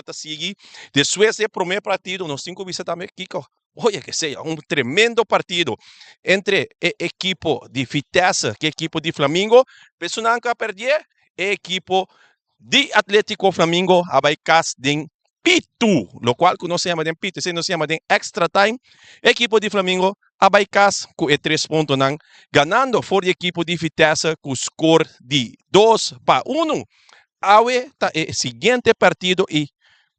ta sigui. Despues di e prome partido nos tin ku bisa tambe kiko oye ke sea un tremendo partido entre e ekipo di Vitesse ku e ekipo di Flamingo. Personan ku a pèrdè e ekipo di Atletico Flamingo a bai kas den pitu, lokual ku nos ta yama den pitu, esei nos ta yama den extra time. E ekipo di Flamingo a bai kas ku e tres puntonan, ganando for di ekipo di Vitesse ku skor di 2-1. Awe ta e siguiente partido i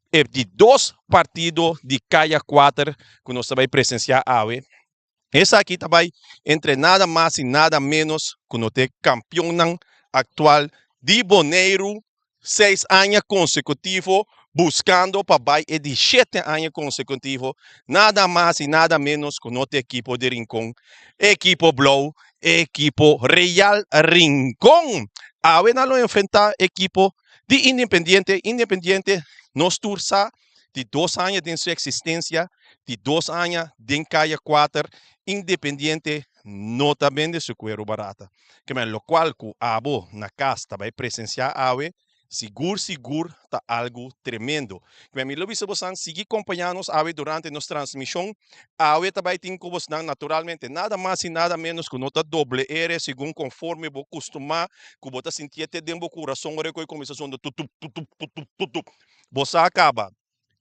e di dos partido di Kaya Kuater ku nos ta bai presensiá awe. Esaki ta bai entre nada mas i nada ménos ku no ta e kampionnan aktual di Boneiru seis aña konsekutivo buskando pa bai e di shete aña konsekutivo, nada mas i nada ménos ku no ta e ekipo di Rincon, e ekipo blou, e ekipo Real Rincon. Awe nan lo enfrentá ekipo di Independiente. Independiente nos tur sa di dos aña den su eksistensia, di dos aña den Kaya Kuater, Independiente no ta bende su kueru barata. Ke men lokual ku abo na kas ta bai presensiá awe, sigur sigur ta algu tremendo. Ke men mi lo bisa bosan sigui kompañá nos awe durante nos transmishon. Awe ta bai tin ku bosnan naturalmente nada mas i nada ménos ku no ta doble ere segun konforme bo kustumá ku bo ta sintié te den bo kurason ora ku e kuminsá sonda tutup tutup tutup tutup. Bo sa kaba.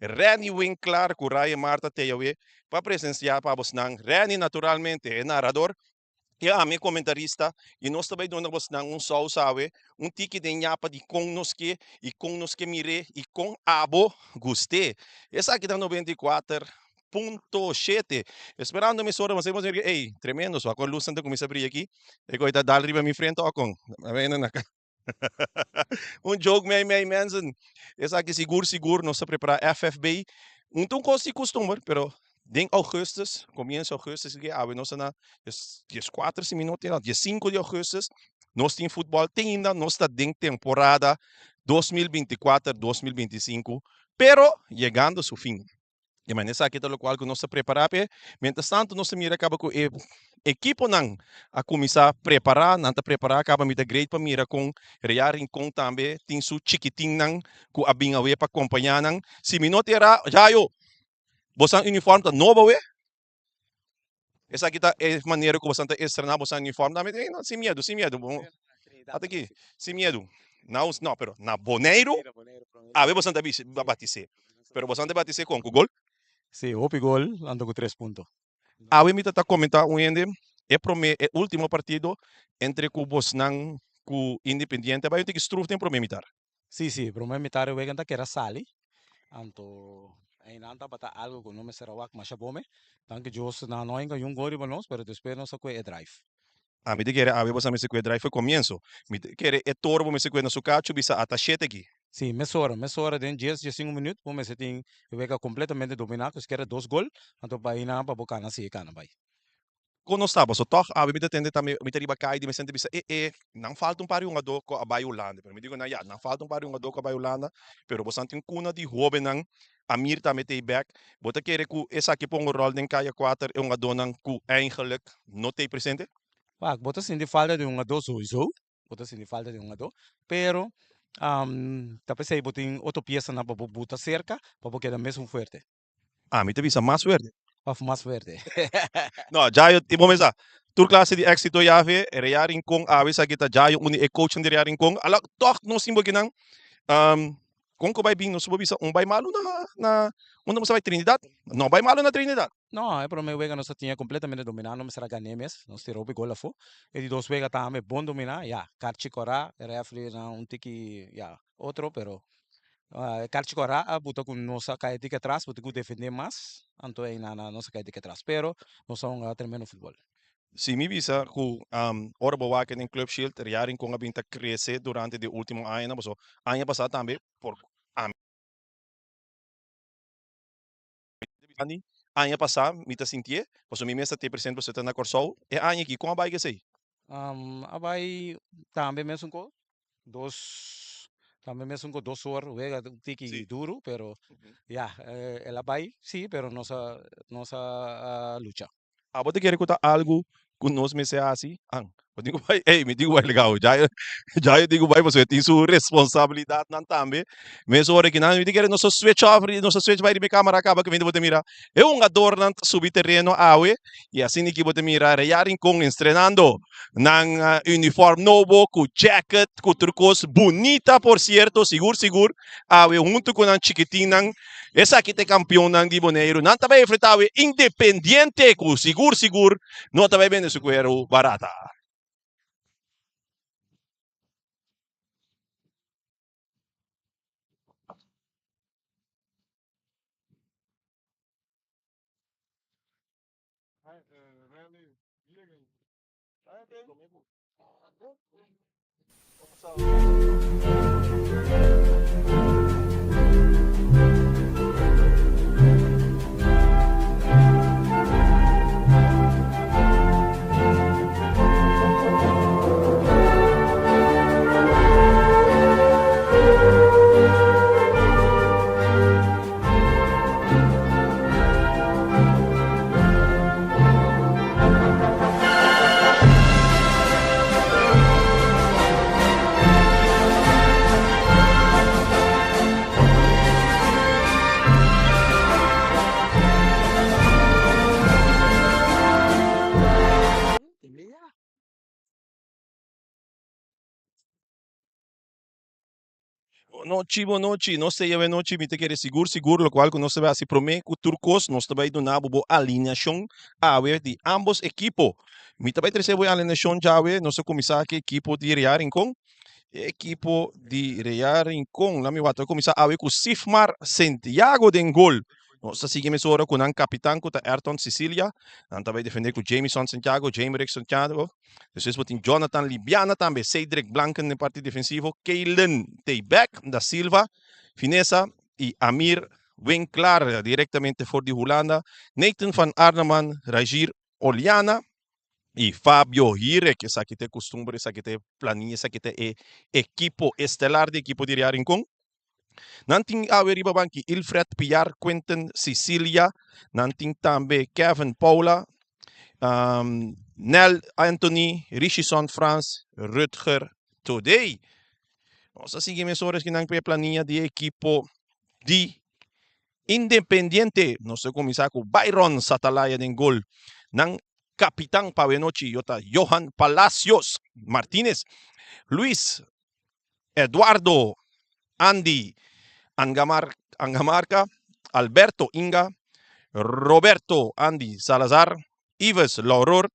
Renny Winklaar ku Ryan Marta Teawe pa presensiá pa bosnan. Renny naturalmente e narador i ami e komentarista i nos ta bai duna bosnan un sous awe, un tiki den yapa di kon nos ke i kon nos ke mir'é i kon abo gust'é. Esaki ta 94.7. Esperando mesora mas hemos mira ey tremendo so akon lusnan ta kuminsá bria aki e koi ta dal riba mi frente o kon? Un joke mei mei mensen. Esaki sigur sigur nos ta prepara FFB. Un ta un kos di kustumber, pero den augustus, komienso augustus ke awe nos ta na 14 si mi no tin, 15 di augustus nos tin futbòl te ainda nos ta den temporada 2024, 2025, pero yegando su fin. E manera esaki ta lokual ku nos ta prepará p'e. Mientras tanto nos ta mira kaba ku e ekiponan a kuminsá prepará, nan ta prepará kaba. Mi ta great pa mira kon Real Rincon tambe tin su chikitinnan ku a bin awe pa kompañá nan. Si mi no ta erá, Jayo, bosan uniform ta nobo awe? Esaki ta e manera ku bosan ta estrená bosan uniform tambe? Ey, no, sin miedu, sin miedu. Ata aki, sin miedu. Nau, no, pero na Boneiru awe bosan ta bishi batisé. Pero bosan ta batisé kon? Ku gol? Sí, hopi gol, anto ku tres punto. Awe mi ta ta komentá un hende e promé, e último partido entre ku bosnan ku Independiente a bai un tiki struf den promé mitar. Sí, sí, promé mitar e wega ta keda sali, anto einan tabata algo ku no mester a wak masha bome. Danki Dios nan no a hinka yun gol riba nos, pero despues nos a kue e drive. Ami ta kere awe boso a mester kue drive for komienso. Mi ta kere e toro bo mester kue na su kachu bisa ata shete aki. Sí, mesora, mesora den dies, diesinku minüt bo mester tin e wega kompletamente dominá, ku sikiera dos gol, anto pa einan pa bo kana sigui kana bai. Kon nos ta? Paso tòg awe mi ta tende tambe, mi ta riba kai di mi senti bisa, e e, nan falta un par di hungadó ku a bai Hulanda. Pero mi digo nan, ya, nan falta un par di hungadó ku a bai Hulanda, pero boso tin kuna di hóbennan, Amir tambe ta ei bèk. Bo ta kere ku esaki pon un ròl den Kaya Kuater, e hungadónan ku eigenlik no ta ei presente? Wak, bo ta sinti falta di hungadó souiso, bo ta sinti falta di hungadó, pero ta p'esei bo tin otro piesanan pa bo buta serka pa bo keda mesun fuerte. Ami ta bisa mas fuerte. Of mas fuerte. No, Jayo, bo mesa, tur clase di éxito yafe, Real Rincon, awe esaki ta Jayo, un di e coachnan di Real Rincon. Ala, toch nos tin bo kinan. Kon ku bai bin, nos por bisa un bai malu na, na, unda nos a bai Trinidad? No bai malu na Trinidad. No, e prome wega nos a tinha completamente dominá, no mester a gané mes, nos tira hopi gol afó. E di dos wega tambe bon dominá, ya, karchi kòrá, e refri nan un tiki, ya, otro, pero E karchi kòrá a buta ku nos a kai tiki atras, bo tin ku defendé mas, anto einan nos a kai tiki atras, pero nos a hunga tremendo futbòl. Si mi bisa ku ora bo wak den Club Shield, Real Rincon a bin ta krese durante di e ultimo añanan, pasobra aña pasá tambe por ami aña pasá mi ta sintié, pasobra mi mes ta te presente pasobra ta na Kòrsou, e aña aki kon a bai ku esei? A bai tambe mesun ko dos tambe mesun ko dos or wega un tiki duru pero ya el a bai si pero nos a nos a lucha. Abo ta kere ku ta algu ku nos mester hasi? An. Bo tin ku bai, ey, mi tin ku bai legal. Jayo, Jayo tin ku bai pasobra e tin su responsabilidatnan tambe. Mes ora ki nan, mi ta kere nos a switch off, nos a switch bai riba e kamera kaba kaminda bo ta mira e hungadornan ta subi tereno awe i asina ki bo ta mira Real Rincon entrenando nan uniform nobo ku jacket ku tur kos bunita por sierto, sigur sigur awe huntu ku nan chikitinnan esaki ta e kampionnan di Boneiru. Nan ta bai enfrenta awe Independiente ku sigur sigur no ta bai bende su kueru barata. Bonochi, bonochi, nos ta yega nochi, mi ta kere sigur sigur lokual ku nos ta bai hasi promé ku tur kos nos ta bai duna bo bo alineashon awe di ambos ekipo. Mi ta bai trese bo e alineashon djawe, nos ta kuminsá ku e ekipo di Real Rincon, e ekipo di Real Rincon, lami wak, ta kuminsá awe ku Sifmar Santiago den gol. Nos ta sigui mesora ku nan kapitan ku ta Ayrton Cecilia. Nan ta bai defendé ku Jamison Santiago, Jamerick Santiago. Despues bo tin Jonathan Libiana tambe, Cedric Blanken den parti defensivo, Kaylen Tebek da Silva, Finesa i Amir Winklaar direktamente for di Hulanda, Nathan van Arneman, Rajir Oliana i Fabio Hirek. Esaki ta e kustumber, esaki ta e plania, esaki ta e ekipo estelar di ekipo di Real Rincon. Nan tin awe riba banki Ilfred Piar, Quinten Cecilia, nan tin tambe Kevin Paula, Nel Anthony, Richison Frans, Rutger Today. Nos a sigui mesora esaki nan ku e plania di e ekipo di Independiente. Nos ta kuminsá ku Byron Satalaya den gol. Nan kapitan pa awe nochi yo ta Johan Palacios Martinez, Luis Eduardo Andy Angamar Angamarca, Alberto Inga, Roberto Andy Salazar, Ives Lauror,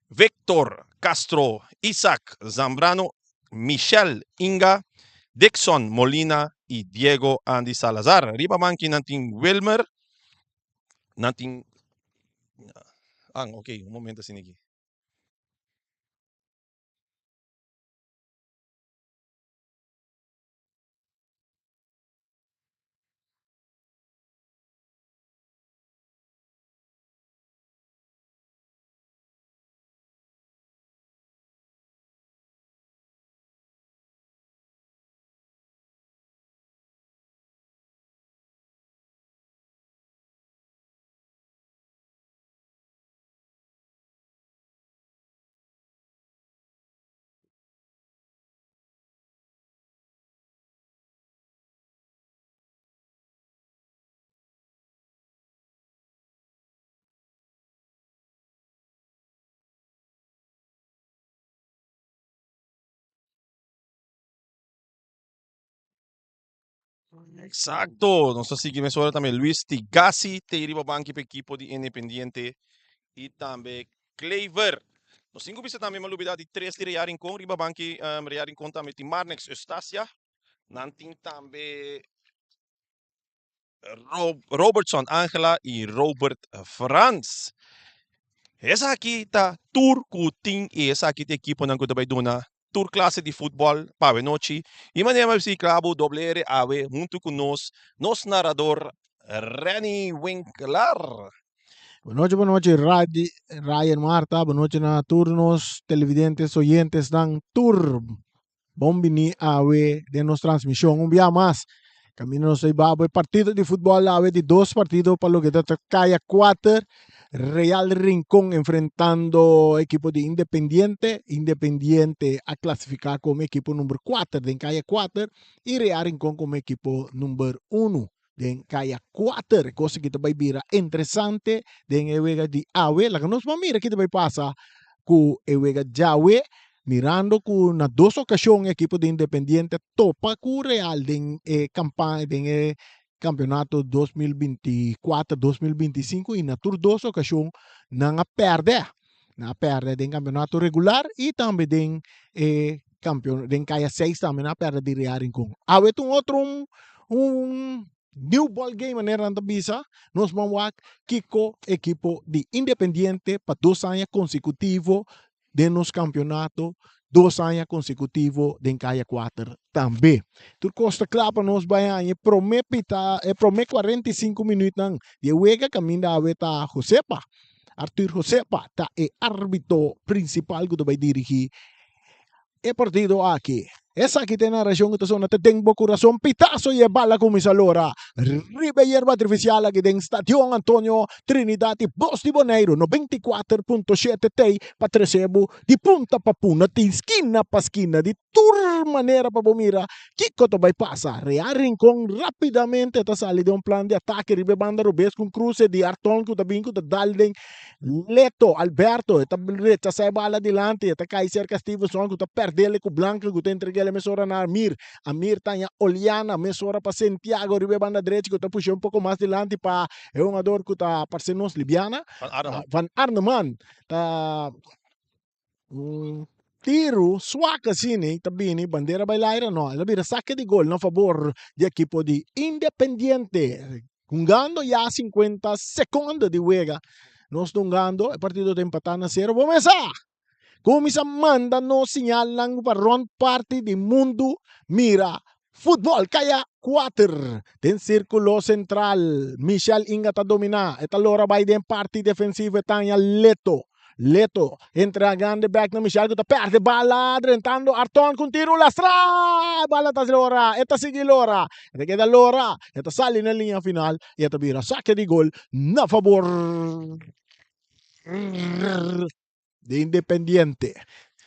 Victor Castro, Isaac Zambrano, Michel Inga, Dixon Molina y Diego Andy Salazar. Riba banki nan tin Wilmer, nan tin... Ah, ok, un momento así aquí. Exacto, nos ta sigui mesora tambe Luis Tigasi te riba banki pa ekipo di Independiente y tambe Klever. Nos tin ku bisa tambe, mi a lubida di tres di Real Rincon riba banki Real Rincon tambe tin Marnix Eustacia, nan tin tambe Robertson Angela y Robert Frans. Esaki ta tur ku tin y esaki ta ekiponan ku ta bai duna tur klase di futbòl pa awe nochi. I manera mi a bisí klabu doble R awe huntu ku nos, nos narador Renny Winklaar. Bon nochi, bon nochi Radi, Ryan Marta, bon nochi na tur nos televidentes, oyentesnan, tur. Bon bini awe den nos transmishon un bia mas. Kaminda nos ta babo e partido di futbòl awe di dos partido pa loke ta kaya kuater. Real Rincon enfrentando ekipo di Independiente. Independiente a klasifiká komo ekipo number kuater den kaya kuater i Real Rincon komo ekipo number unu den kaya kuater. E kos aki ta bai bira interesante den e wega di awe. Laga nos ban mira ki ta bai pasa ku e wega djawe, mirando ku na dos okashon e ekipo di Independiente a topa ku Real den e kampaña den e Campeonato 2024, 2025 y na tur dos ocasion nan a perde. Nan a perde den campeonato regular y tambe den e campeon den Kaya 6 tambe nan a perde di Real Rincon. Awe ta un otro un, un new ball game manera nan ta bisa. Nos ban wak kiko ekipo di Independiente pa dos aña consecutivo den nos campeonato dos aña consecutivo den Kaya 4 tambe. Tur cos ta cla pa nos bay haña e prome pita e prome 45 minuutnan di e wega caminda awe ta Josepa. Arthur Josepa ta e arbitro principal cu ta bay dirigi e partido aki. Esaki ta e narashon ku ta sona te den bo kurason. Pitaso i e bala kuminsá lora riba e yerba artifisial aki den Stadion Antonio Trinidad i Bos di Boneiru. 94.7 tei pa trese bo di punta pa puna, tin skina pa skina, di tur manera pa bo mira kiko ta bai pasa. Real Rincon rapidamente ta sali den un plan di atake riba e banda robes ku un kruse di Arton ku ta bin ku ta dal den Leto, Alberto, e ta rechasá e bala dilanti, e ta kai serka Stevenson ku ta pèrdele ku Blanca ku ta entreg'é mesora na Amir. Amir ta haña Oliana mesora pa Santiago riba e banda drechi ku ta push'é un poko mas dilanti pa e hungador ku ta parse nos Libiana, Van Arneman. Van Arneman ta un tiru swak asina ta bini bandera bai laira no, el a bira sake di gol na fabor di ekipo di Independiente. Hungando ya 50 sekondo di wega. Nos ta hungando, e partido ta empatá na sero. Bo mesa! Kuminsá manda nos siñalnan pa rònt parti di mundu mira futbòl. Kaya kuater den sirkulo sentral. Michel Inga ta dominá. E ta lora bai den parti defensivo. E ta haña Leto. Leto entra grande bek na Michel ku ta perde bala drentando Arton ku un tiru lastra. E bala ta lora, e ta sigui lora. E ta keda lora, e ta sali na liña final i e ta bira sake di gol na fabor di Independiente.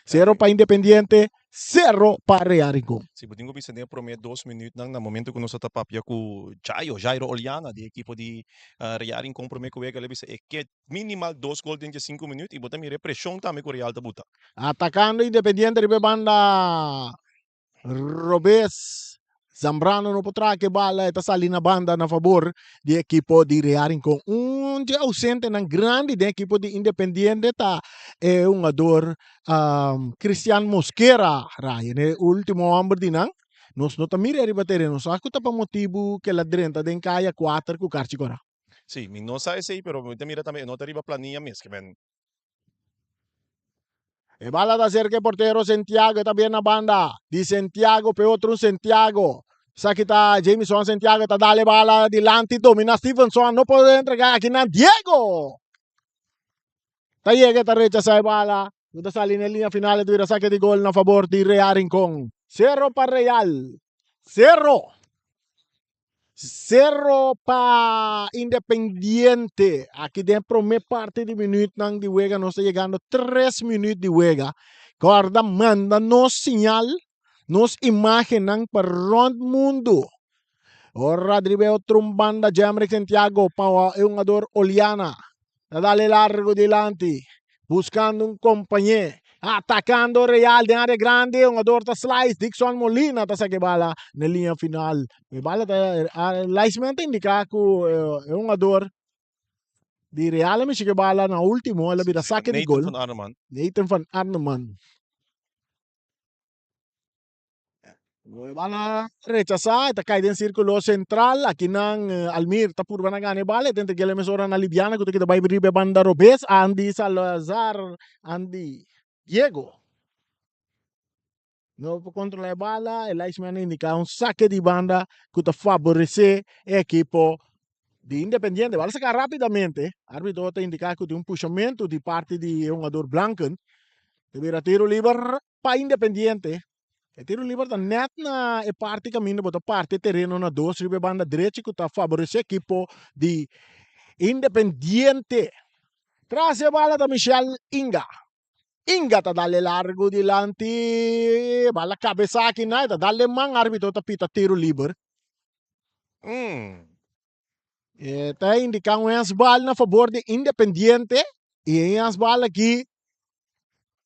Sero pa Independiente, sero pa Real Rincon. Si bo tin ku bisa den e promé dos minütnan na momento ku nos a ta papia ku Jairo, Jairo Oliana di ekipo di Real Rincon promé ku wega el a bisa e ke Minimal dos gol den diesinku minuut y bo ta mira e presion tambe cu Real ta buta. Atacando Independiente riba e banda robes. Zambrano no por traha ke bala, e ta sali na banda na fabor di e ekipo di Real Rincon. Un dje ausentenan grandi den ekipo di Independiente ta e hungador Cristian Mosquera, Ryan, e ultimo homber di nan. Nos no ta mira riba tereno, sa cu ta pa motibu ke el a drenta den kaya kuater ku karchi kora. Sí, mi no sa esei, pero mi ta mira tambe e no ta riba plania mes, ke men. E bala ta serka e portero Santiago, e ta bien na banda di Santiago p'e otro un Santiago. Esaki ta Jamison Santiago ta dal e bala dilanti, domina Stevenson, no por entrega aki na Diego. Ta yega e ta rechasa e bala, ku ta sali na e liña final e ta bira sake di gol na fabor di Real Rincon. Sero pa Real, sero. Sero pa Independiente. Aki den prome parti di minuutnan di wega nos ta yegando tres minuut di wega. Kòrda manda nos siñal, nos imágennan pa rònt mundu. Ora driba e otro un banda Jemrick Santiago pa e hungador Oliana. Ta dale largo dilanti, buscando un compañé. Atacando Real den área grandi, hungador ta slice, Dixon Molina ta saca e bala na liña final. E bala ta, linesman ta indica cu e hungador di Real a mishi cu e bala na ultimo, el a bira saque di gol. Nathan van Arneman. Nathan van Arneman. Bala rechasá, e ta kai den sírkulo sentral. Akinan Almir ta purba na gana e bala. E ta entreg'é mesora na Libiana ku ta kita bai riba e banda robes. Andy Salazar, Andy Diego no por kontrolá e bala. E linesman a indiká un sake di banda ku ta faboresé e ekipo di Independiente. Bala saka rápidamente. Árbitro ta indiká ku tin un pushamentu di parti di e hungador Blanken. Ta bira tiro liber Pa Independiente, e tiro liber ta net na e parti kaminda bo ta parti e tereno na dos riba e banda drechi ku ta faboresé ekipo di Independiente. Tras e bala ta Michel Inga. Inga ta dale largu dilanti. Bala kabesa aki na, e ta dal den man, arbitro ta pita tiro liber. E ta indica un handsbal na fabor di Independiente y e handsbal aki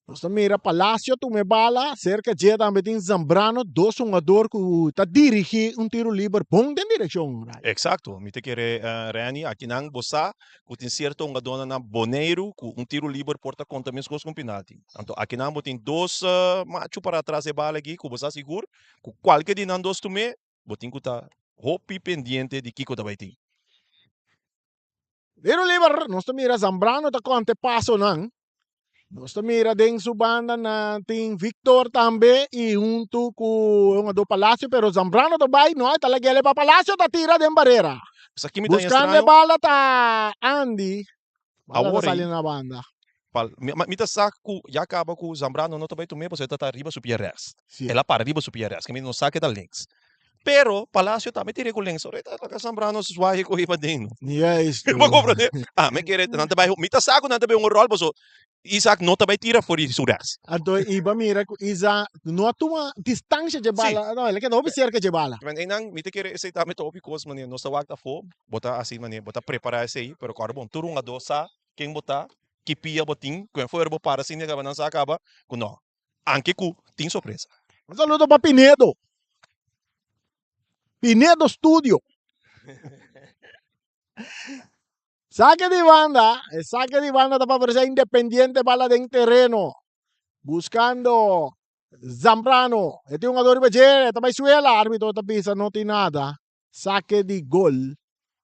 nos ta mira Palacio tuma e bala, cerca dje tambe tin Zambrano, dos hungador cu ta dirigi un tiro liber bon den direccion. Exacto, mi ta kere Renny, akinan bo sa cu tin cierto hungadornan na Boneiru cu un tiro liber por ta conta mescos cu un penalti. Anto akinan bo tin dos macho para atras e bala aki cu bo sa sigur cu cualke di nan dos tum'e Bo tin ku ta hopi pendiente di kiko ta bai tin. Tiro liber, nos ta mira Zambrano ta konta e pasonan. Nos ta mira den su banda nan tin Victor tambe y hunto cu e hungador Palacio, pero Zambrano ta bai, no, e ta lag'ele pa Palacio ta tira den barera. Esaki mi ta Buscando e extraño. bala ta Andy, bala ta Awor sali ei, na banda. pal, mi, mi ta sa cu ya caba cu Zambrano no ta bai tum'e pasobra e ta ta riba su pia rechts. Sí. El a para riba su pia rechts, ke mi no sa ke ta links. Pero Palacio tambe tira cu links, ora e ta laga Zambrano zwaai cu riba den no. Juist. Bo comprende? Ah, mi kere nan ta bai, mi ta sa cu nan ta bai un rol pasobra Isaac no ta bai tira for di su rechts. Anto i bo mira cu Isaac no a tuma distancia dje Sí. bala, no, el a keda hopi cerca dje bala. Men einan mi ta kere esei tambe ta hopi cos manera nos ta wak afo, bo ta hasi manera bo ta prepara esei, pero kòrda bon tur hungadó sa ken bo ta, ki pia bo tin, ku en fuera bo para sin kaba nan sa kaba ku no, anke ku tin sorpresa. Un saludo pa Pinedo. Pinedo Studio. Saque di banda, e saque di banda ta favorecer Independiente, bala den terreno. Buscando Zambrano, e tin un jugador riba dje, ta bay suela, arbitro ta bisa no tin nada. Saque di gol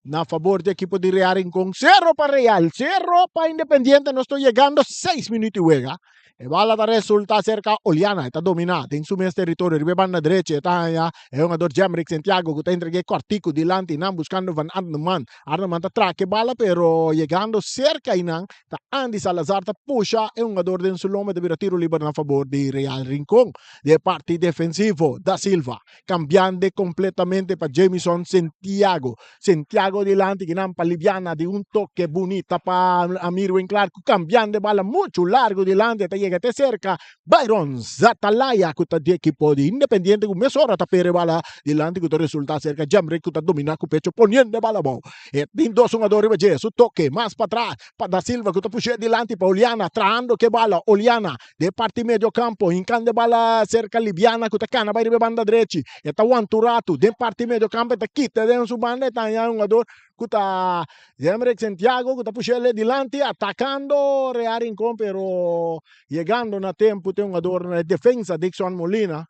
na favor di equipo di Real Rincón. Cero pa Real, cero pa Independiente. Nos ta yegando 6 minuut di wega. E bala ta resulta cerca Oliana, e ta domina den su mes territorio riba e banda derecha. E ta haña e hungador Jemrick Santiago cu ta entrega e cortico dilanti nan buscando Van Arneman. Arneman ta traka e bala pero yegando cerca einan ta Andy Salazar ta pusha e hungador den su lomba e ta bira tiro liber na favor di Real Rincón. Di e parti defensivo Da Silva cambiando completamente pa Jamison Santiago. Santiago dilanti kinan pa Liviana di un toque bunita pa Amir Winklar cu cambiando e bala mucho largo dilanti ta yega te cerca Byron Zatalaya cu ta di equipo di Independiente cu mesora ta pere bala dilanti cu ta resulta cerca Jamrick cu ta domina cu pecho poniendo e bala abou. E tin dos hungador riba dje su toque mas patras pa Da Silva cu ta pushe dilanti pa Oliana trahando ke bala Oliana Den parti medio campo, hincando e bala cerca Libiana cu ta cana bay riba e banda drechi. E ta wanta un rato. Den parti medio campo e ta kita den su banda e ta haña un hugador cu ta Jemrick Santiago cu ta push'el dilanti atacando Real Rincon pero yegando na tempo tin un hugador na e defensa Dixon Molina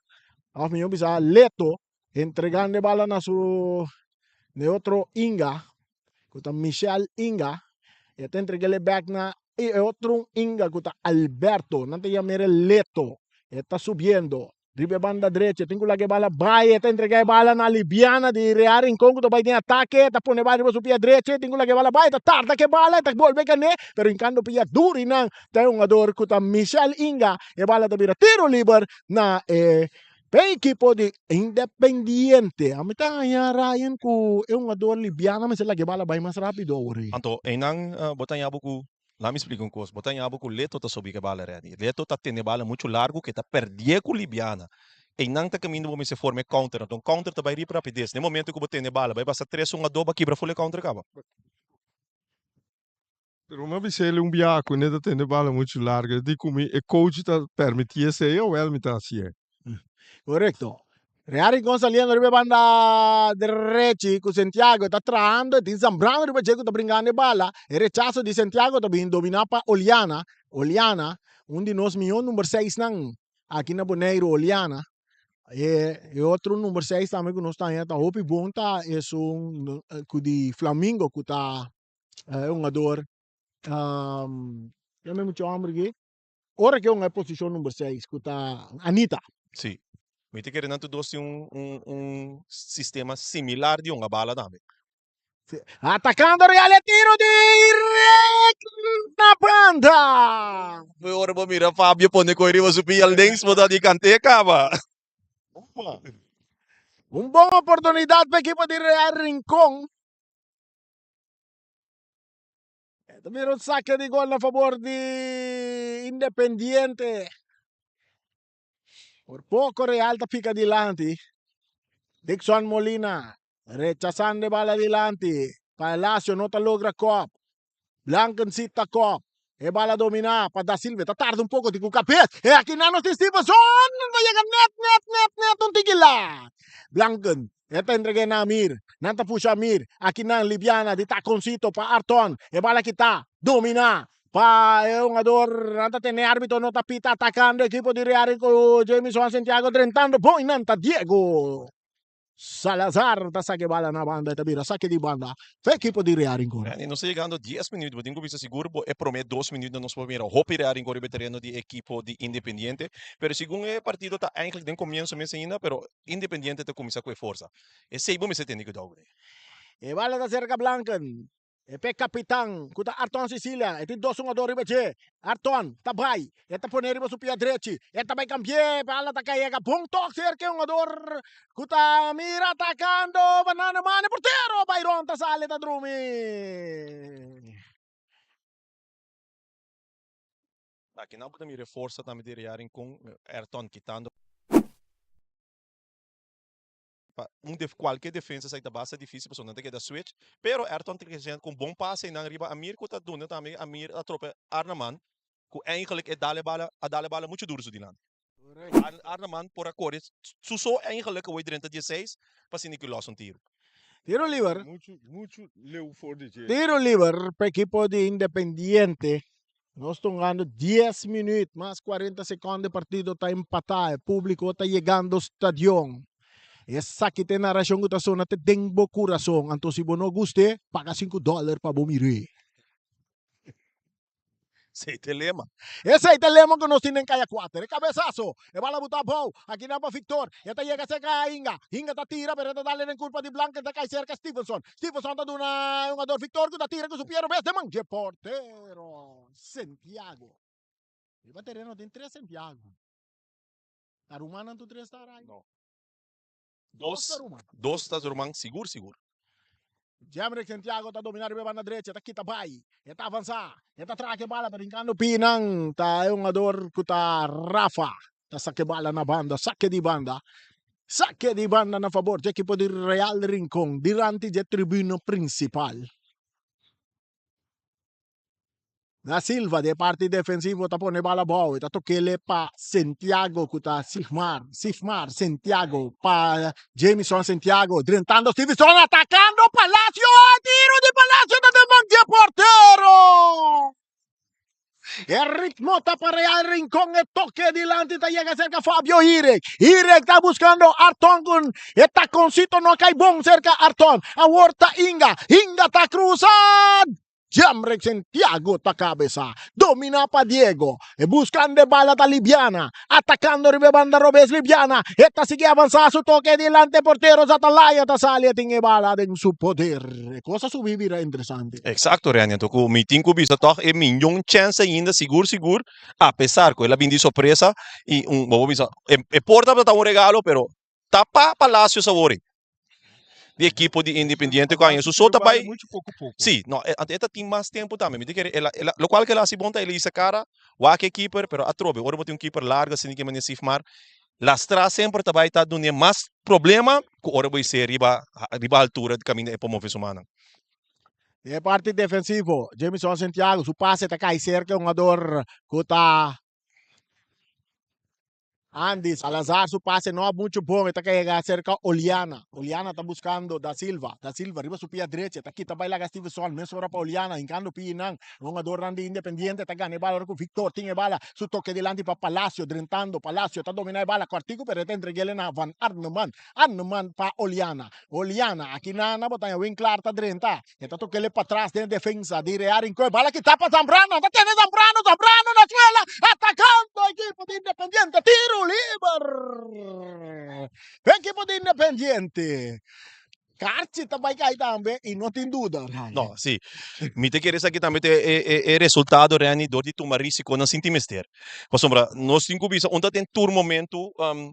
of mijo bisa Leto entregando e bala na su na e otro Inga ku ta Michel Inga e ta entreg'el bek na e otro Inga ku ta Alberto nan ta yam'el Leto e ta subiendo riba e banda drechi e tin ku laga e bala bai e ta entrega e bala na Libiana di Real Rincon ku ta bai den atake e ta pone e bala riba su pia drechi e tin ku laga e bala bai e ta tarda ku e bala e ta bolbe gan'é pero hinkando pia duru i nan ta e hungador ku ta Michel Inga e bala ta bira tiro liber na e P'e ekipo di Independiente, ami ta haña Ryan ku e hungador libiano mester laga e bala bai mas rápido awor ei. Anto einan bo ta haña bo ku, laat mi splika un kos, bo ta haña bo ku Leto ta subi ku e bala rèdi. Leto ta tene bala muchu largu ku e ta pèrdie ku Libiana. Einan ta kaminda bo mester forma e counter. Anto un counter ta bai riba rapides. Na e momento ku bo tene bala bai basta tres hungadó bo a kibra ful e counter kaba. Pero mi a bis'el un biaha cu ne ta tende bala mucho largo. E di cu mi e coach ta permiti esey, awel mi ta haci'e. Correcto. Real Rincon saliendo riba e banda derechi cu Santiago ta trahando e tin Zambrano riba dje cu ta bringando e bala. E rechazo di Santiago ta bin domina pa Oliana. Oliana, un di nos miho number seisnan aki na Boneiru, Oliana. E e otro number seis tambe cu nos ta haña ta hopi bon ta esun cu di Flamingo cu ta e hungador yama e mucha homber aki ora ke hunga e posicion number seis ku ta Anita. Sí, mi ta kere nan tur dos tin un un un sistema similar di hunga bala tambe. Sí. Atacando Real e tiro direct na banda. P'e ora bo mira Fabio pone koe riba su pia links bo ta di kant'é kaba. Un bon oportunidad pa ekipo di Real Rincon. Ta mira un sake di gol na fabor di Independiente. Por poco Real ta pica dilanti. Dixon Molina rechazando e bala dilanti. Palacio no ta logra kop. Blankensit ta kop. E bala domina pa Da Silva. Ta tarda un poco tin cu cabes. E aki nan nos tin Stevenson. Ta yega net net net net un tiki laat. Blanken e ta entrega na Amir. Nan ta pusha Amir. Aki nan Libiana di taconcito pa Arton. E bala kita domina pa e hungador. Nan ta tene arbitro no ta pita atacando ekipo di Real cu Jamison Santiago drentando. Bon nan ta Diego. Salazar ta saka e bala na banda, e ta bira sake di banda pa ekipo di Real Rincon. Randy, nos ta yegando dies minuut, bo tin ku bisa sigur bo e prome dos minuutnan nos por mira hopi Real Rincon riba e tereno di ekipo di Independiente, pero segun e partido ta eigenlijk den komienso mes ainda, pero Independiente ta kuminsá ku e forsa. Esei bo mester tene kuidou kuné. E bala ta serka Blanken. E p'e kapitan ku ta Arton Cicilia, e tin dos hungadó riba dje. Arton ta bai, e ta pone riba su pia drechi, e ta bai kambi'é, bala ta kayega bon tok serka e hungador ku ta mira atakando Banana Man, e portero Byron ta sali ta drumi. Aki nan bo ta mira e forsa tambe di Real Rincon, Ayrton kitando. Pa un def cualke defensa esaki ta basta dificil pasobra nan ta keda switch, pero Ayrton ta keda cu un bon pase eynan riba Amir cu ta duna tambe Amir a trope Arnaman cu eigenlijk e dal e bala a dal e bala mucho duro su dilanti. Arnaman por a core su so eigenlijk awor drenta dieseis pa asina cu los un tiro. Tiro liber. Mucho mucho leu for di dje. Tiro liber pa ekipo di Independiente. Nos ta hungando dies minuut mas cuarenta seconde partido ta empata e publico ta yegando stadion. Esaki ta e naracion cu ta sona te den bo curason anto si bo no guste paga cinco dollar pa bo mir'e. Esey ta e lema. Esey ta e lema cu nos tin den Caya Cuater. E cabesazo E bala buta abou. Akinan pa Victor. E ta yega serka Inga. Inga ta tira pero e ta dale den kurpa di Blanca. E ta kai serka Stevenson. Stevenson ta duna e hungador Victor ku ta tira ku su pie robes den man dje portero Santiago. Riba tereno tin tres Santiago. Ta rumannan tur tres ta arai? No. Dos Dos, ta ruman. dos ta ruman sigur sigur. Jemrick Santiago ta domina riba e banda drecha, ta kita bai, e ta avansa, e ta traka e bala, ta rinkando pinan, ta e hungador ku ta Rafa, ta saka e bala na banda, sake di banda, sake di banda na fabor dje ekipo di Real Rincon dilanti dje tribuna principal. Da Silva di e parti defensivo ta pone bala abou e ta tokele pa Santiago ku ta Sigmar, Sigmar Santiago pa Jamison Santiago drentando Stevenson atakando Palacio tiro di Palacio ta den man di e portero. E ritmo ta pa Real Rincon e toke dilanti ta yega serka Fabio Irek. Irek ta buscando Arton con e taconcito no kai bon serka Arton. Awor ta Inga. Inga ta cruza. Jamrek Santiago ta cabeza. Domina pa Diego. E buscando e bala ta Libiana. Atacando riba e banda robes Libiana. E ta sigui avanza su toke dilanti portero Zatalaya ta sali e tin e bala den su poder. E cos a subi bira interesante. Exacto Renny, anto cu mi tin cu bisa toch e miyon chance ainda sigur sigur apesar cu el a bin di sorpresa y un bo por bisa e por tabata un regalo pero ta pa Palacios awor ei di ekipo di Independiente ku aña su so ta bai Mucho poco poco. Sí, no, e, anto e ta tin mas tempo tambe. Mi ta kere, el a, el a, lokual ku el a hasi bon ta el a hisa kara, wak e keeper, pero atrobe, ora bo tin un keeper largo asina ke manera Sifmar, lastra semper ta bai ta dun'é mas problema ku ora bo hise riba, riba altura di kaminda e por move su mannan. Den e parti defensivo, Jamison Santiago su pase ta kai serka e hungador ku ta Andy Salazar su pase no a mucho bon, e ta yega cerca Oliana. Oliana ta buscando Da Silva. Da Silva riba su pia drecha, ta kita bai laga Stevenson, mesora pa Oliana, hincando pinan. Hungadornan di Independiente ta gana e bala ora cu Victor tin e bala. Su toke dilanti pa Palacio, drentando Palacio ta domina e bala cortico pero e ta entreguele na Van Arneman. Arneman pa Oliana. Oliana aki na na botaña Winklaar ta drenta. E ta tokele patras den defensa di Real Rincon. Bala kita pa Zambrano. Ta tene Zambrano. Zambrano na suela. Atacando equipo di Independiente. Tiro liber. Equipo di Independiente. Karchi ta bai kai tambe y no tin duda. No, si. Mi ta kere esaki tambe ta e, e, e resultado, Renny, dor di tuma risiconan sin tin mester. Pasobra nos tin cu bisa, un ta den tur momento, um,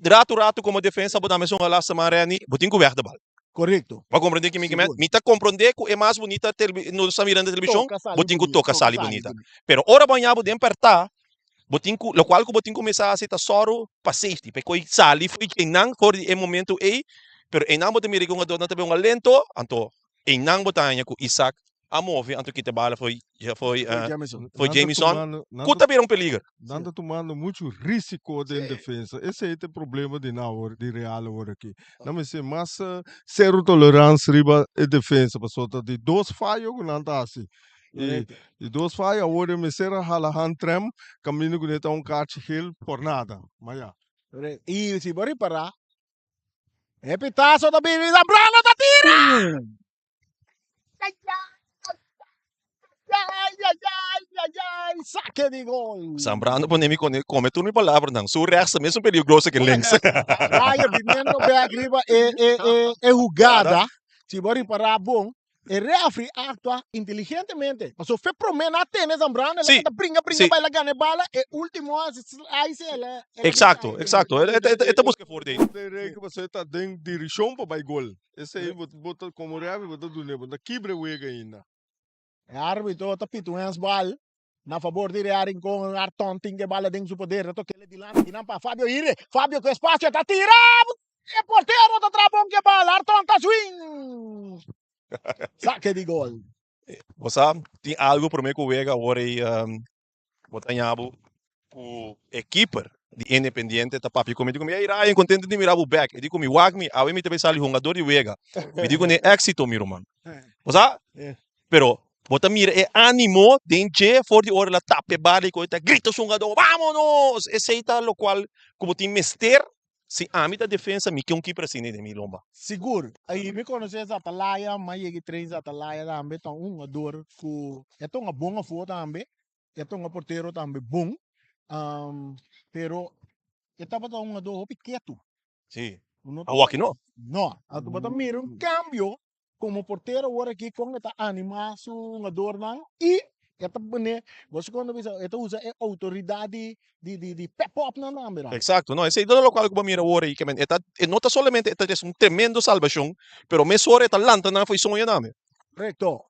rato rato como defensa bo ta mesun a lastima, Renny, bo tin cu weg de bal. Korekto. Bo a komprondé ki mi ke men? Sigur. Mi ta komprondé ku e mas bunita televi nos ta mira na televishon, Toka sali bo tin ku bunita, toka toka sali sali bunita. bunita. Pero ora bo haña bo den pèrtá, bo tin ku lokual ku bo tin kuminsá hasi ta sòru pa safety, pa e koi sali for di einan for di e momentu ei, pero einan bo ta mira ku e hungadornan ta bin hunga lento, anto einan bo ta haña ku Isak a move anto kita bala for for For Jamison. for Nan ta Jamison tumando, nan ku ta ta bira un peliger. Nan ta tumando muchu risiko den defensa. Esei ta e problema di nan awor, di Real awor aki. Nan mester mas zero tolerance riba e defensa pasobra ta di dos fayo ku nan ta hasi. I di dos fayo awor e mester a hala handrem kaminda ku nan ta un kachi gel por nada. Ma ya. I si bo ripará, e pitazo ta bini, Zambrano ta tira! Ay, ay, ay, ay, ay, saque di gol. Zambrano pone mi kone come tur mi palabranan. Su rechts ta mesun peligroso ke links. Raya viniendo back riba e, e, e, e jugada. Si bo ripará bon, e referee actua inteligentemente. Paso fe promé na tene Zambrano, el Sí, ta bringa, bringa, sí. pa el a gana e bala. E último a slice, el a- el a Exacto, bisa, exacto. E, e, e ta busca for de. Den reken pasobra e ta den direccion pa bai gol. Esei bo bo ta komo referee bo ta dun'é, bo ta kibra e wega ainda. E arbitro ta pita un handsbal na fabor di Real Rincon. Arton tin e bala den su poder. Ta tok'el dilanti kinan pa Fabio Ire. Fabio ku espasio ta tira! E portero ta traha bon ku e bala. Arton ta swing! Sake di gol. Bo sa tin algo prome ku wega awor ei Bo ta ña bo ku e keeper di Independiente ta papia ku mi. Di ku mi, Ey Ryan, kontento di mira bo bek. E di ku mi, Wak mi, awe mi ta bay sali hungador di wega. Mi di ku ne, Éxito mi ruman. Bo sa? Pero bo ta mira e ánimo den dje for di ora el a tapa e bala i ku e ta grita su hungador, Vámonos! Esei ta lokual ku bo tin mester. Si ami ta defensa, mi ke un keeper asina den mi lomba. Sigur. I mi konosé Zatalaya, mi a yega train Zatalaya tambe, ta un hungador ku e ta hunga bon afó tambe, e ta hunga portero tambe bon, pero e tabata un hungador hopi ketu. Sí. No ta- Awor aki no. No, anto bo ta mira un cambio como portero awor aki con e ta anima su hungadornan y e ta pone, bo sa cuando bisa, e ta usa e autoridad di di di di pep up nan tambe. Exacto, no, esey ta locual cu bo a mira awor ayi, e ta, e no ta solamente e ta un tremendo salbacion, pero mesora e ta lanta nan for e soño tambe. Correcto.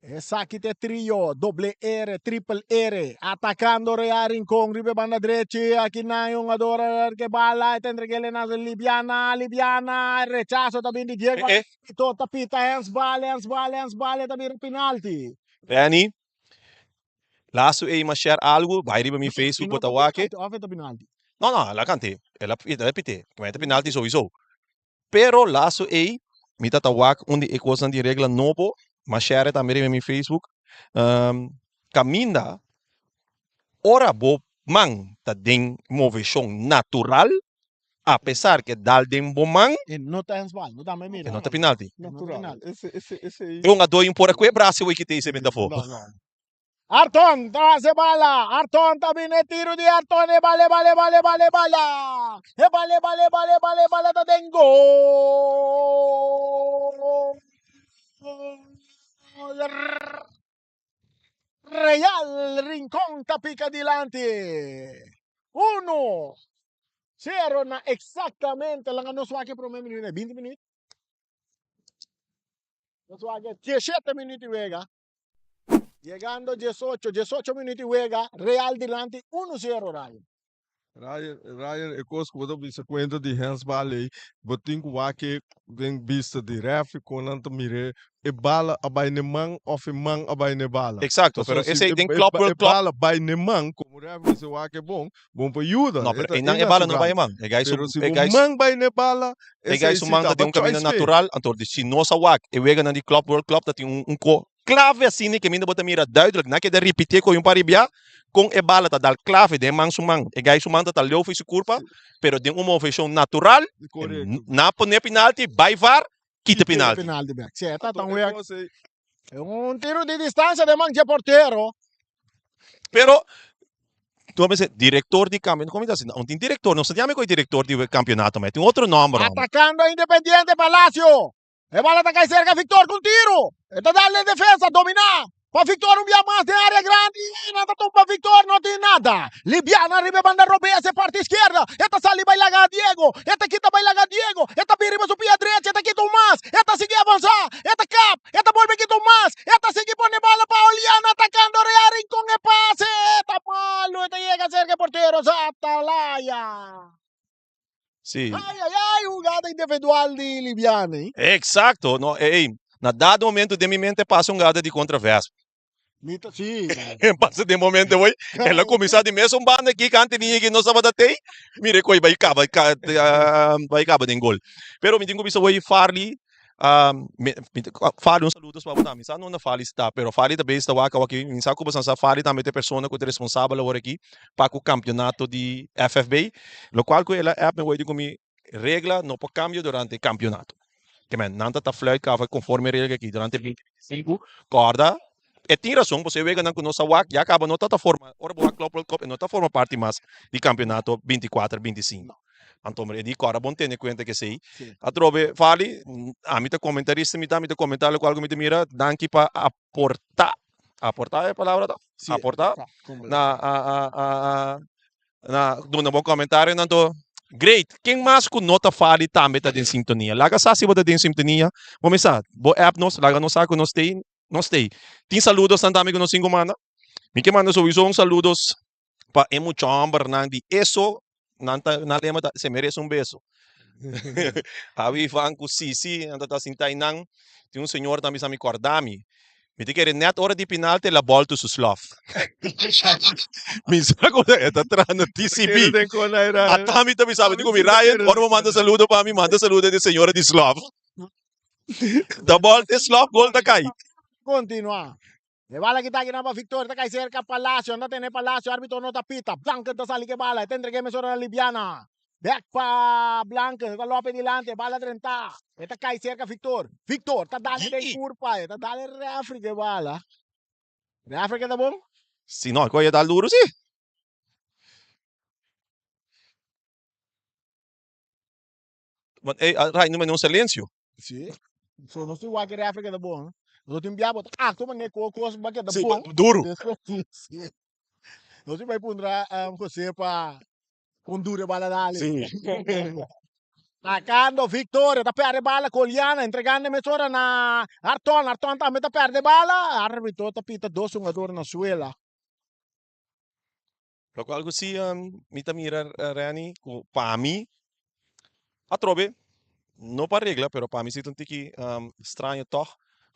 Esaki ta e trio, doble R, triple R, atacando Real Rincon riba e banda drechi, aki nan e hungador ke bala, e ta entreg'el na Libiana, Libiana, e rechazo ta bin di Diego, Eh, eh. Pito ta pita handsbal, handsbal, handsbal, e ta bira penalti. Benny, laatste ei m'a share algu, bai riba mi Facebook bo ta wak e. Of e ta penalti? No, no, el a kant'é, el a el a pit'é, e ta penalti souiso. Pero laatste ei mi ta ta wak un di e kosnan di regla nobo, m'a share tambe riba mi Facebook, kaminda ora bo man ta den moveshon natural, apesar ke dal den bo man, E no ta handsbal, no ta mira. e no ta penalti. No ta penalti. Ese, ese, ese. E hungadó in por a kue brasa wei kite ese benta afó. No, no. Arton ta hasi bala, Arton ta bini e tiro di Arton, e bala, e bala, e bala, e bala, e bala, e bala, e bala, e bala, e bala, e bala ta den gol! Real Rincon ta pica dilanti. Uno, cero na exactamente laga nos wak e prome minuut, 20 minuut. Nos wak e 17 minuut di wega. Yegando 18, 18 minuut di wega, Real dilanti 1-0 Ryan. Ryan, Ryan, e kos ku bo ta bisa kuenta di handsbal ei, bo tin ku wak e den bista di referee kon nan ta mira e bala a bai n'e man òf e man a bai n'e bala. Exacto, pero Pasobra si esei e den e club e world club. bala bai n'e man, komo referee mester wak e bon, bon pa yuda. No, E pero ta einan e bala no bai e man. E gai su Pero si e bo gai man bai n'e bala, e gai esei su si man ta ta den bo un kaminda choice p'e. natural, anto di si nos a wak e weganan di club world club ta tin un un ko Clave asina ke minda bo ta mira duidelijk, nan keda ripitié koe un par di bia, kon e bala ta dal clave den man su man. E gai su man ta ta leu for su curpa, pero den un moveshon natural, Correcto. nan a pone penalti, bai var, kita Kita penalti. penalti bek. Si, e ta Anto tan e wek. kos ei. Un tiro di distancia den man dje portero. Pero, tu a bisa director di campeonato, como ta asina? Un tin director, nos no tin amigo director di campeonato, ma e tin otro nomber, hombre. Atacando Independiente Palacio. E bala ta kai serka Victor ku un tiru. E ta dal den defensa, dominá. Pa Victor un bia mas den area grandi. Nan ta tumba Victor, no tin nada. Libiana riba e banda robes e parti izquierda. E ta sali bai laga Diego. E ta kita bai laga Diego. E ta bin riba su pia drecha. E ta kita un mas. E ta sigui avansa. E ta kap. E ta bolbe kita un mas. E ta sigui pone bala pa Oliana atacando Real Rincon e pase ta malo. E ta yega cerca e portero Zatalaya. Sí. Ay, ay, ay, jugada individual di Libiana. eh. Exacto. No, ey, na dado momento den mi mente pasa un gada di contra Vesp. Mi ta, sí. Pasa den momento hoy, el a cuminsa di mesun banda aki kante ni yega no sabata tei, mira koe bai caba, ca, bai caba den gol. Pero mi tin cu bisa hoy Farley, mi, mi ta, Farley un saludos pa bo tambe, mi sa no unda Farley sta, pero Farley ta bezig ta wak awaki, mi sa cu boso sa Farley tambe ta e persona cu ta responsabel awor aki pa cu campeonato di FFB, locual cu el a app mi hoy di cu mi regla no por cambia durante campeonato. Ke men, nan ta ta fluit kava konforme regla aki durante 2025. Kòrda, e tin rason, pasobra e weganan ku nos a wak ya kaba no ta ta forma, ora bo wak Club World Cup e no ta forma parti mas di kampeonato 24, 25. Anto e di kòrda bon tene kuenta ku esei. Atrobe, Farley, ami ta komentarista mi ta, mi ta komentá lokual ku mi ta mira, danki pa aportá, aportá e palabra ta? Aportá na Na duna bo comentario nan to. Great! Ken mas ku no ta fali tambe ta den sintonia? Laga sa si bo ta den sintonia. Bo mi sa, bo app nos, laga nos sa ku nos tei, nos tei. Tin saludosnan tambe ku nos tin ku manda? Mi ke manda sowiso un saludos pa e mucha hombernan di eso, nan ta, nan lema ta se merece un beso. Javi, Ivan ku Sisi, nan ta ta sinta einan. Tin un señor tambe sa mi kòrda mi. Mi ta kere net ora di pinalti el a bolto su slof. Mi sa ku e ta traha na TCB. Ata mi ta bisa, mi di ku mi Ryan, ora bo manda saludo pa mi, manda saludo di señora di slof. Ta bolto e slof, gol ta kai. Continua. E bala ki ta aki nan pa Victoria ta kai serka Palacio, anda tene Palacio, arbitro no ta pita, Blanken ta sali ke bala, e ta entrega e mesora na Libiana. Bek pa Blanken, e ta lope dilanti, e bala drenta, e ta kai serka Victor, Victor ta dale den kurpa, e ta dale refri ke bala. Refri ke ta bon? Si no, e dal duro si. Want ey, a rai no un silencio. Sí. So nos tin wak e refri keda bon. Nos tin bia bo ta acto mane ko kos ba keda Sí, bon. duro. Despues sí. Nos tin bai puntra um, José pa kon duro e bala dale. Sí. Sacando Victoria, ta perde bala Coliana, entregando mesora na Arton. Arton tambe ta perde bala. Arbitro ta pita dos jugador na suela. Locual cu si mi ta mira Renny cu pa mi atrobe no pa regla pero pa mi si ta un tiki straño tog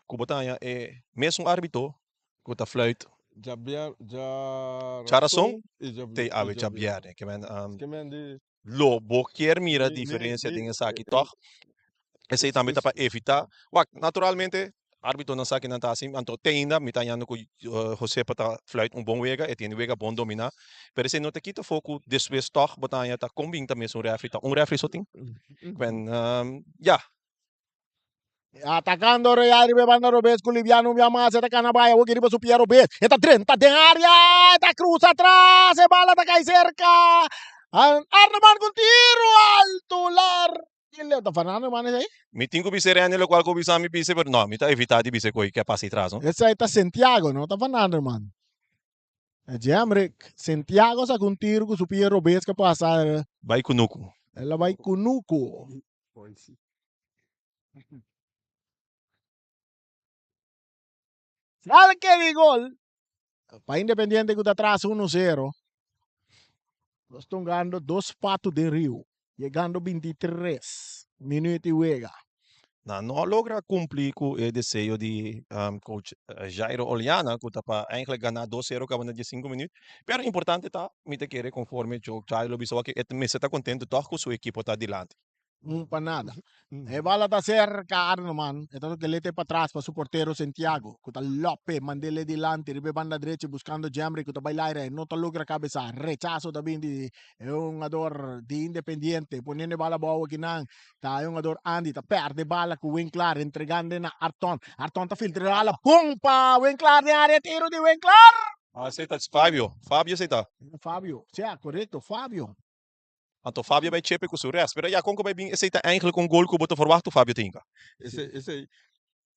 cu bo ta haña e mesun arbitro cu ta fluit djarason te awe djabierne Lo bo kier mira diferencia den esaki tog? Esey tambe ta pa evita. Wak, naturalmente, arbitonan sa kinan ta haci, anto te ainda mi ta hañando cu Josepa ta fluit un bon wega, e tin wega bon domina, pero esey no ta kita afo cu despues tog bo ta haña ta con bin ta mesun refri, ta un refri so tin. Ben, ya. Atacando Real riba e banda robes cu Liviano un bia mas e ta cana bay awo riba su pia robes e ta drenta den area e ta cruza atras e bala ta cay cerca Arneman cu un tiro alto largo y leu ta Van Arneman esey? Mi tin cu bisa Rene locual cu bisa mi bisa pero no mi ta evita di bisa cu ke pasa atras no. Esey ta Santiago no ta Van Arneman. Jemrick Santiago saca un tiro cu su pia robes ca pasa. Bay cunucu. El a bay cunucu. Salke di gol pa Independiente ku ta tras uno sero. Nos tungando dos patu den riu, yegando 23 minuut di wega. Nan no a logra cumpli cu e deseo di coach Jairo Oliana cu ta pa eigenlijk gana dos sero caba na diesinco minuut. Pero importante ta, mi ta kere conforme Jairo lo bisa awor e mester ta contento toch cu su ekipo ta dilanti. Un pa nada. E bala ta cerca Arnoman. E ta toca pa tras pa su portero Santiago, cu ta lope, mandele dilanti riba e banda drechi buscando Jemry cu ta bay laira. E no ta logra cabeza. Rechazo ta bin di e hungador di Independiente, poniendo e bala abao akinan. Ta e hungador Andy ta perde bala cu Winklar, entregando na Arton. Arton ta filtra e bala, pum pa Winklar den area, tiro di Winklar! Ah, esey ta Fabio. Fabio esey ta. Fabio, sea, corecto, Fabio. Anto Fabio bai chepe ku su rest. Pero ya kon ku bai bin esei ta eigenlijk un gol ku bo ta verwacht ku Fabio ta hinka. Esei, esei.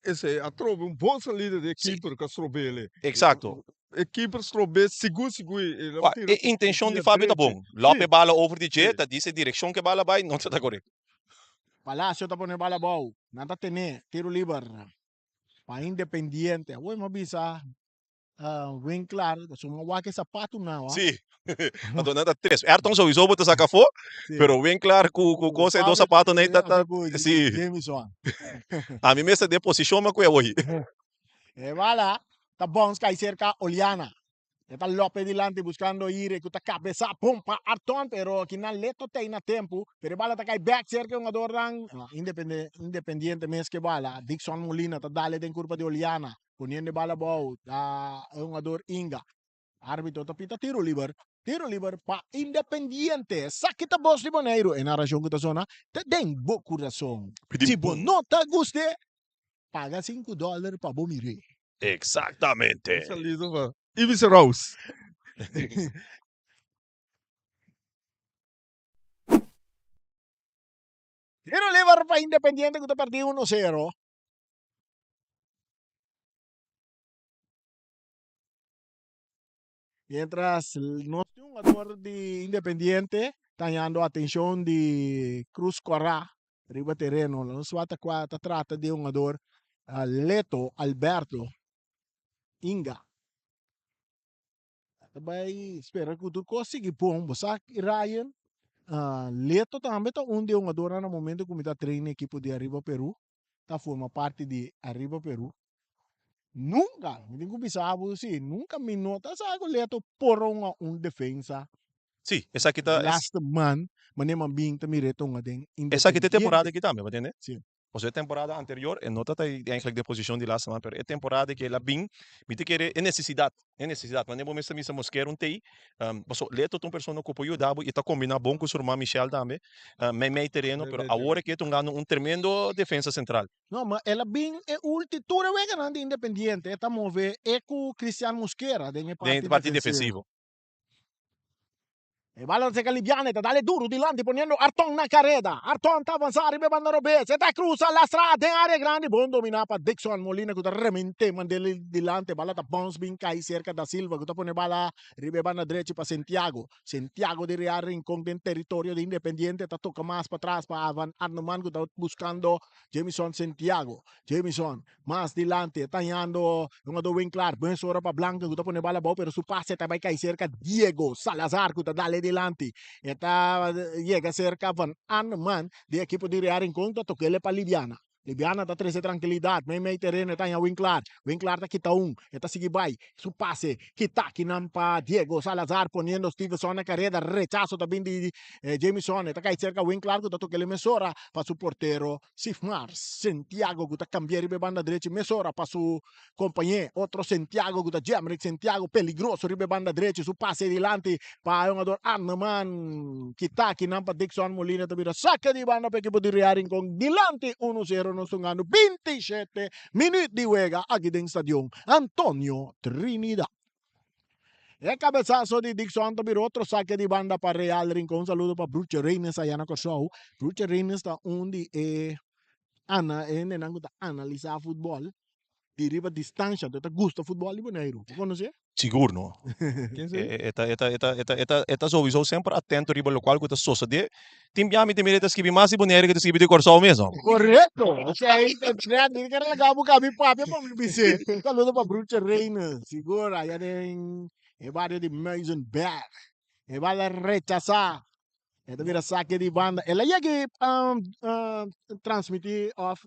Esei atrobe un bon salida di e keeper ku a strob'el. Eksakto. E keeper strob'é sigur sigur i el a tira E intenshon di Fabio ta bon. Lòp e bala over di dje, ta dise direkshon ku e bala bai no ta ta korekto. Palacio ta pone bala abou. Nan ta tene tiro liber pa Independiente. Awor mi a bisa Winklar, pasobra mi a wak e sapatu nan. Sí, anto nan ta tres. Ayrton sowieso bo ta saka afó, pero Winklar ku ku kos e dos sapatunan ei ta ta sí. Jamison. Ami mes ta den posishon mi a kue awor. E bala ta bòns kai serka Oliana. E ta lope dilanti buskando Ire ku ta kabesá bon pa Arton, pero kinan Leto tei na tempu. Pero e bala ta kai bèk serka e hungadornan Independiente mes ke bala. Dixon Molina ta dale den kurpa di Oliana. Poniendo e bala abou ta e hungador Inga. Arbitro ta pita tiro liber. Tiro liber pa Independiente. Esaki ta bos di Boneiru. E narashon ku ta sona ta den bo kurason. Si bo no ta gust'é, paga sinku dòler pa bo mir'é. Exactamente. Un saludo pa Ibis Rouse. Tiro liber pa Independiente ku ta pèrdí uno sero. Mientras nos tin un jugador di Independiente ta hañando atencion di Cruz Corá riba tereno. Nos wak ta cua ta trata di un jugador Leto Alberto Inga. Ta bai spera cu tur cos sigui bon. Bo sa Ryan, Leto tambe ta un di e jugadornan na momento cu mi ta train ekipo di Arriba Peru. Ta forma parti di Arriba Peru. Nunca, mi tin cu bisa bo si, nunca mi no ta sa cu Leto por hunga un defensa. Sí, esaki ta. Laatste man, manera man bin ta mira e ta hunga den Esaki ta e temporada Independiente. aki tambe, bo tende? Sí. Pasobra e temporada anterior e no ta ta eigenlijk den posicion di laatste man, pero e temporada cu el a bin, mi ta kere e necesidad, e necesidad. Manera bo mester bisa Mosquera un tei, pasobra Leto ta un persona cu por yuda bo y ta combina bon cu su ruman Michel tambe, mei mei tereno, pero awor aki e ta hungando un tremendo defensa central. No, ma el a bin e ulti tur e weganan di Independiente, e ta move e cu Cristian Mosquera den e Den e parti defensivo. E bala ta seca Libiana, e ta dale duro dilanti poniendo Arton na careda. Arton ta avansa riba e banda robes, e ta cruza lastra den area grandi, bon domina pa Dixon Molina cu ta remente mand'e dilanti, e bala ta bounce bin cay cerca Da Silva cu ta pone bala riba e banda drechi pa Santiago. Santiago di Real Rincon den territorio di Independiente ta toca mas patras pa Avan Arnoman cu ta buscando Jamison Santiago. Jamison Mas dilanti e ta hañando hungador Winklaar. Buen sora pa Blanco ku ta pone bala abou pero su pase ta bai kai serka Diego Salazar ku ta dale dilanti. E ta yega serka Van Arnman di ekipo di Real Rincon ta tok'el pa Libiana. Libiana ta trese trankilidat mei mei tereno e ta haña Winklaar. Winklaar ta kita un e ta sigui bai su pase kita kinan pa Diego Salazar poniendo Stevenson na kareda. Rechaso ta bin di Jamison e ta kai serka Winklaar ku ta tok'el mesora pa su portero Sifmar Sentiago ku ta kambia riba e banda drechi mesora pa su kompañé otro Sentiago ku ta Jemrick Sentiago peligroso riba e banda drechi su pase dilanti pa e hungador Arneman kita kinan pa Dixon Molina ta bira saka di banda pa ekipo di Real Rincon dilanti uno sero nos tungando 27 minuut di wega aki den stadion Antonio Trinidad. E cabezazo di Dixon ta bira otro saque di banda pa Real Rincon. Un saludo pa Bruche Reines allá na Kòrsou. Bruche Reines ta un di e ana e hendenan ku ta analisá futbòl di riba distansha. Anto e ta gusta futbòl di Boneiru. Bo konosé? Sigur no. Ken si? E ta e ta e ta e ta e ta e ta souiso semper atento riba lokual ku ta sosodé. Tin bia mi ta mira e ta skibi mas di Boneiru ke ta skibi di Kòrsou mes no. Korekto. Esei ta trèt. Mi ker laga bo kabi papia pa mi bis'é. Un saludo pa Bruche Reina. Sigur aya den e bario di Muizenberg. E bala rechasá. E ta bira sake di banda. El a yega transmití òf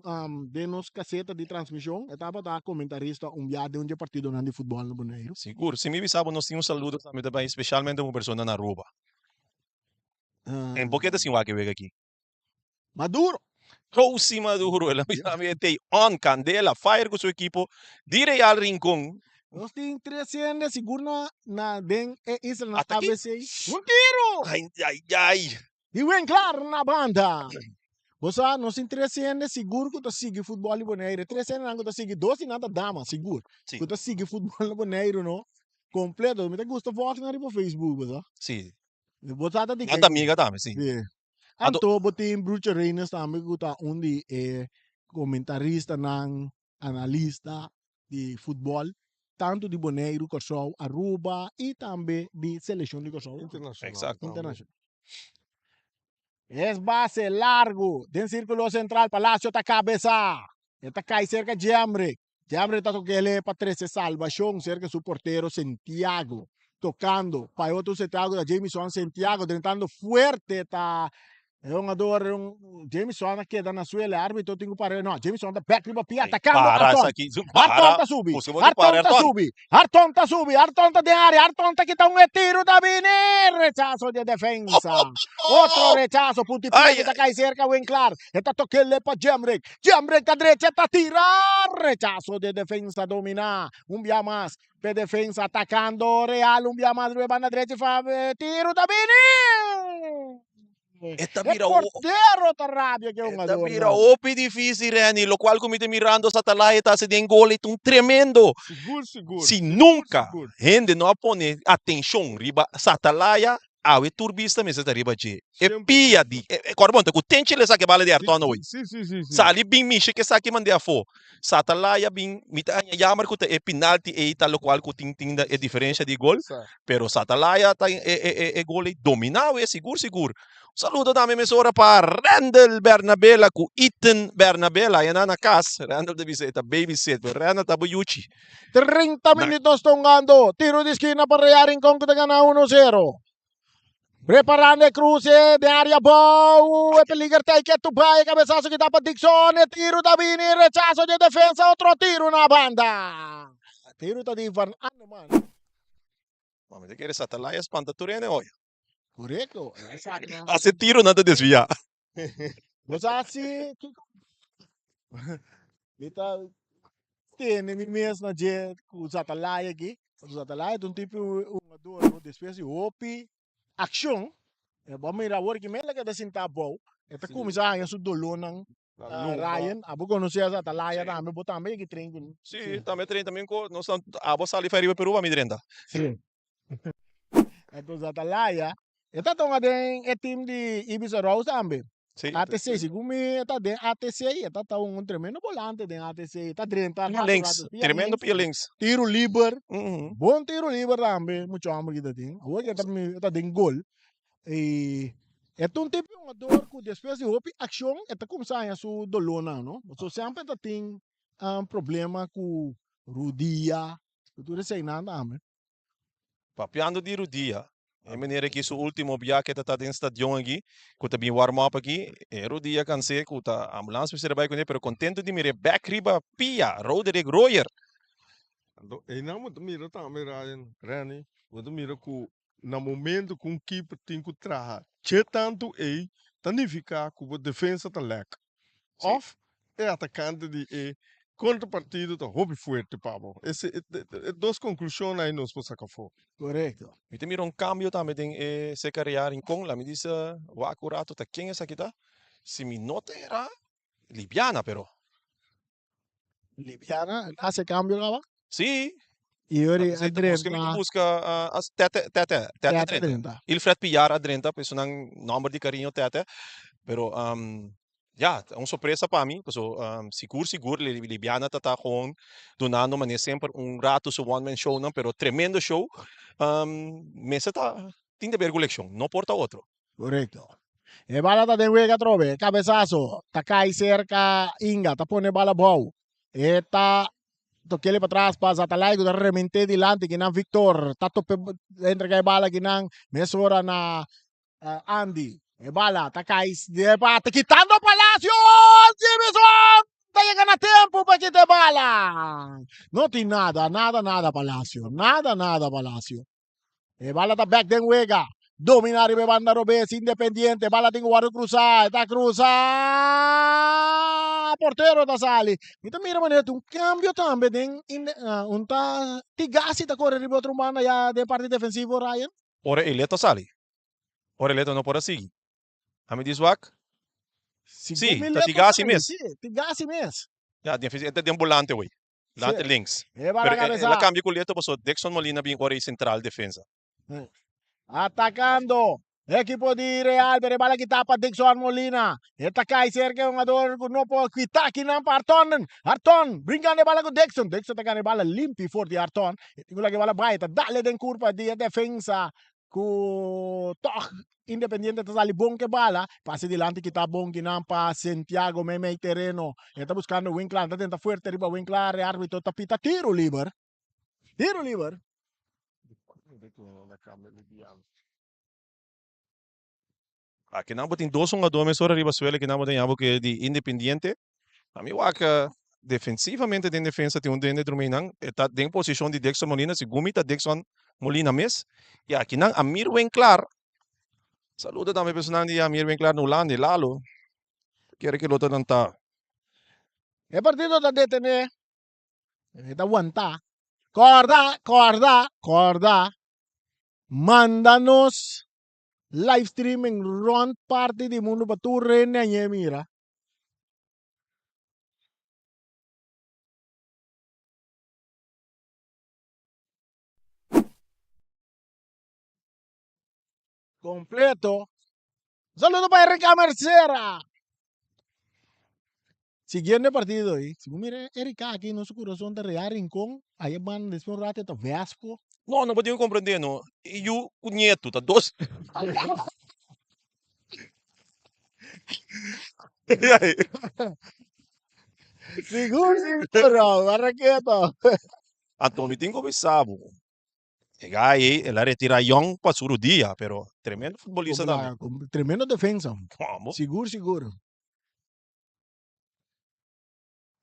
den nos kaseta di transmishon e tabata komentarista un bia den un dje partidonan di futbòl na Boneiru. Sigur. Si mi bisa bo nos tin un saludo tambe ta bai spesialmente un persona na Aruba. En por ke ta sin wak e wega aki? Maduro. Rosie Maduro, el a bisa mi e tei on candela, fire cu su equipo di Real Rincon. Nos tin tres hende sigur na na den e islanan Ata aki. ABC. Un tiro! Ay, ay, ay. Di Winklaar na banda. Bo sa, nos tin tres hende sigur cu ta sigui futbol di Bonaire. Tres hendenan cu ta sigui, dos di nan ta dama, sigur. Sí. Cu ta sigui futbol na Boneiru, no? Completo. Mi ta gusta volg nan riba Facebook, bo sa. Sí. Bo sa ta di Nan ta amiga tambe, sí. Sí. Anto bo tin Bruce Reines tambe ku ta un di e komentaristanan. analista di futbòl, tantu di Boneiru, Kòrsou, Aruba i tambe di selekshon di Kòrsou. Internashonal. Exacto. Internashonal. Es base largu den sirkulo sentral, Palacio ta kabesá. E ta kai serka Jemrick. Jemrick ta tok'el pa trese salbashon serka su portero Santiago. Tokando pa e otro Santiago ta Jamison Santiago drentando fuerte ta E hungador Jamison a keda na suelo, e arbitro tin ku para. No, Jamison ta bek riba pia, atakando Para Arton. esaki. Zu- Para. Arton ta subi, Busca bo di para Arton ta Arton. subi, Arton ta subi, Arton ta den área, Arton ta kita un e tiro ta bini, rechazo di e defensa. Otro rechazo, punti pia Ai, ku ta kai serka Winklar. E ta tokele pa Jemrick. Jemrick ta drecha, ta tira, rechazo di e defensa domina. Un bia mas, p'e defensa atakando Real, un bia mas riba e banda drecha, fa tiro ta bini. E ta E bira portero ta rabia ke E ta hungador bira nan. hopi difícil, Renny. Locual cu mi ta mirando Satalaya ta haci den gol, e ta un tremendo. Sigur, sigur. Si Sigur, nunca sigur. hende no a pone atencion riba Satalaya, awe tur bista mester ta riba dje. E Siempre, pia siempre. di, e, e, kòrda bon, ta ku tenchi el a saka e bala di Si, Ayrton awey. si, si, si, si. Sali bin mishi ke esaki mand'é afó. Satalaya bin, mi ta haña jammer ku ta e pinalti ei ta lokual ku tin tin e diferensha di gol. Sa. Pero Satalaya ta e e e e gol ei dominá we sigur sigur. Un saludo tambe mesora pa Randall Bernabela ku Ethan Bernabela ayana na kas. Randall ta bisa e ta babysit pero Randall ta bo yuchi. 30 Na minuut nos ta hungando. Tiro di skina pa Real Rincon ku ta gana 1-0. Preparando e cruce den área bou. E peliger ta ke tu bai. Cabezazo kita pa Dixon. E tiro ta bini. Rechazo de defensa. Otro tiro na banda. Tiro ta di Van Anneman. Mami ta kere Satalaya spanta tur hende hoy. Correcto. Exacto. Hace tiro nan ta desvia. Bo sa si kiko mi ta tene mi mes na dje ku Satalaya aki. Satalaya ta un tipo hungador ku despues di hopi akshon, bo a mira awor ki mel a keda sinta abou, e ta kuminsá haña su dolónan. Ryan, abo konosé a Satalaya tambe, bo tambe yegi train kuné. Sí, tambe train tambe ku nos abo sali for riba Peru pa mi drenta. Sí. Entonces Atalaya, e ta tonga den e team di Ibis Rose tambe. Sí. ATC, segun mi e ta den ATC, e ta ta un tremendo volante den ATC, e ta drenta Pia rato links, rato, pia tremendo links, pia links. tiro liber, Mm. bon tiro liber tambe, mucho homber ki ta tin. Awor ki e ta mi- e ta den gol. E e ta un tipo jugador ku despues di hopi akshon e ta kumsa haña su dolónan, no? So semper e ta tin um, problema ku rudia, ku tur eseinan tambe. Papiando di rudia, e meneer aki su ultimo bia ke ta ta den stadion aki, ku ta bin warm up aki, e rudia kans'é ku ta ambulans mester a bai kuné, pero kontento di mir'é bèk riba pia, Roderick Royer. Anto einan bo ta mira tambe Ryan, Renny, bo ta mira ku na momento ku un keeper tin ku traha dje tantu ei, ta nifiká ku bo defensa ta lèk. Sí. Of e atakante di e kontrapartido ta hopi fuerte pa bo. Ese e e dos konklushonnan ei nos por saka afó. Korekto. Mi ta mira un kambio tambe den e Secaria Rincon. Laat mi bisa wak un rato ta ken esaki ta. Si mi no ta era, Libiana pero. Libiana hasi e kambio kaba? Sí. I ora Esei a ta buska, mi ta drenta. buska as Tete, Tete, Tete Tete drenta. drenta. Ilfred Pillar a drenta, pues nan nomber di cariño Tete. Pero ya, ta un sorpresa pa mi, paso sigur sigur Libiana ta ta gewoon dunando manera semper un rato su one man shownan, pero tremendo show. Mester ta tin de ber cu leccion, no por ta otro. Korekto. E bala ta den wega atrobe. E kabesaso ta kai serka Inga, ta pone bala bou. E ta tokele patras pa Zatalay ku ta remente dilanti kinan Victor ta tope entrega e bala kinan mesora na Andy. E bala ta kai de bate kitando Palacio. Jimison ta yega na tempo pa kita e bala. No tin nada, nada, nada Palacio. Nada, nada Palacio. E bala ta bek den wega. Domina riba e banda robes Independiente. Bala tin ku wòrdu krusá. E ta krusa. Portero ta sali. Mi ta mira manera tin un kambio tambe den un ta Tigasi ta kore riba otro banda ya den parti defensivo Ryan. Ora Eleto a sali. Ora Eleto no por a sigui. Ami di zwak. Segun Sí, mi ta Leto Tigasi sali. mes. Sí, Tigasi mes. Ya, e ta den bolante wey. Lante links. E bala Pero el a cabeza. cambia cu Leto paso Dixon Molina bin ora y central defensa. Atacando. Ekipo di Real pero e bala kita pa Dixon Molina. E ta kai serka e hungador ku no por kita kinan pa Arton. Arton brinkando e bala ku Dixon. Dixon ta gana e bala limpi for di Arton. E tin ku laga e bala bai. Ta dale den kurpa di e defensa ku tog Independiente ta sali bon ku e bala. Pasa dilanti kita bon kinan pa Santiago meimei tereno. E ta buskando Winklar. Ta tenta fuerte riba Winklar. E arbitro ta pita tiro liber. Tiro liber. Aki nan bo tin dos hungadó mesora riba suelo ki nan bo ta yama ke di Independiente. A mi wak defensivamente den defensa tin un dende drumí nan. E ta den posishon di Dixon Molina, segun mi ta Dixon Molina mes. I aki nan Amir Winklaar. Saludo tambe pa esunnan di Amir Winklaar na Hulanda, Lalo. Kere ke lo ta nan ta. E partido ta detené. E ta wantá. Kòrda, kòrda, kòrda. Manda nos live streaming rònt parti di mundu pa tur hende añe mira. Kompleto. Saludo pa Erika Mercera. Siguiendo e partido ei, si bo mira Erika aki nos kurason ta rea Rincon, aya banda despues un rato e ta Vesco. No, no bo tin ku komprende no. E yu ku nietu ta dos. Sigur sigur, Barraqueto. Anto mi tin ku bisa bo. E guy ei, el a retira yong pa su rudia, pero tremendo futbolista tambe. Tremendo defensa. Vamos. Sigur, sigur.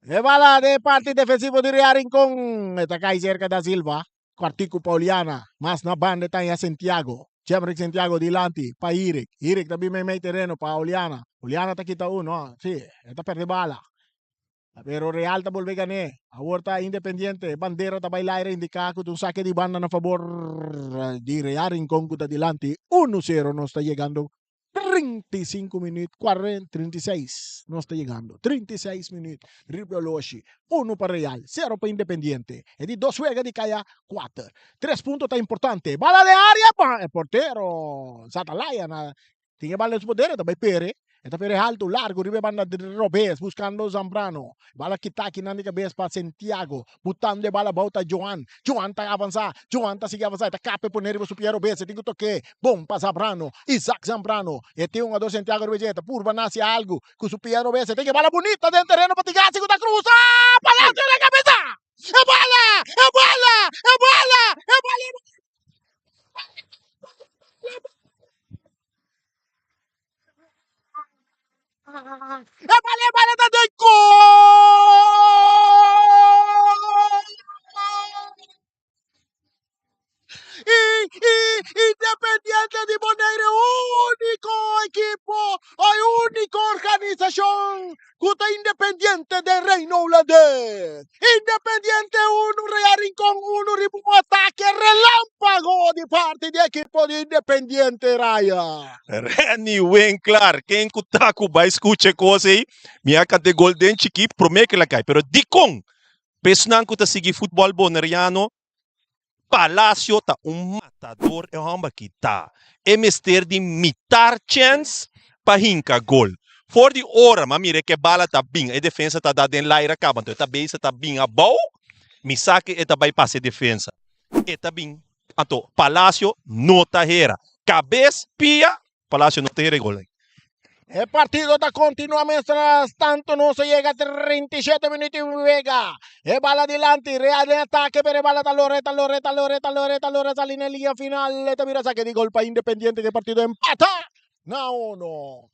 E bala de parti defensivo di Real Rincon. E ta kai cerca da Silva. Cuartico pa Oliana. Mas na banda ta ya Santiago. Jemrick Santiago dilanti pa Irik. Irik ta bin meimei tereno pa Oliana. Oliana ta kita uno. Si, e ta perde bala. Pero Real ta bolbe gané. Awor ta Independiente. E bandera ta bai laire indiká ku ta un sake di banda na fabor di Real Rincon ku ta dilanti 1-0. Nos ta yegando 35 minuut, 36 nos ta yegando. 36 minuut riba e oloshi. Uno pa Real, sero pa Independiente. E di dos wega di kaya kuater. Tres punto ta importante. Bala den area pa e portero Zatalaya na Tin e bala den su poder, e ta bai pere. E ta pere haltu, largu riba e banda robes, buskando Zambrano. E bala kita akinan di kabes pa Santiago, butando e bala abou ta Joan. Joan ta avansá, Joan ta sigui avansá, e ta kap e pone riba su pia robes, e tin ku tok'é. Bon pa Zambrano, Isaac Zambrano. E tin hungador Santiago riba dje, e ta purba na hasi algu ku su pia robes. E tin e bala bunita den tereno pa Tigasi ku ta krusa! Palacio den kabesa! E bala! E bala! E bala! E bala! E bala, e bala ta den gol! I, i, Independiente di Bonaire, úniko ekipo, oi úniko organisashon ku ta independiente den Reino Hulandes. Independiente unu, Real Rincon unu riba un atake relampago di parti di ekipo di Independiente Raya. Renny Winklar, ken ku ta ku bai skucha e kos ei? Mi a kanta e gol den chikí promé ku el a kai, pero dikon pa esnan ku ta sigui futbòl boneriano Palacio ta un matador e homber aki ta. E mester di mitar chens pa hinca gol. For di ora m'a mira ke bala ta bin e defensa ta da den laira caba anto e ta bisa ta bin abou mi sa ke e ta bay pasa e defensa. E ta bin anto Palacio no ta hera. Cabes pia Palacio no ta hera e gol ey. E partido ta continua mientras tanto nos a yega 37 minuut di wega. E bala dilanti, Real den atake pero e bala ta lora, e ta lora, e ta lora, e ta lora, e ta lora sali na e liña final. E ta bira sake di gol pa Independiente ku e partido empata na uno.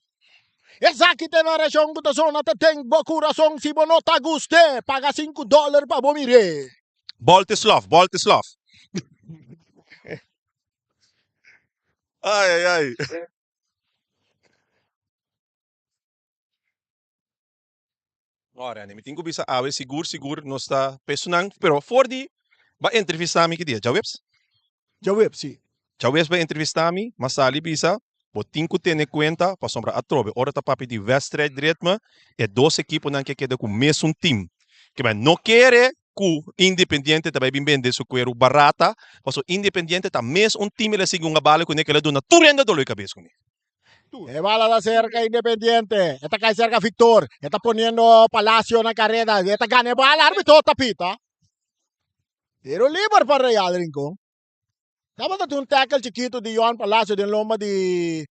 Esaki ta e narashon ku ta sona ta den bo kurason si bo no ta gust'é paga sinku dòler pa bo mir'é. Bòlte slof, bòlte slof. Ai ai ai. No, Renny, mi tin ku bisa awe sigur sigur nos ta pesunan, pero for di ba entrevistá mi ki dia? Djaweps? Djaweps, si. Djaweps ba entrevistá mi, m'a sali bisa bo tin ku tene kuenta pasobra atrobe ora ta papia di wedstrijdritme e dos ekiponan ke keda ku mesun tim. Ke men no kere. ku Independiente ta bai bin bende su kueru barata, pasobra Independiente ta mes un tim el a sigui hunga bala kuné ku el a duna tur hende dolor di kabes kuné. E bala ta serka Independiente, e ta kai serka Victor, e ta poniendo Palacio na kareda, e ta gana e bala, arbitro ta pita. Tiro liber pa Real Rincon. Tabata tin un tackle chikitu di Johan Palacio den lomba di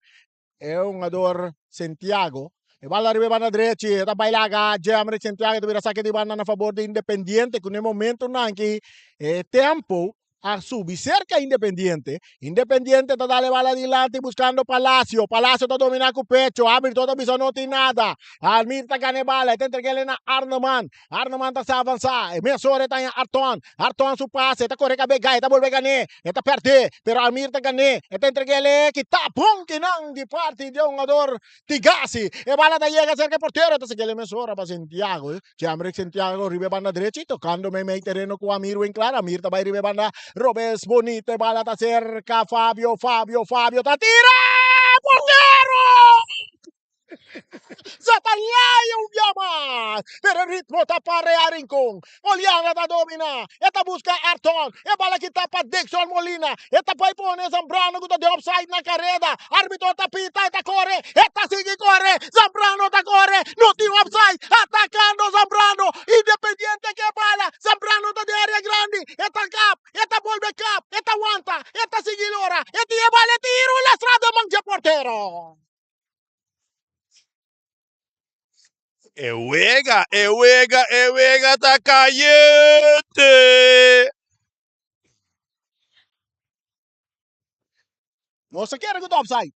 e hungador Santiago. E bala riba e banda drechi, e ta bai laga Jemrick Santiago ta bira saki di banda na fabor di Independiente ku na e momentunan aki e tempo a subi serka Independiente. Independiente ta dal e bala dilanti buskando Palacio. Palacio ta domina ku pecho. Arbitro ta bisa no tin nada. Almir ta gana e bala. E ta entreg'el na Arneman. Arneman ta sa avansa. E mesora e ta haña Arton. Arton su pase. E ta kore kab'e gai. E ta bolbe gan'é. E ta pèrd'é. Pero Almir ta gan'é. E ta entreg'el e kita bon kinan di parti di e hungador Tigasi. E bala ta yega serka e portero. E ta sigui el e mesora pa Santiago. Jemrick Santiago riba e banda drechi tocando meimei tereno cu Amir Winklaar. Amir ta bay riba e banda robes bonito. E bala ta cerca Fabio, Fabio, Fabio ta tira! Portero! Zatalaya un bia mas, pero e ritmo ta pa Real Rincon. Oliana ta domina, e ta busca Ayrton, e bala kita pa Dixon Molina, e ta bai pone Zambrano cu ta den offside na careda, arbitro ta pita, e ta core, e ta sigui core, Zambrano ta core, no tin offside, atacando Zambrano, Independiente ke bala, Zambrano ta den area grandi, e ta kap, e ta bolbe kap, e ta wanta, e ta sigui lora, e tin e bala, e tiro, lastra den man dje portero. E wega, e wega, e wega ta cayente. Nos ta kere ku ta offside.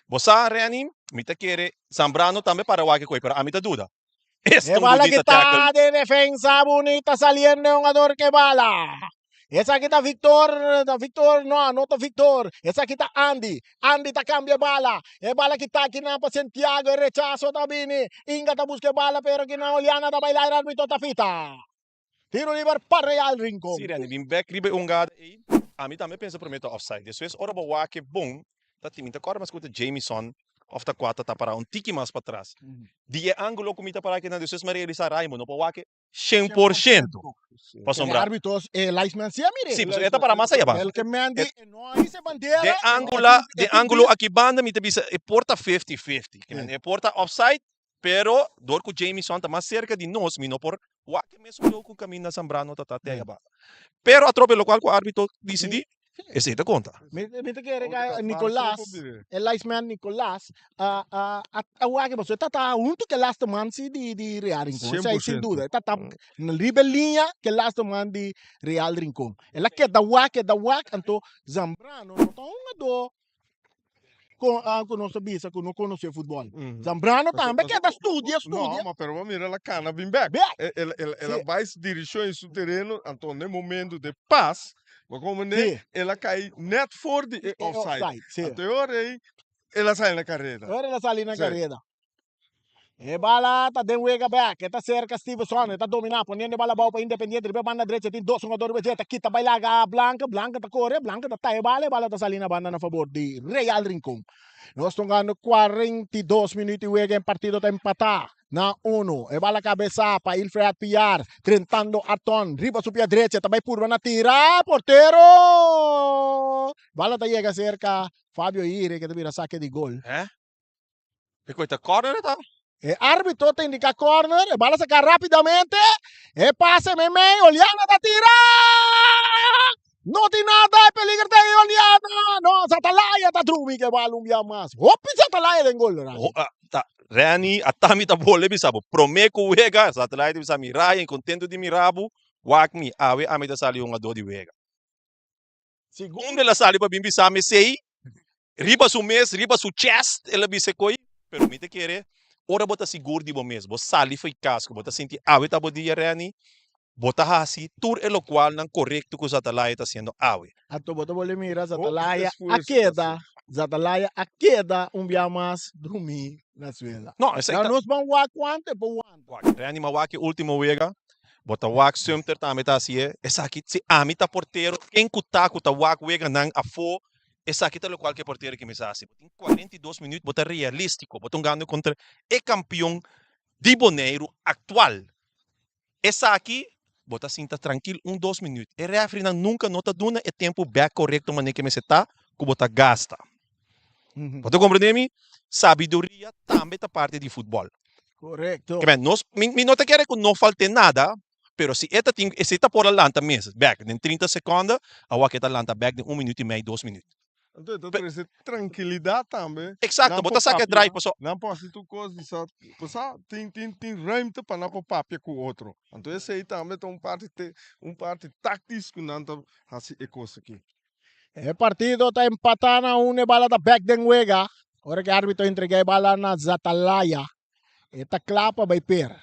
Bo sa, Renny, mi ta kere Zambrano tambe para wak e koe, pero ami ta duda. Esta E un bala bunita kita tackle. de defensa bunita saliendo e hungador ke bala. Esaki ta Victor, ta Victor, no, no ta Victor. Esaki ta Andy. Andy ta cambia e bala. E bala kita akinan pa Santiago, e rechazo ta bini. Inga ta busca e bala, pero akinan Oliana ta baila, e arbitro ta pita. Tiro liber pa Real Rincon. Si, Randy, bin bek riba e hungada ei. Ami tambe pensa prome ta offside. Despues ora bo wak e bon, ta tin. Mi ta kòrda mas ku ta Jamison òf ta kua ta ta pará un tiki mas patras. Di e ángulo ku mi ta pará akinan, despues mi a realisá Raimo no por wak e 100%. Pasobra. E árbitros, e linesman si a mira. Sí, pasobra e ta pará mas ayá El ke men di e no a hisa e bandera. Den ángulo, den ángulo aki banda mi ta bisa e por ta 50-50. E por ta offside, pero dor ku Jamison ta mas serka di nos, mi no por wak e mesun lou ku kaminda Zambrano ta ta te ayá banda. Pero atrobe lokual ku árbitro disidí, Esei ta konta. Mi mi ta kere ka Nicolas, e linesman Nicolas a a a a wak pasobra e tata huntu ku e laste man si di di Real Rincon. Esei sin 100%. duda. E tata riba e liña ku e laste man di Real Rincon. El a keda wak, keda wak, anto Zambrano no ta un hungadó ku ku nos ta bisa ku no konosé futbòl. Zambrano tambe keda studia, studia. No, ma pero bo mira el a kana bin bèk. Bèk. El el el a Sí. bai su dirishon i su tereno, anto na e momento de pas, bo komprendé, Sí. el a kai nèt for di e E offside. offside, sí. Anto e ora ei el a sali na kareda. E ora el a sali na Sí. kareda. E bala ta den wega bek, e ta serka Stevenson, e ta domina, poniendo e bala abou pa Independiente, riba e banda drecha tin dos hungador riba dje, ta kita bai laga Blanca, Blanca ta kore, Blanca ta taha e bala, e bala ta sali na banda na fabor di Real Rincon. Nos ta hungando 42 minuut di wega, e partido ta empata na uno. E bala kabesa pa Ilfred Piar, drentando Arton riba su pia drecha, ta bai purba na tira, portero! Bala ta yega serka Fabio Ire ke ta bira sake di gol. Hè? E koe ta corner ta? E arbitro ta indica corner, e bala saca rapidamente, e pase meimei, Oliana ta tira! No tin nada, e peligro ta ei Oliana! No, Zatalaya ta drumi ke bala un bia mas. Hopi Zatalaya den gol, Rani. Oh, ah, ta, Rani, atami ta bole bisa bo. Prome ku wega, Zatalaya ta bisa mi Ryan, contento di mira bo, wak mi, awe ami ta sali hungador di wega. Segundo el a sali pa bin bisa mi esei, riba su mes, riba su chest el a bisa e koi, pero mi ta kere ora bo ta sigur di bo mes, bo sali for e kas ku bo ta sinti awe ta bo dia Renny, bo ta hasi tur e lokualnan korekto ku Zatalaya ta hasiendo awe. Anto bo ta bolbe mira Hopi Zatalaya a esfuerso ta keda, hasi. Zatalaya a keda un bia mas drumí na suela. No, esei Na ta. nos ban wak kuantu e por wanta. Wak, Renny m'a wak e ultimo wega, Bo ta wak Sumter tambe ta hasié esaki. Si ami ta portero, ken ku ta ku ta wak weganan afó, esaki ta lokual ku e portero ke mester hasi. Bo tin 42 minüt, bo ta realístiko, bo ta hungando kontra e kampion di Boneiru aktual. Esaki Bo ta sinta trankil un dos minuut. E refereenan nunka no ta duna e tempu bek korekto manera ke mester ta ku bo ta gasta. Bo ta komprende mi? Sabiduria tambe ta parti di futbòl. Korekto. Ke men, nos, mi, mi no ta kere ku no falt'é nada, pero si e ta tin, si e ta por a lanta mes bek den trinta sekonde, awor ke ta lanta bek den un minuut i mei, dos minuut. Anto e ta trese trankilidat tambe. Exacto, Nan bo por ta saca e papia, drive paso. nan por hasi tur kos di sa, pasá tin tin tin ruimte pa nan por papia ku otro. Anto esei tambe ta un parti te un parti taktis ku nan ta hasi e kos aki. E partido ta empatá na un, e bala ta bek den wega. Ora ku e árbitro entregá e bala na Zatalaya, E ta kla pa bai per.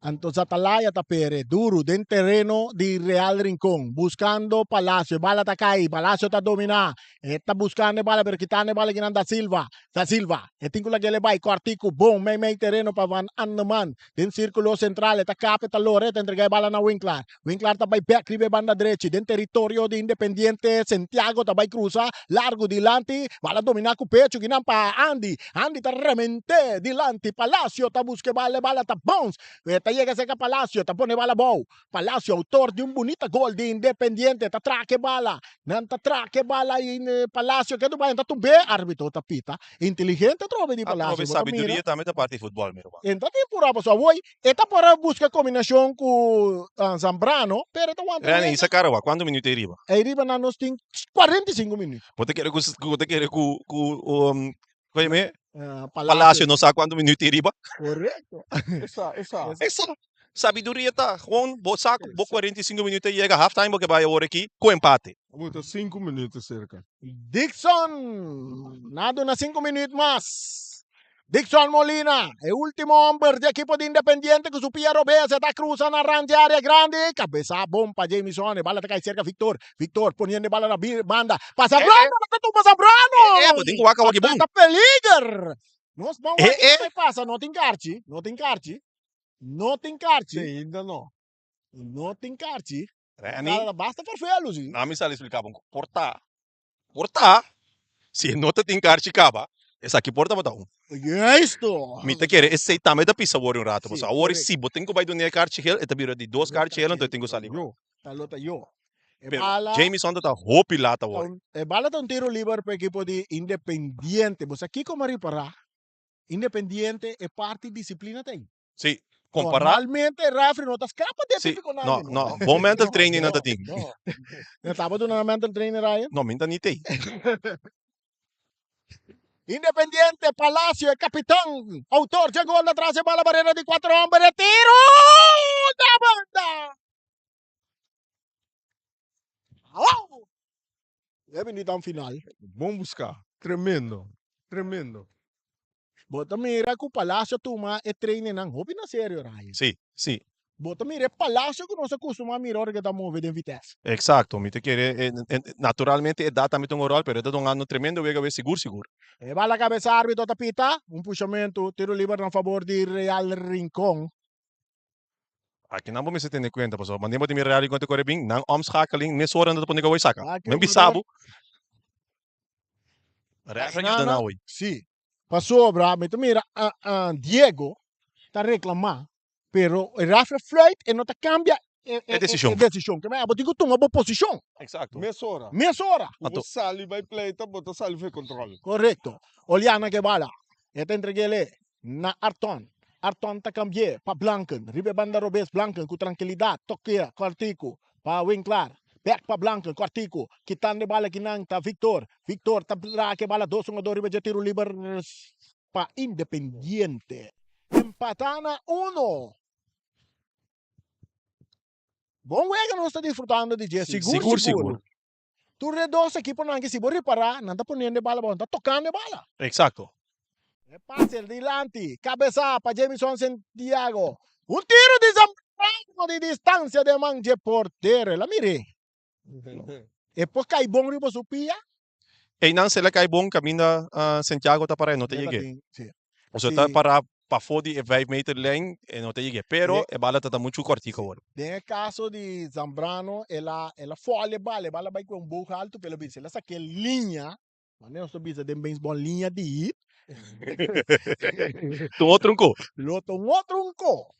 Anto Zatalaya ta pere duru den tereno di Real Rincon, buskando Palacio. E bala ta kai, Palacio ta dominá. E ta buskando e bala, pero kitando e bala kinan Da Silva. Da Silva, e tin ku lag'el e bai kòrtiku, bon meimei tereno pa Van Anneman. Den sírkulo sentral e ta kap, e ta lora, e ta entregá e bala na Winklaar. Winklaar ta bai bèk riba e banda drechi den teritorio di Independiente. Santiago ta bai krusa largu dilanti. Bala dominá ku pechu kinan pa Andy. Andy ta rement'é dilanti. Palacio ta buska e bala, e bala ta bounce. E ta yega serka Palacio, ta pone e bala abou. Palacio, autor di un bunita gol di Independiente, ta traka e bala. Nan ta traka e bala i Palacio ke bai, nan ta tumb'é. Arbitro ta pita. Inteligente atrobe di Palacio. Atrobe Bo ta mira. sabiduria tambe ta parti di futbòl, mi ruman. E ta tin purá pasobra awor E ta por a buska kombinashon ku Zambrano, pero e ta wanta Rene, wega. isa kara wak, kuantu minuut ei riba? Ei riba nan nos tin 45 minuut. Bo ta kere ku, bo ta kere ku, ku, um, ku yama e? Palacio. Palacio no sa kuantu minuut ei riba? Korekto. Esa, esa. Esa. Sabiduria ta, gewoon bo sa ku bo 45 minuut a yega half time bo ke bai awor aki ku empate. Bo ta sinku minuut serka. Dixon, na duna sinku minuut mas. Dixon Molina, e ultimo homber di ekipo di Independiente ku su pia robes e ta krusa na rand di area grandi. Kabesa bon pa Jamison, e bala ta kai serka Victor. Victor poniendo e bala na banda pa Zambrano, ta tumba Zambrano! Eh, eh, bo tin ku wak awor ki bon. Ta peliger! Nos ban wak Eh, eh. kiko ta pasa, no tin karchi, no tin karchi, no tin karchi. Sí, ainda no. No tin karchi. Reni. Ta basta ferfelu si. Na mi sali splika bo, por ta. Por ta, si e no ta tin karchi kaba, esaki por tabata un. Juisto! Mi ta kere esei tambe ta pisa awor un rato, Sí, pasobra awor correcto. si bo tin ku bai duna e karchi gel, e ta bira di dos Dos karchi gel, karchi anto e gel. tin ku sali. Yo. Ta lo ta yo. E Pero bala Jamison ta ta hopi lat ta awor. un, e bala ta un tiro liber pa ekipo di Independiente. Bo sa kiko mi a ripará? Independiente e parti disiplina ta ei. Sí, compará. Normalmente e referee no ta scapa de Sí, típico no, nandi, no. Bon mental training nan ta tin. No. No taba duna nan mental training, Ryan? No, mi ta ni tei. Independiente, Palacio, e capitan, autor dje gol atras e bala barrera di cuatro homber, e tiro na banda! Au! E bini tan final. Bon busca. Tremendo. Tremendo. Bo ta mira ku Palacio a tuma e trainingnan hopi na serio, Ryan. Sí, sí. Bo ta mira e Palacio ku nos a kustumá mira ora ku e ta move den Vitesse. Exacto, mi ta kere, naturalmente edat tambe ta un ròl, pero e ta dongando tremendo wega awe sigur sigur. E bala kabesa arbitro ta pita, un pushamentu, tiro liber na fabor di Real Rincon. Aki nan bo mester tene kuenta pasobra manera bo ta mira Real Rincon ta kore bin, nan omschakeling mesora nan ta pone kawai saka. Aki Men bisa bo. Referee yuda nan hoy. Sí. Pasobra mi ta mira Diego ta reclama, pero e referee fluit e no ta cambia e decision. E decision. Ke bo tin cu tuma bo posicion. Exacto. Mesora. Mesora. Ku bo sali bai pleita, bo ta sali for control. Correcto. Oliana ke bala. E ta entreg'ele na Arton. Arton ta cambi'e pa Blanken. Riba e banda robes Blanken cu trankilidad tokea cortico pa Winklaar. Bek pa Blanken cortico kitando e bala kinan ta Victor. Victor ta raka e bala dos hungador riba dje tiro liber pa Independiente. Empata na uno. Bon wega nos ta disfrutando di dje sigur Sigur sigur. sigur. Tur e dos ekiponan aki si bo ripará nan ta poniendo e bala abou, nan ta tokando e bala. Exacto. E pase dilanti, kabesá pa Jamison Santiago. Un tiro di Zambrano di distancia den man dje portero. El a mir'é. E por kai bon riba su pia. Einan si el a kai bon kaminda Santiago ta pará e no ta yeg'é. Sí. Pasobra e ta pará pafó di e vijf meter lijn e no ta yeg'é. Pero e bala ta ta muchu kòrtiku awor. Den e kaso di Zambrano el a el a fòl e bala, e bala bai ku un boog altu pero el a bisa el a sak'é liña, manera nos ta bisa den beisbòl liña di hit. Ta un otro un ko. Lo ta un otro un ko.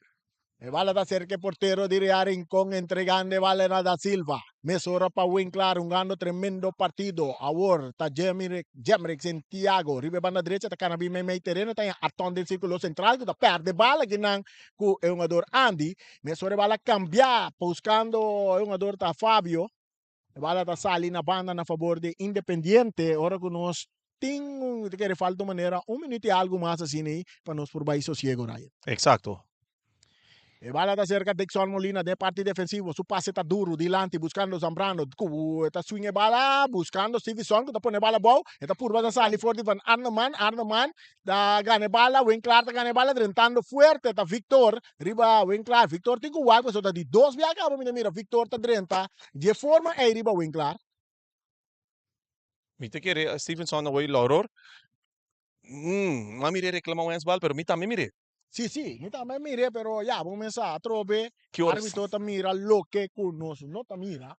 E bala ta cerca e portero di Real Rincon entregando e bala na Da Silva. Mesora pa Winklaar hungando tremendo partido. Awor ta Jemrick Santiago riba e banda derecha ta cana bin meimei tereno ta haña Arton den circulo central cu ta perde bala kinan cu e hungador Andy. Mesora e bala cambia buscando e hungador ta Fabio. E bala ta sali na banda na fabor di Independiente ora cu nos tin un ta kere falta un manera un minuut y algo mas asina ey pa nos por bay sosiego Ryan. Exacto. E bala ta cerca Dixon Molina den parti defensivo su pase ta duro dilanti buscando Zambrano cu ta swing e bala buscando Stevenson cu ta pone e bala abou e ta purba ta sali for di Van Arneman Arneman ta gana e bala Winklaar ta gana e bala drentando fuerte ta Victor riba Winklaar Victor tin cu wak pasobra ta di dos bia caba mi ta mira Victor ta drenta di e forma ey riba Winklaar. Mi ta kere Stevenson a wei loror. Mm, m'a mir'é reclama un handsbal, pero mi tambe mir'é. Sí, sí, mi tambe mir'é, pero ya, bo mester sa, atrobe Ki ora? arbitro ta mira loke ku nos no ta mira,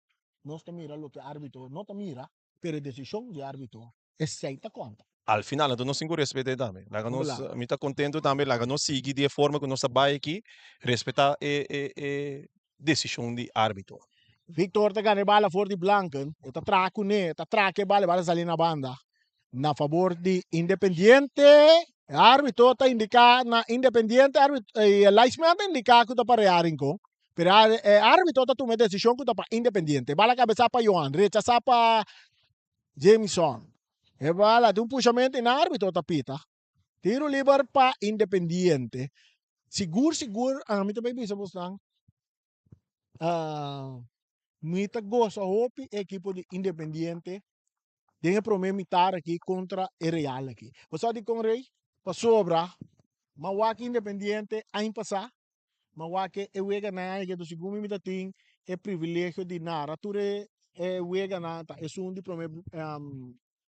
nos ta mira loke arbitro no ta mira, pero e desishon di arbitro esei ta konta. Al final, anto nos tin ku respet'é tambe. Laga nos, Claro. mi ta kontentu tambe, laga nos sigui di e forma ku nos ta bai aki, respetá e, e, e desishon di arbitro. Victor ta gana e bala for di Blanken, e ta traha kuné, e ta traha ku e bala, e bala sali na banda na fabor di Independiente. E arbitro ta indiká na Independiente, e linesman ta indiká ku ta pa Real Rincon, pero e arbitro ta tuma e desishon ku ta pa Independiente. E bala kabesá pa Johan, rechasá pa Jameson. E bala tin un pushamentu i nan arbitro ta pita. Tiro liber pa Independiente. Sigur sigur ami ta bai bisa bosnan mi ta gosa hopi e ekipo di Independiente den e prome mitar aki kontra e Real aki. Bo sa dikon Rey? Pasobra mi a wak Independiente aña pasá, mi a wak e weganan aki, enton segun mi mi ta tin e privilegio di nara tur e weganan ta esun di prome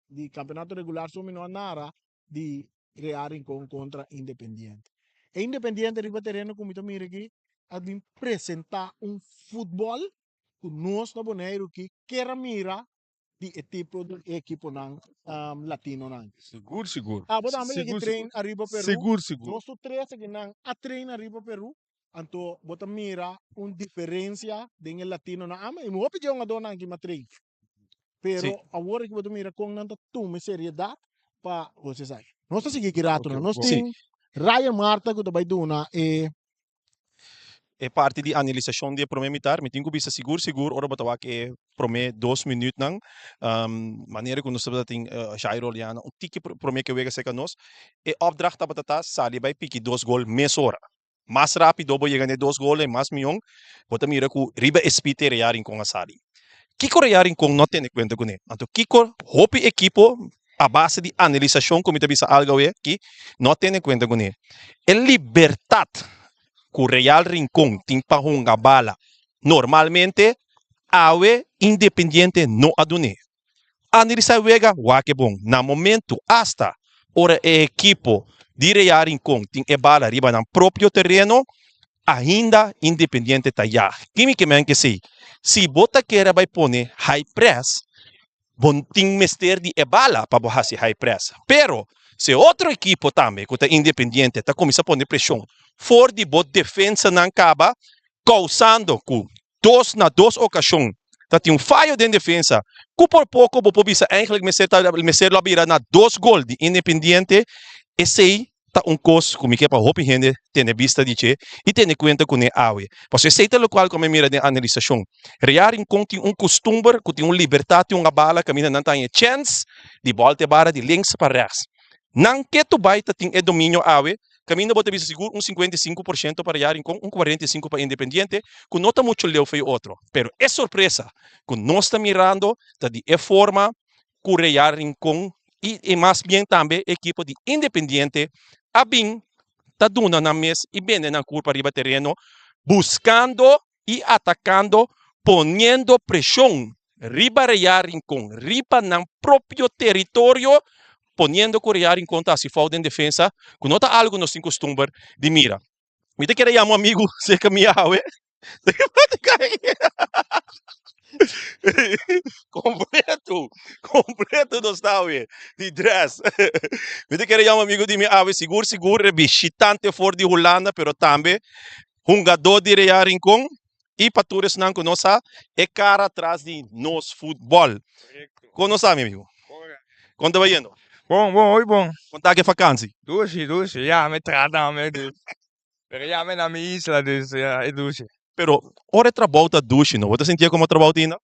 di campeonato regular so mi no a nara di Real Rincon contra Independiente. E Independiente riba tereno cu mi ta mira aki a bin presenta un futbol cu nos na Boneiru aki kier a mira di e tipo di ekiponan latinonan. Sigur sigur. Abo tambe yegi Sigur train sigur. ariba Peru. Sigur sigur. Nos tur tres akinan a train ariba Peru. Anto bo ta mira un diferencia den e latinonan. Amo y mi hopi dje hungadornan aki m'a train. Pero Sí. awor aki bo ta mira kon nan ta tuma e seriedad pa hos esaki. Nos ta sigui ki ratonan. Ok, Nos bon. Sí. tin Ryan Marta ku ta bai duna e E parti di analisashon di e promé mitar, mi tin ku bisa sigur sigur ora bo ta wak e promé dos minütnan, manera ku nos tabata tin Jairo Oleana un tiki promé ke wega serka nos, e opdracht tabata ta sali bai piki dos gol mesora. Mas rápido bo yega na e dos gol ei mas mion bo ta mira ku riba e speed e Real Rincon a sali. Kiko Real Rincon no a tene kuenta kuné? Anto kiko hopi ekipo a base di analisashon ku mi ta bisa algu awe aki no a tene kuenta kuné? E libertat ku Real Rincon tin pa hunga bala normalmente awe Independiente no a dun'é. Analisá e wega, wak e bon. Na momentu asta ora e ekipo di Real Rincon tin e bala riba nan propio tereno, ainda Independiente ta yag. Ki mi ke men ke esei? Si bo ta kere bai pone high press, bo tin mester di e bala pa bo hasi high press. Pero si e otro ekipo tambe ku ta Independiente ta kuminsá pone preshon for di bo defensanan kaba, kousando ku dos na dos okashon ta tin un fayo den defensa ku por poko bo por bisa eigenlijk mester ta mester lo a bira na dos gol di Independiente. Esei ta un kos ku mi ke pa hopi hende tene bista di dje i tene kuenta kuné awe. Pasobra esei ta lokual ku mi a mira den analisashon. Real Rincon tin un kustumber ku tin un libertat tin un abala kaminda nan ta haña chèns di bòlta e bara di links pa rèks. Nan ke tu bai ta tin e dominio awe, kaminda bo ta bisa sigur un 55% pa Real Rincon, un 45 pa Independiente, ku no ta muchu leu for e otro. Pero e sorpresa ku nos ta mirando ta di e forma ku Real Rincon i e mas bien tambe e ekipo di Independiente a bin ta duna nan mes i bende nan kurpa riba tereno buskando i atakando poniendo preshon riba Real Rincon riba nan propio teritorio poniendo ku Real Rincon ta hasi fout den defensa ku no ta algu nos tin kustumber di mira. Mi ta kere yama un amigu serka mi awe. Kompleto, kompleto nos ta awe di dress. Mi ta kere yama un amigu di mi awe sigur sigur e bishitante for di Hulanda pero tambe. Hungadó di Real Rincon i pa tur esnan ku no sa e kara tras di nos futbòl. Kon nos sa mi amigo? Kon ta bayendo? Bon, bon, hopi bon. Kon ta ke fakansi? Dushi, dushi. Ya, mi trata mi dus. Pero ya mi na mi isla dus ya e dushi. Pero ora e trabou ta dushi no, bo ta sintié komo trabou tin no?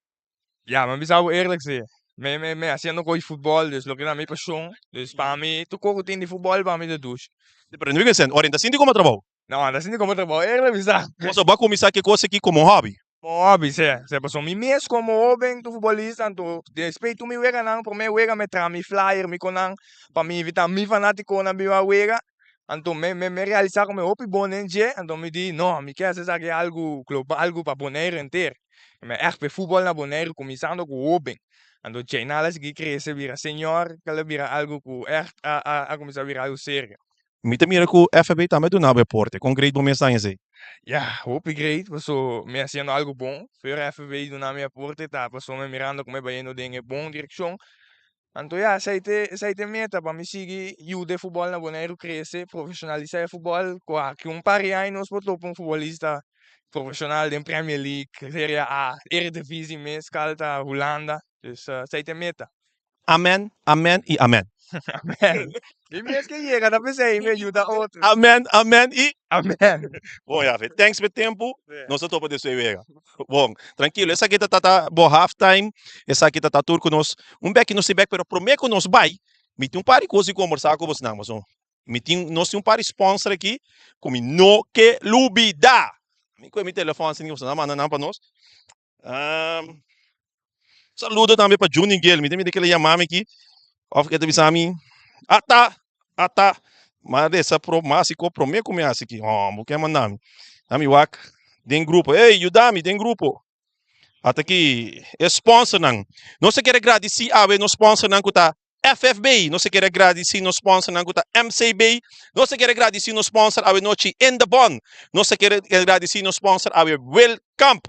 Ya, mi a bisa bo eerlijk si. Mi, mi, mi hasiendo koe futbòl dus loke ta mi pashon. Dus pa mi tur kos ku tin di futbòl pa mi ta dushi. Pero no mi ora e ta sinti komo trabou. No, ta sinti komo trabou, eerlijk bisa. Boso bo a kuminsá ke kos aki komo hòbi? Komo hòbi, si. Si, pasobra mi mes komo hóben tur futbolista, anto despues tur mi weganan, promé wega mi traha mi flyer, mi konan pa mi invitá mi fanátikonan bin wak wega. Anto mi mi mi realisá ku mi hopi bon den dje, anto mi di, no, mi ke hasi esaki algu global, algu pa Boneiru henter. Mi ègt pa e futbòl na Boneiru kuminsando ku hóben. Anto djeinal a sigui krese bira señor, kel a bira algu ku ègt a a a kuminsá bira algu serio. Mi ta mira ku FB tambe a duna bo e aporte. Kon great bo mes ta esei? Ya, hopi great, paso mi hasiendo algu bon. Pero FB duna mi aporte ta paso mi mirando ku mi bayendo den e bon direkshon. Anto ya, esei te esei te meta pa mi sigui yuda e futbòl na Boneiru krese, profeshonalisá e futbòl. Ku aki un par di aña nos por topa un futbolista profeshonal den Premier League, Serie A, Eredivisie mes, kal ta Hulanda. Dus esei te meta. Amen, amen y amen. Amen. Mi mes ke yega ta p'esei mi a yuda otro. Amen, amen y. Amen. Bon Javi, thanks p'e tempu. Nos ta topa despues wega. Bon, trankilo, esaki ta ta bo half time, esaki ta ta tur ku nos un bek y nos tin bek, pero prome ku nos bai, mi tin un par di kos di kombersá ku bosnan, pasobra mi tin, nos tin un par di sponsor aki ku mi no ke lubida. Mi kohe mi telefòn asina ku bosnan a manda nan pa nos. Saludo tambe pa Juni Gil, mi ta mira kila yama mi aki, of ke ta bisa mi, ata, ata, ma resa pro mas i ko prome ku mi hasi aki, oh, bo ke manda mi, na mi wak den grupo, ey, yuda mi den grupo, ata ki e sponsornan, nos ta kere gradisi awe nos sponsornan ku ta FFB, nos ta kere gradisi nos sponsornan ku ta MCB, nos ta kere gradisi nos sponsor awe nochi In The Bon, nos ta kere gradisi nos sponsor awe Will Kamp,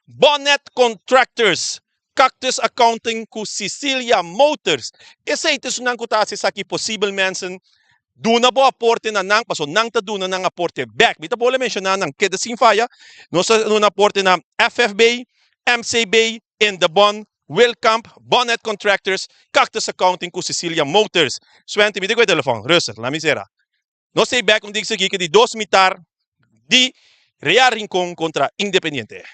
Bonnet Contractors, Cactus Accounting ku Cecilia Motors. Esei ta esunnan ku ta hasi esaki posibel mensen. Duna bo aporte na nan pasobra nan ta duna nan aporte bek. Mi ta bolbe menshoná nan, keda sin faya, nos ta duna aporte na FFB, MCB, In The Bon, Wilkamp, Bonnet Contractors, Cactus Accounting ku Cecilia Motors. Swenti, mi ta ku e telefòn. Rustig, laat mi sera. Nos ta ei bek un dik sigui di dos mitar di Real Rincon kontra Independiente.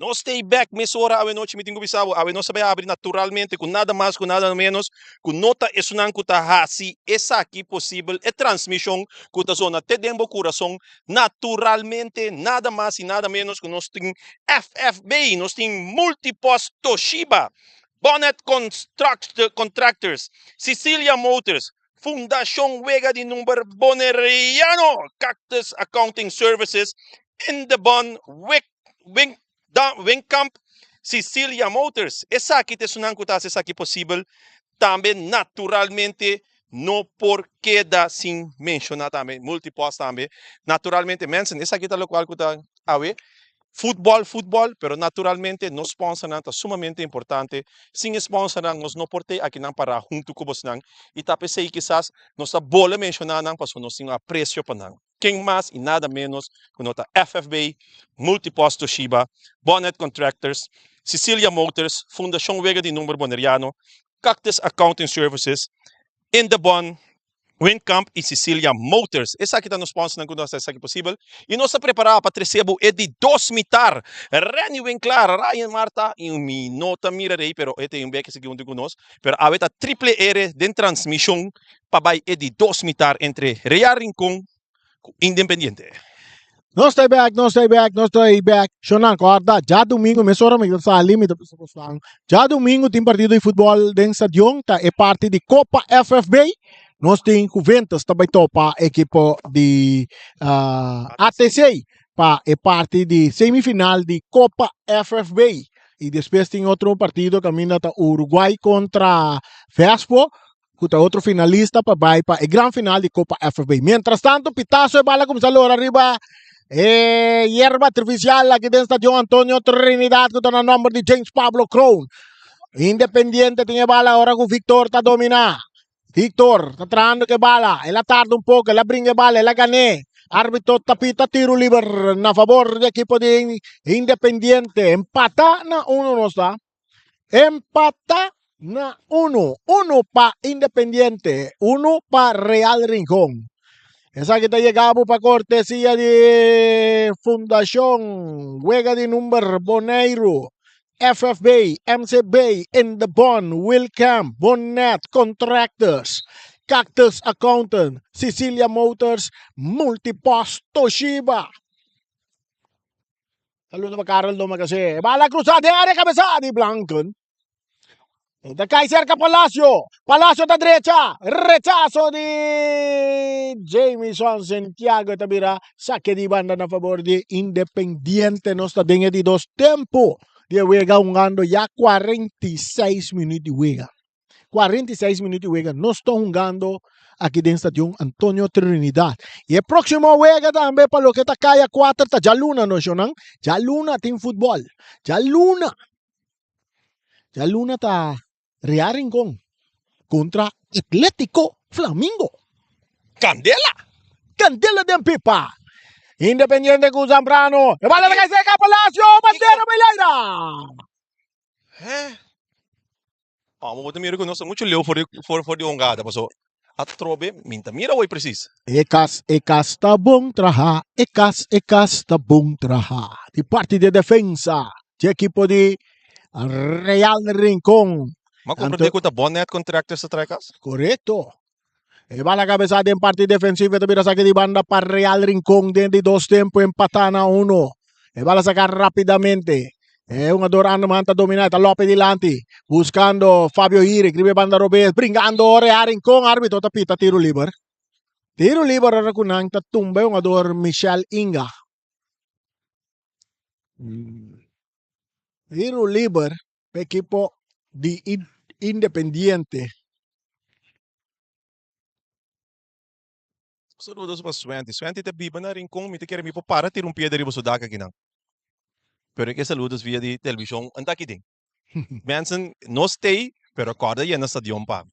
Nos ta bek mesora awe nochi, mi tin ku bisa bo, awe nos ta bai habri naturalmente ku nada mas ku nada menos ku no ta esunnan ku ta hasi esaki posibel, e transmishon ku ta zona te den bo kurason, naturalmente nada mas i nada menos ku nos tin FFB, nos tin Multipost Toshiba, Bonnet Contractors, Cecilia Motors, Fundashon Wega di Number Boneriano, Cactus Accounting Services, Indebon Winkamp, Cecilia Motors. Esaki ta esunnan ku ta hasi esaki posibel. Tambe naturalmente no por keda sin menshoná tambe Multipost tambe. Naturalmente mensen, esaki ta lokual ku ta awe. Futbòl, futbòl, pero naturalmente nos sponsornan ta sumamente importante. Sin e sponsornan nos no por te akinan pará huntu ku bosnan i ta p'esei kisas nos ta bole menshoná nan pasobra nos tin un apresio pa nan. Ken mas i nada ménos ku no ta FFB, Multipost Toshiba, Bonnet Contractors, Cecilia Motors, Fundashon Wega di Number Boneriano, Cactus Accounting Services, Indebon, Windkamp y Cecilia Motors. Esaki ta nos sponsornan cu nos ta esaki posibel y nos ta prepara pa trece bo e di dos mitar. Renny Winklaar, Ryan Marta y mi no ta mira rey pero e ta un bek esaki hunto cu nos. Pero awe ta triple R den transmision pa bay e di dos mitar entre Real Rincon cu Independiente. Nos ta bek, nos ta bek, nos ta bek. Shonan, corda, djadomingo mesora mi ta sali, mi ta bisa bosnan. Djadomingo tin partido di futbol den stadion, ta e parti di Copa FFB. Nos tin Juventus ta bai topa ekipo di uh, ah, ATC pa e parti di semifinal di Copa FFB. Y despues tin otro partido caminda ta Uruguay contra Vespo. ku ta otro finalista pa bai pa e gran final di Copa FFB. Mientras tanto, Pitazo e bala kumsa lora riba e yerba artificial aki den Stadion Antonio Trinidad ku ta na nomber di James Pablo Kroon. Independiente tin e bala ora ku Victor ta domina. Victor ta trahando ke bala. El a tarda un poco, el a bringa e bala, el a gané. Arbitro ta pita tiro liber na favor di ekipo di Independiente. Empata na uno nos ta. Empata na uno. Uno pa Independiente, uno pa Real Rincon. Esaki ta yegabo pa cortesia di Fundacion Wega di Number Boneiru, FFB, MCB, Indebon, Wilcamp, Bonnet Contractors, Cactus Accountant, Cecilia Motors, Multipost Toshiba. Saludo pa Karel Domacassé. Bala cruzá den área cabeza di Blanken. E ta kai cerca Palacio. Palacio ta drecha. Rechazo di Jamison Santiago. Ta bira saque di banda na favor di Independiente. Nos ta den e di dos tempo di e wega hungando ya 46 minuut di wega. 46 minuut di wega nos ta hungando aki den Stadion Antonio Trinidad. Y e próximo wega tambe pa loke ta Kaya 4 ta djaluna no shonnan. Djaluna tin futbol. Djaluna. Djaluna ta Real Rincon kontra Atletico Flamingo. Candela! Candela den pipa. Independiente ku Zambrano. E bala ta kai serka Palacio. Bandera Bailaira. Hè? Amo bo ta mira ku nos ta muchu leu for di for for di hongada paso atrobe mi ta mira hoy precies. E kas, e kas ta bon traha, e kas, e kas ta bon traha. Di parti di defensa di ekipo di Real Rincon. Ma comprende ku ta Bonnet Contractors ta traha e kas? Korekto. E bala kabesa den parti defensivo ta bira saki di banda pa Real Rincon den di dos tempo empata na uno. E bala saka rapidamente. E hungador Anderman ta domina, ta Lopez dilanti, buscando Fabio Iri, riba e banda robes, bringando Real Rincon, arbitro ta pita tiro liber. Tiro liber ora ku nan ta tumba e hungador Michel Inga. Tiro liber pa ekipo di Independiente. Saludos pa Swenti. Swenti ta biba na Rincon. Mi ta kere mi por para tira un piedra riba su dak akinan. Pero e ke saludos via di televishon n ta aki den. Mensen, no stay, pero kòrda yena stadion pa mi.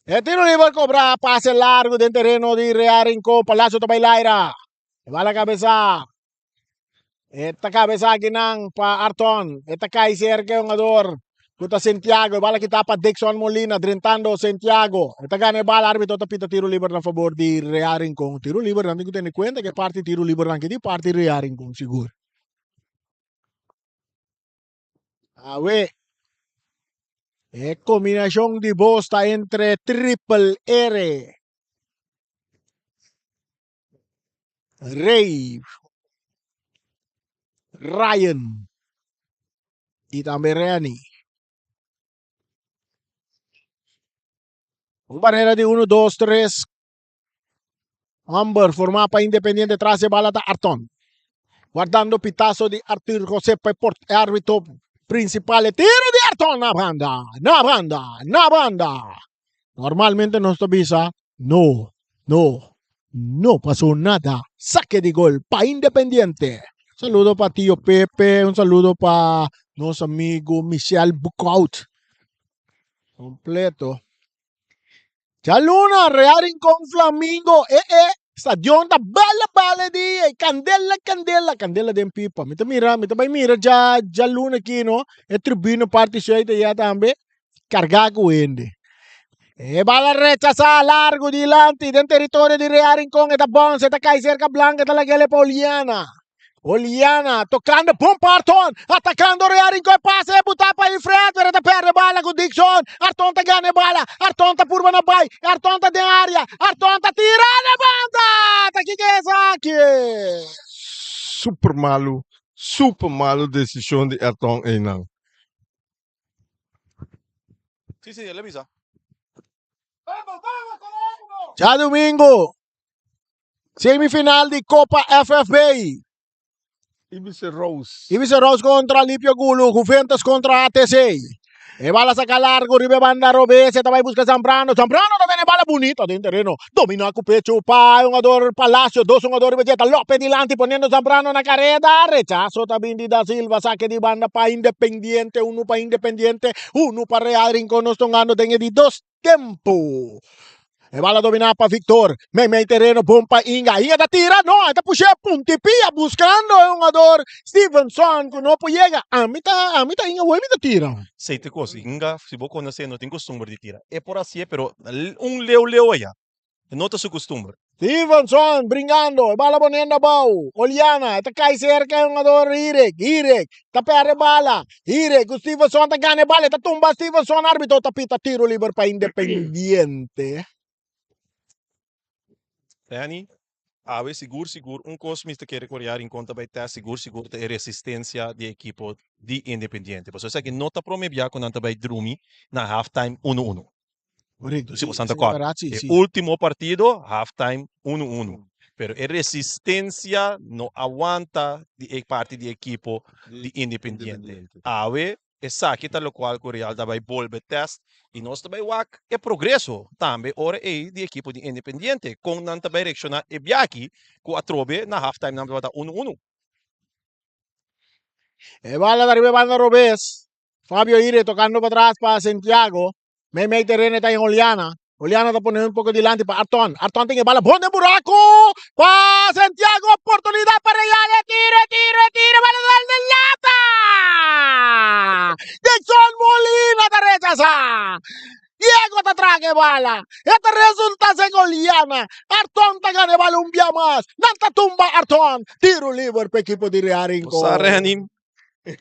E tiro liber kobra pase largu den tereno di Real Rincon. Palacio ta bai laira. E bala kabesa. E ta kabesa akinan pa Arton. E ta kai serka e hungador ku ta Santiago. E bala kita pa Dixon Molina drentando Santiago. E ta gana e bala. Arbitro ta pita tiro liber na fabor di Real Rincon. Tiro liber nan tin ku tene kuenta ke parti tiro liber nan ke di parti Real Rincon sigur. Awe, e kombinashon di bos ta entre Triple R, Ray, Ryan i tambe Renny. Un barrera di 1, 2, 3. Homber formá pa Independiente tras e bala ta Arton. Guardando pitazo di Arthur José pa e árbitro principal. E tiro di Arton na banda, na banda, na banda. Normalmente nos ta bisa no, no, no pasó nada. Saque di gol pa Independiente. Saludo pa Tio Pepe, un saludo pa nos amigo Michel Bukout. Completo. Djaluna, Real Rincon Flamingo, e e stadion ta bala bala di e candela candela, candela den pipa. Mi ta mira, mi ta bai mira dja djaluna aki no, e tribuna parti zuid aya tambe carga cu hende. E bala rechasa largo dilanti den territorio di Real Rincon, e ta bounce, e ta cay cerca Blanca, e ta lag'el pa Oliana. Oliana tocando bon pa Arton, atacando Real Rincon, e pase e buta pa Ifred, pero ta perde bala cu Dixon, Arton ta gana e bala, Arton ta purba na bay, Arton ta den area, Arton ta tira na banda, ta kiko esaki? Super malu, super malu decision di Arton eynan. Sí, sí, el a bisa. Djadumingo, Semifinal di Copa FFB. Ibiza Rose. Ibiza Rose contra Lipio Gulu, Juventus contra ATC. E bala saca largo riba e banda robes, e ta bai busca Zambrano. Zambrano ta tene bala bunita den tereno. Domina cu pecho pa e hungador Palacio. Dos hungador riba dje ta Lopez dilanti poniendo Zambrano na careda. Rechazo ta bin di Da Silva. Saque di banda pa Independiente. Uno pa Independiente, uno pa Real Rincon. Nos ta hungando den e di dos tempo. E bala dominá pa Victor. Meimei tereno bon pa Inga. Inga ta tira. No, e ta push'é punti pia buscando e hungador Stevenson cu no por yega. Ami ta, ami ta Inga hoy mi ta tira. Sei te cos. Inga, si bo conoce, no tin costumber di tira. E por hacié, pero un leu leu aya. E no ta su costumber. Stevenson bringando, e bala poniendo abou. Oliana, e ta cai cerca e hungador Hirek. Hirek ta perde bala. Hirek cu Stevenson ta gana e bala, e ta tumba Stevenson, arbitro ta pita tiro liber pa Independiente. Danny, awe sigur sigur un cos mi ta kere cu Real Rincon ta bay test sigur sigur ta e resistencia di e ekipo di Independiente. Pasobra esaki no ta prome bia cu nan ta bay drumi na half time uno uno. Correcto, Si sí, bo Santa sí, Cor. verdad, sí, E sí. último partido, halftime 1-1. Pero e resistencia no aguanta di e parti di equipo di Independiente. Independiente. Awe, esaki ta locual cu Real ta bay bolbe test y nos ta bay wak e progreso tambe ora ey di equipo di Independiente. Con nan ta bay reacciona e biahi cu atrobe na halftime nan tabata 1-1. E bala ta riba e banda robes. Fabio Ire tocando pa tras pa Santiago. Meimei tereno ta en Oliana. Oliana ta pone un poco dilanti pa Arton. Arton tin e bala bon den buraco pa Santiago. Oportunidad pa Real. E tiro, e tiro, e tiro. Bala dal den lata. Dixon Molina ta rechasa. Diego ta traga e bala. E ta resulta ser Oliana. Arton ta gana e bala un bia mas. Nan ta tumba Arton. Tiro liber pa ekipo di Real Bo sa Rincon. Reni,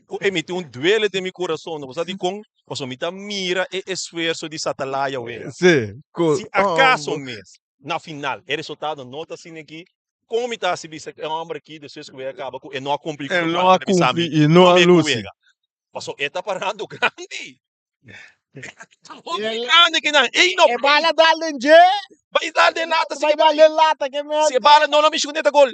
Ku e mi tin un duele den mi kurason, no bo sa dikon? Pasobra mi ta mira e esfuerso di Satalaya wega. Sí, ku Si akaso mes, na final, e resultado no ta asina aki, kon mi ta hasi bisa ku e hòmber aki despues ku wega kaba ku e no a kumpli ku E lokual no a ku el a bisa mi kumpli i no a promé ku lusi. wega? Pasobra e ta parando grandi. Ta hopi grandi kinan. Ey no E bala dal den dje. Bai dal den lata si Bai ke dal bai. den lata ke mete. Si e bala no lo mishi ku neta gol.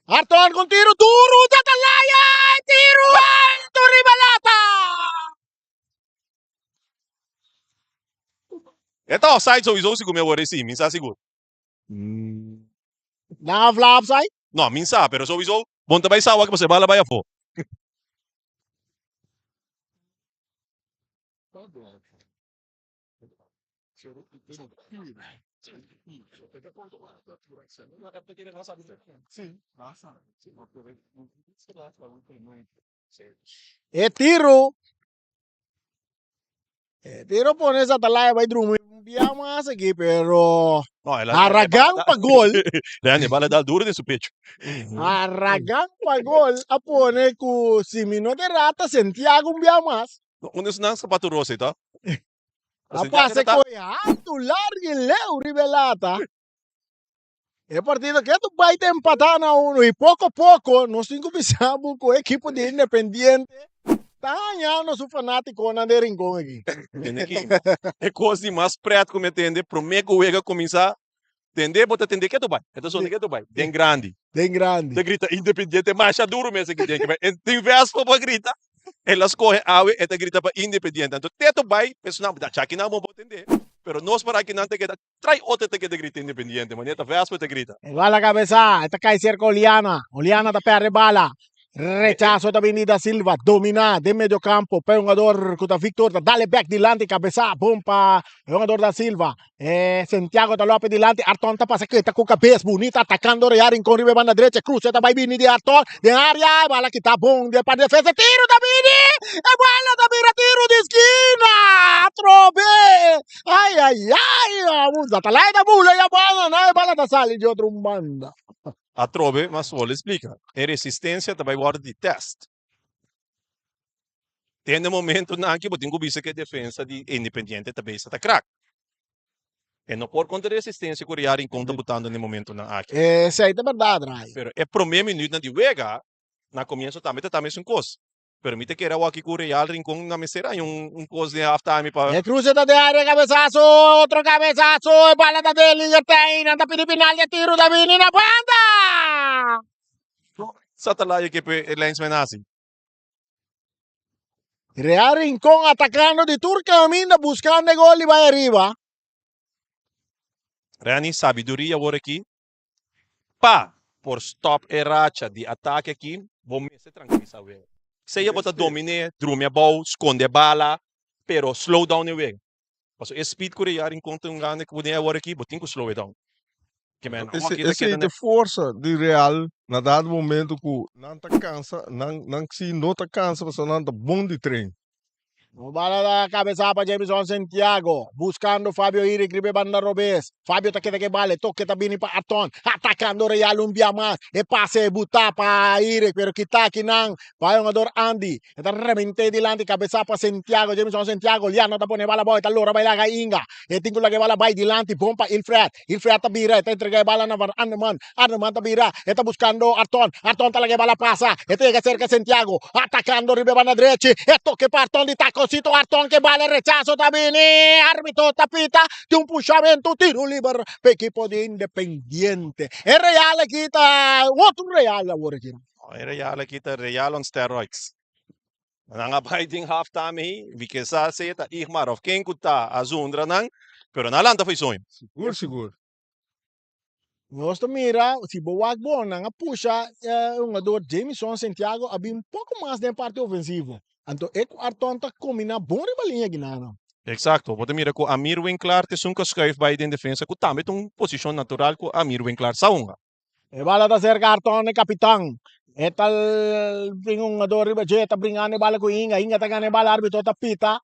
Arton con tiro duro de Atalaya. Tiro alto riba lata. E ta offside sowieso si ku mi a wor esi, mi sa sigur. Nan a vla offside? No, mi sa, pero sowieso bon ta bai sa awor pasobra e bala bai afó. E tiro. E tiro pone Satalaya bai drumi un bia mas aki, pero No, el a- Harragan pa gol. Randy, bala dal duro den su pecho. Harragan pa gol a pone ku si mi no te rata Santiago un bia mas. No, un esnan zapato rosa, ta? A pasa koe alto, largo y leu riba e lata. E partido ke tu bai ta empatá na uno y poco poco nos tin ku bisa bo ku e ekipo di Independiente ta hañando su fanátikonan den Rincon aki. Tende ki e kos di mas pret ku mi a tende promé ku wega kuminsá, tende bo ta tende ke tu bai, e ta sona ke tu bai, den grandi. Den grandi. Ta grita Independiente masha duru mes aki den ke tin Vespa por grita, el a skohe awe e ta grita pa Independiente. Anto te tu bai, personal, chakinan bo por tende, pero nos por akinan ta keda. Trai otro ta keda grita Independiente, manera ta Vespa ta grita. E bala kabesa, e ta kai serka Oliana. Oliana ta perde bala. Rechaso ta bini da Silva, domina den medio campo pa e hungador ku ta Victor, ta dale bek dilanti, kabesa bon pa e hungador da Silva. E Santiago ta lope dilanti, Arton ta pasa keta ku kabes, bunita atakando Real Rincon riba e banda drecha, cruce ta bai bini di Arton den area, e bala kita bon di e parti defensa, tiro ta bini, e bala ta bira tiro di skina, atrobe. Ai, ai, ai, un Zatalai ta bula ya banda, na e bala ta sali di otro un banda. Atrobe, mas wòrdu splika, e resistensia ta bai wòrdu di tèst. Den e momentunan aki bo tin ku bisa ku e defensa di Independiente ta bisa ta krak. E no por kontra e resistensia ku Real Rincon ta butando den e momentunan aki. Esei ta bèrdat, Ray. Pero e promé minütnan di wega, na komienso tambe ta ta mesun kos. Pero mi ta kere awaki ku Real Rincon na mester haña un kos den half time pa. E cruce ta den area cabezazo, otro cabezazo, e bala ta den liga tei, nan ta pidi penal de tiro ta bini na banda! Satalaya ke pe e linesman hasi. Real Rincon atacando di tur caminda buscando e gol di bai ariba. Renny, sabiduria awor aki Pa por stop e racha di atake aki, bo mester trankilisa wega. Sea bo ta dominé, drumi abou, skonde bala, pero slow down e wega. Pasobra e speed ku Real Rincon ta hungando ku den awor aki, bo tin ku slow e down. Ke men awor aki ta Esei keda ta e forsa di Real na dado momento ku nan ta kansa, nan nan si no ta kansa pasobra nan ta bon di train. Un bala da cabeza pa Jamison Santiago. Buscando Fabio Iric riba e banda robes. Fabio ta keda ke bala. E toke ta bini pa Arton. Atacando Real un bia mas. E pase buta pa Iric. Pero kita akinan pa e hungador Andy. E ta remente dilanti cabeza pa Santiago. Jamison Santiago. Liano ta pone bala abou. E ta lora bai laga Inga. E tin ku laga e bala bai dilanti. Bon pa Ilfred. Ilfred ta bira. E ta entrega e bala na Van Arneman. Arneman ta bira, e ta buscando Arton. Arton ta laga e bala pasa. E ta yega cerca Santiago. Atacando riba e banda drechi. E toke pa Arton di taconcito. Arton ke bala e rechazo ta bini. Arbitro ta pita di un pushamento. Tiro liber pa ekipo di Independiente. E Real aki ta otro Real awor aki. E Real aki ta Real on steroids. Nan a bai den half time ei, mi ke sa si e ta Igmar of ken ku ta a zundra nan, pero nan a lanta for e soño. Sigur, sigur. Nos ta mira, si bo wak bon, nan a pusha e hungador Jamison Santiago a bin poco mas den parti ofensivo. Anto e ku Arton ta combina bon riba liña ginana. Exacto, bo ta mira ku Amir Winklaar ta esun ku a schuif bai den defensa ku tambe ta un posicion natural ku Amir Winklaar sa hunga. E bala ta serka Arton e kapitan. E ta bringa un hungador riba dje, ta bringando e bala ku Inga. Inga ta gana e bala, arbitro ta pita.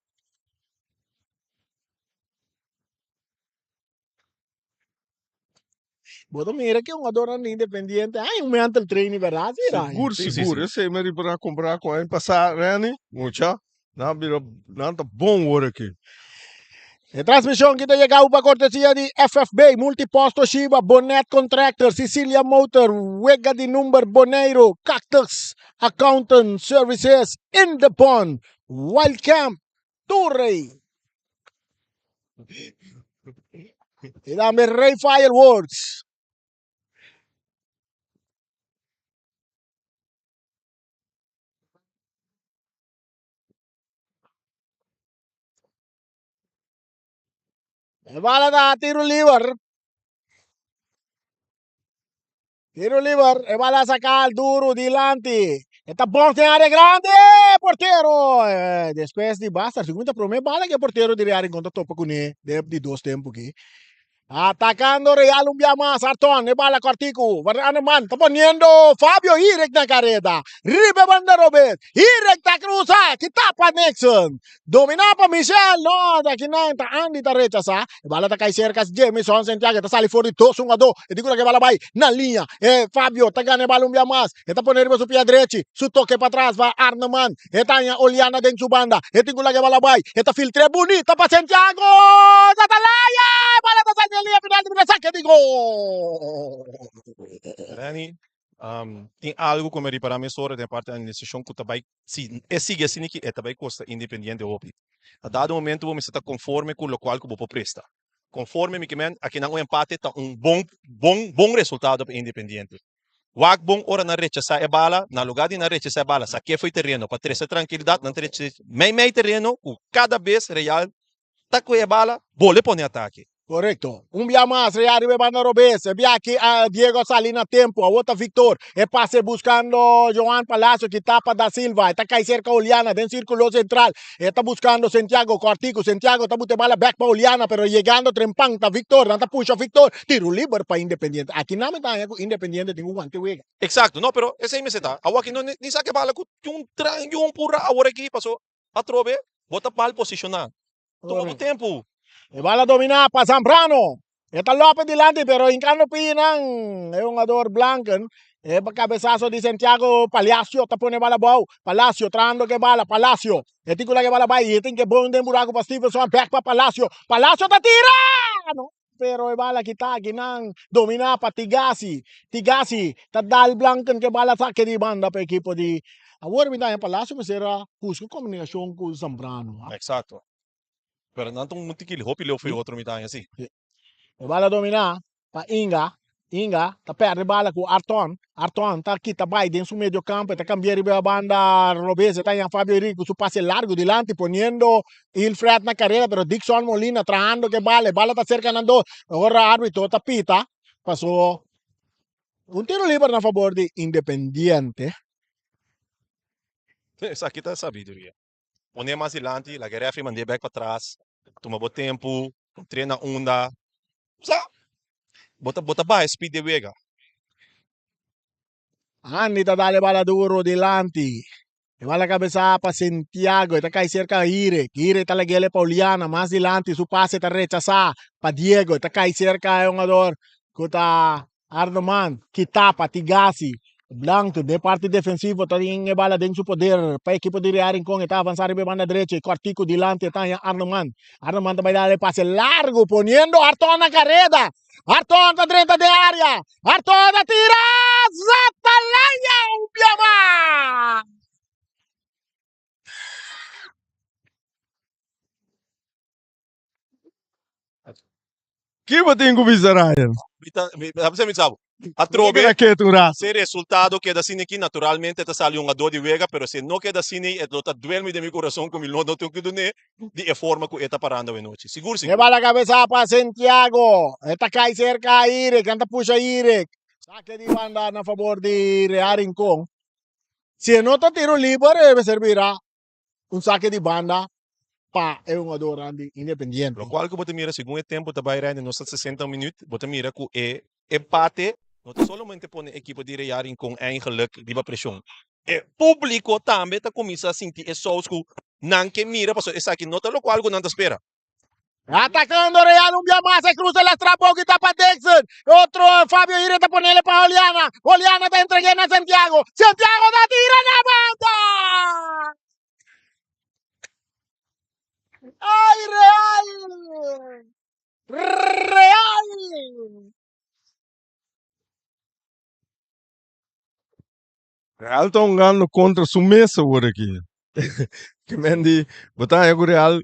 Bo ta mira ki hungadornan di Independiente hay un mental training berdad si Ryan? Sigur, Sí, sí, sigur. sí. Esei mi ripará kompará ku aña pasá, Renny. Mucha, nan a bira, nan ta bon wor aki. E transmishon ki ta yega pa kortesia di FFB, Multipost Toshiba, Bonet Contractor, Sicilia Motor, Wega di Number Boneiro, Cactus Accountant Services, Indepon, Wild Camp, Turrey. I tambe Rey Fireworks. E bala ta tiro liber. Tiro liber, e bala saca duro dilanti. E ta bon den área grande, portero. Eh, despues di basta, segun ta prome bala que portero di Real Rincon ta topa kuné den di dos tempo aki. Atacando Real un bia mas, Arton, e bala cortico, Arneman ta poniendo Fabio Hirek na careda, riba e banda robes, Hirek ta cruza, ki tapa Nixon, domina pa Michel, no, aki nan ta Andy ta rechasa, e bala ta cay cerca Jamison Santiago, ta sali for di dos hungador, e di cura ke bala bay na liña, e Fabio ta gana e bala un bia mas, e ta pone riba su pia drechi, su toke patras pa Arneman, E ta haña Oliana den su banda. E tin ku laga e bala bai. E ta filtr'é bunita pa Santiago. Atalaya! E bala ta sali den liña final di bira sake di gol. Renny, tin algu ku mi a ripará mesora den e parti di analisashon ku ta bai, si e sigui asina aki, e ta bai kosta Independiente hopi. Na dado momento bo mester ta konforme ku lokual ku bo por presta. Konforme mi ke men, akinan un empate ta un bon, bon, bon resultado pa Independiente. Wak bon ora nan rechasá e bala, na lugá di nan rechasá e bala, sak'é fo'i tereno pa trese trankilidat, nan ta rechas'é mei mei tereno ku kada bes Real ta kohe e bala, bole pone atake. Korekto. Un bia mas Real riba e banda robes. E bia aki Diego a sali na tempu. Awor ta Victor. E pase buskando Johan Palacio ki tapa Da Silva. E ta kai serka Oliana den sirkulo sentral. E ta buskando Santiago kòrtiku. Santiago ta buta e bala bèk pa Oliana pero yegando trempan ta Victor. Nan ta pusha Victor. Tiro liber pa Independiente. Aki nan mi ta haña ku Independiente tin ku wanta e wega. Exacto, no pero esei mester ta. Awor aki no ni sa ke bala ku un tran y un pura awor aki paso atrobe bo ta mal posiciona. Tuma bo tempu. E bala domina pa Zambrano. E ta lope dilanti pero hincando pinan e hungador Blanken. E cabezazo di Santiago Palacio ta pone bala abou. Palacio trahando ke bala. Palacio. E tin ku laga e bala bai. E tin ke bon den buraco pa Stevenson. Back pa Palacio. Palacio ta tira! No. Pero e bala kita akinan domina pa Tigasi. Tigasi ta dal Blanken ke bala sake di banda pa ekipo di Awor mi ta haña Palacio mester a busca comunicacion cu Zambrano. Exacto. Pero nan ta un tiki hopi leu for e otro mi ta haña si. E bala domina pa Inga. Inga ta perde bala cu Arton. Arton ta kita bay den su medio campo. E ta cambia riba e banda robes. E ta haña Fabio Henrique cu su pase largo dilanti poniendo Ilfred na carrera pero Dixon Molina trahando ke bala. E bala ta cerca nan dos. Ora arbitro ta pita paso un tiro liber na fabor di Independiente. Esaki ta sabiduria. Pone mas dilanti, laga e refri mand'é bek patras, tuma bo tempu, trena unda. Sa, bo ta bo ta baha e speed di e wega. Andy ta dal e bala duro dilanti. E bala kabesa pa Santiago, e ta kai serka Hirek. Hirek ta lag'el e pa Oliana, mas dilanti su pase ta rechasá pa Diego, e ta kai serka e hungador ku ta Arnoman, ki tapa Tigasi. Blanco den parti defensivo ta tin e bala den su poder pa ekipo di Real Rincon. E ta avansa riba e banda drechi. Cortico dilanti e ta haña Arnoman. Arnoman ta bai dal e pase largo poniendo Arton na careda. Arton ta drenta den area. Arton ta tira! Zatalaya un bia mas! Ki bo tin ku bisa Ryan? Mi ta, mi, mi sa bo. Atrobe, Keda ketu un rato. si resultado keda asina aki, naturalmente ta sali un gadó di wega, pero si e no keda asina e lo ta duel mi den mi kurason ku mi lo no tin ku dun'é di e forma ku e ta parando awenochi. Sigur, E sigur. bala kabesa pa Santiago. E ta kai serka Irek. Nan ta pusha Irek. Sake di banda na fabor di Real Rincon. Si e no ta tiro liber, e mester bira un sake di banda pa e hungadornan di Independiente. Locual cu bo ta mira segun e tempo ta bay rende nos ta 60 minuut, bo ta mira cu e empate no ta solamente pone ekipo di Real Rincon eigenlijk riba presion. E publico tambe ta cuminsa sinti e sous cu nan ke mira pasobra esaki no ta locual cu nan ta spera. Atacando Real un bia mas, e cruza la strapou ki ta pa Dixon. Otro Fabio Ire ta ponele pa Oliana. Oliana ta entregue na Santiago. Santiago ta tira na banda! Ay, Real! Real! Real ta hungando kontra su mes awor aki. Ke men di bo ta haña ku Real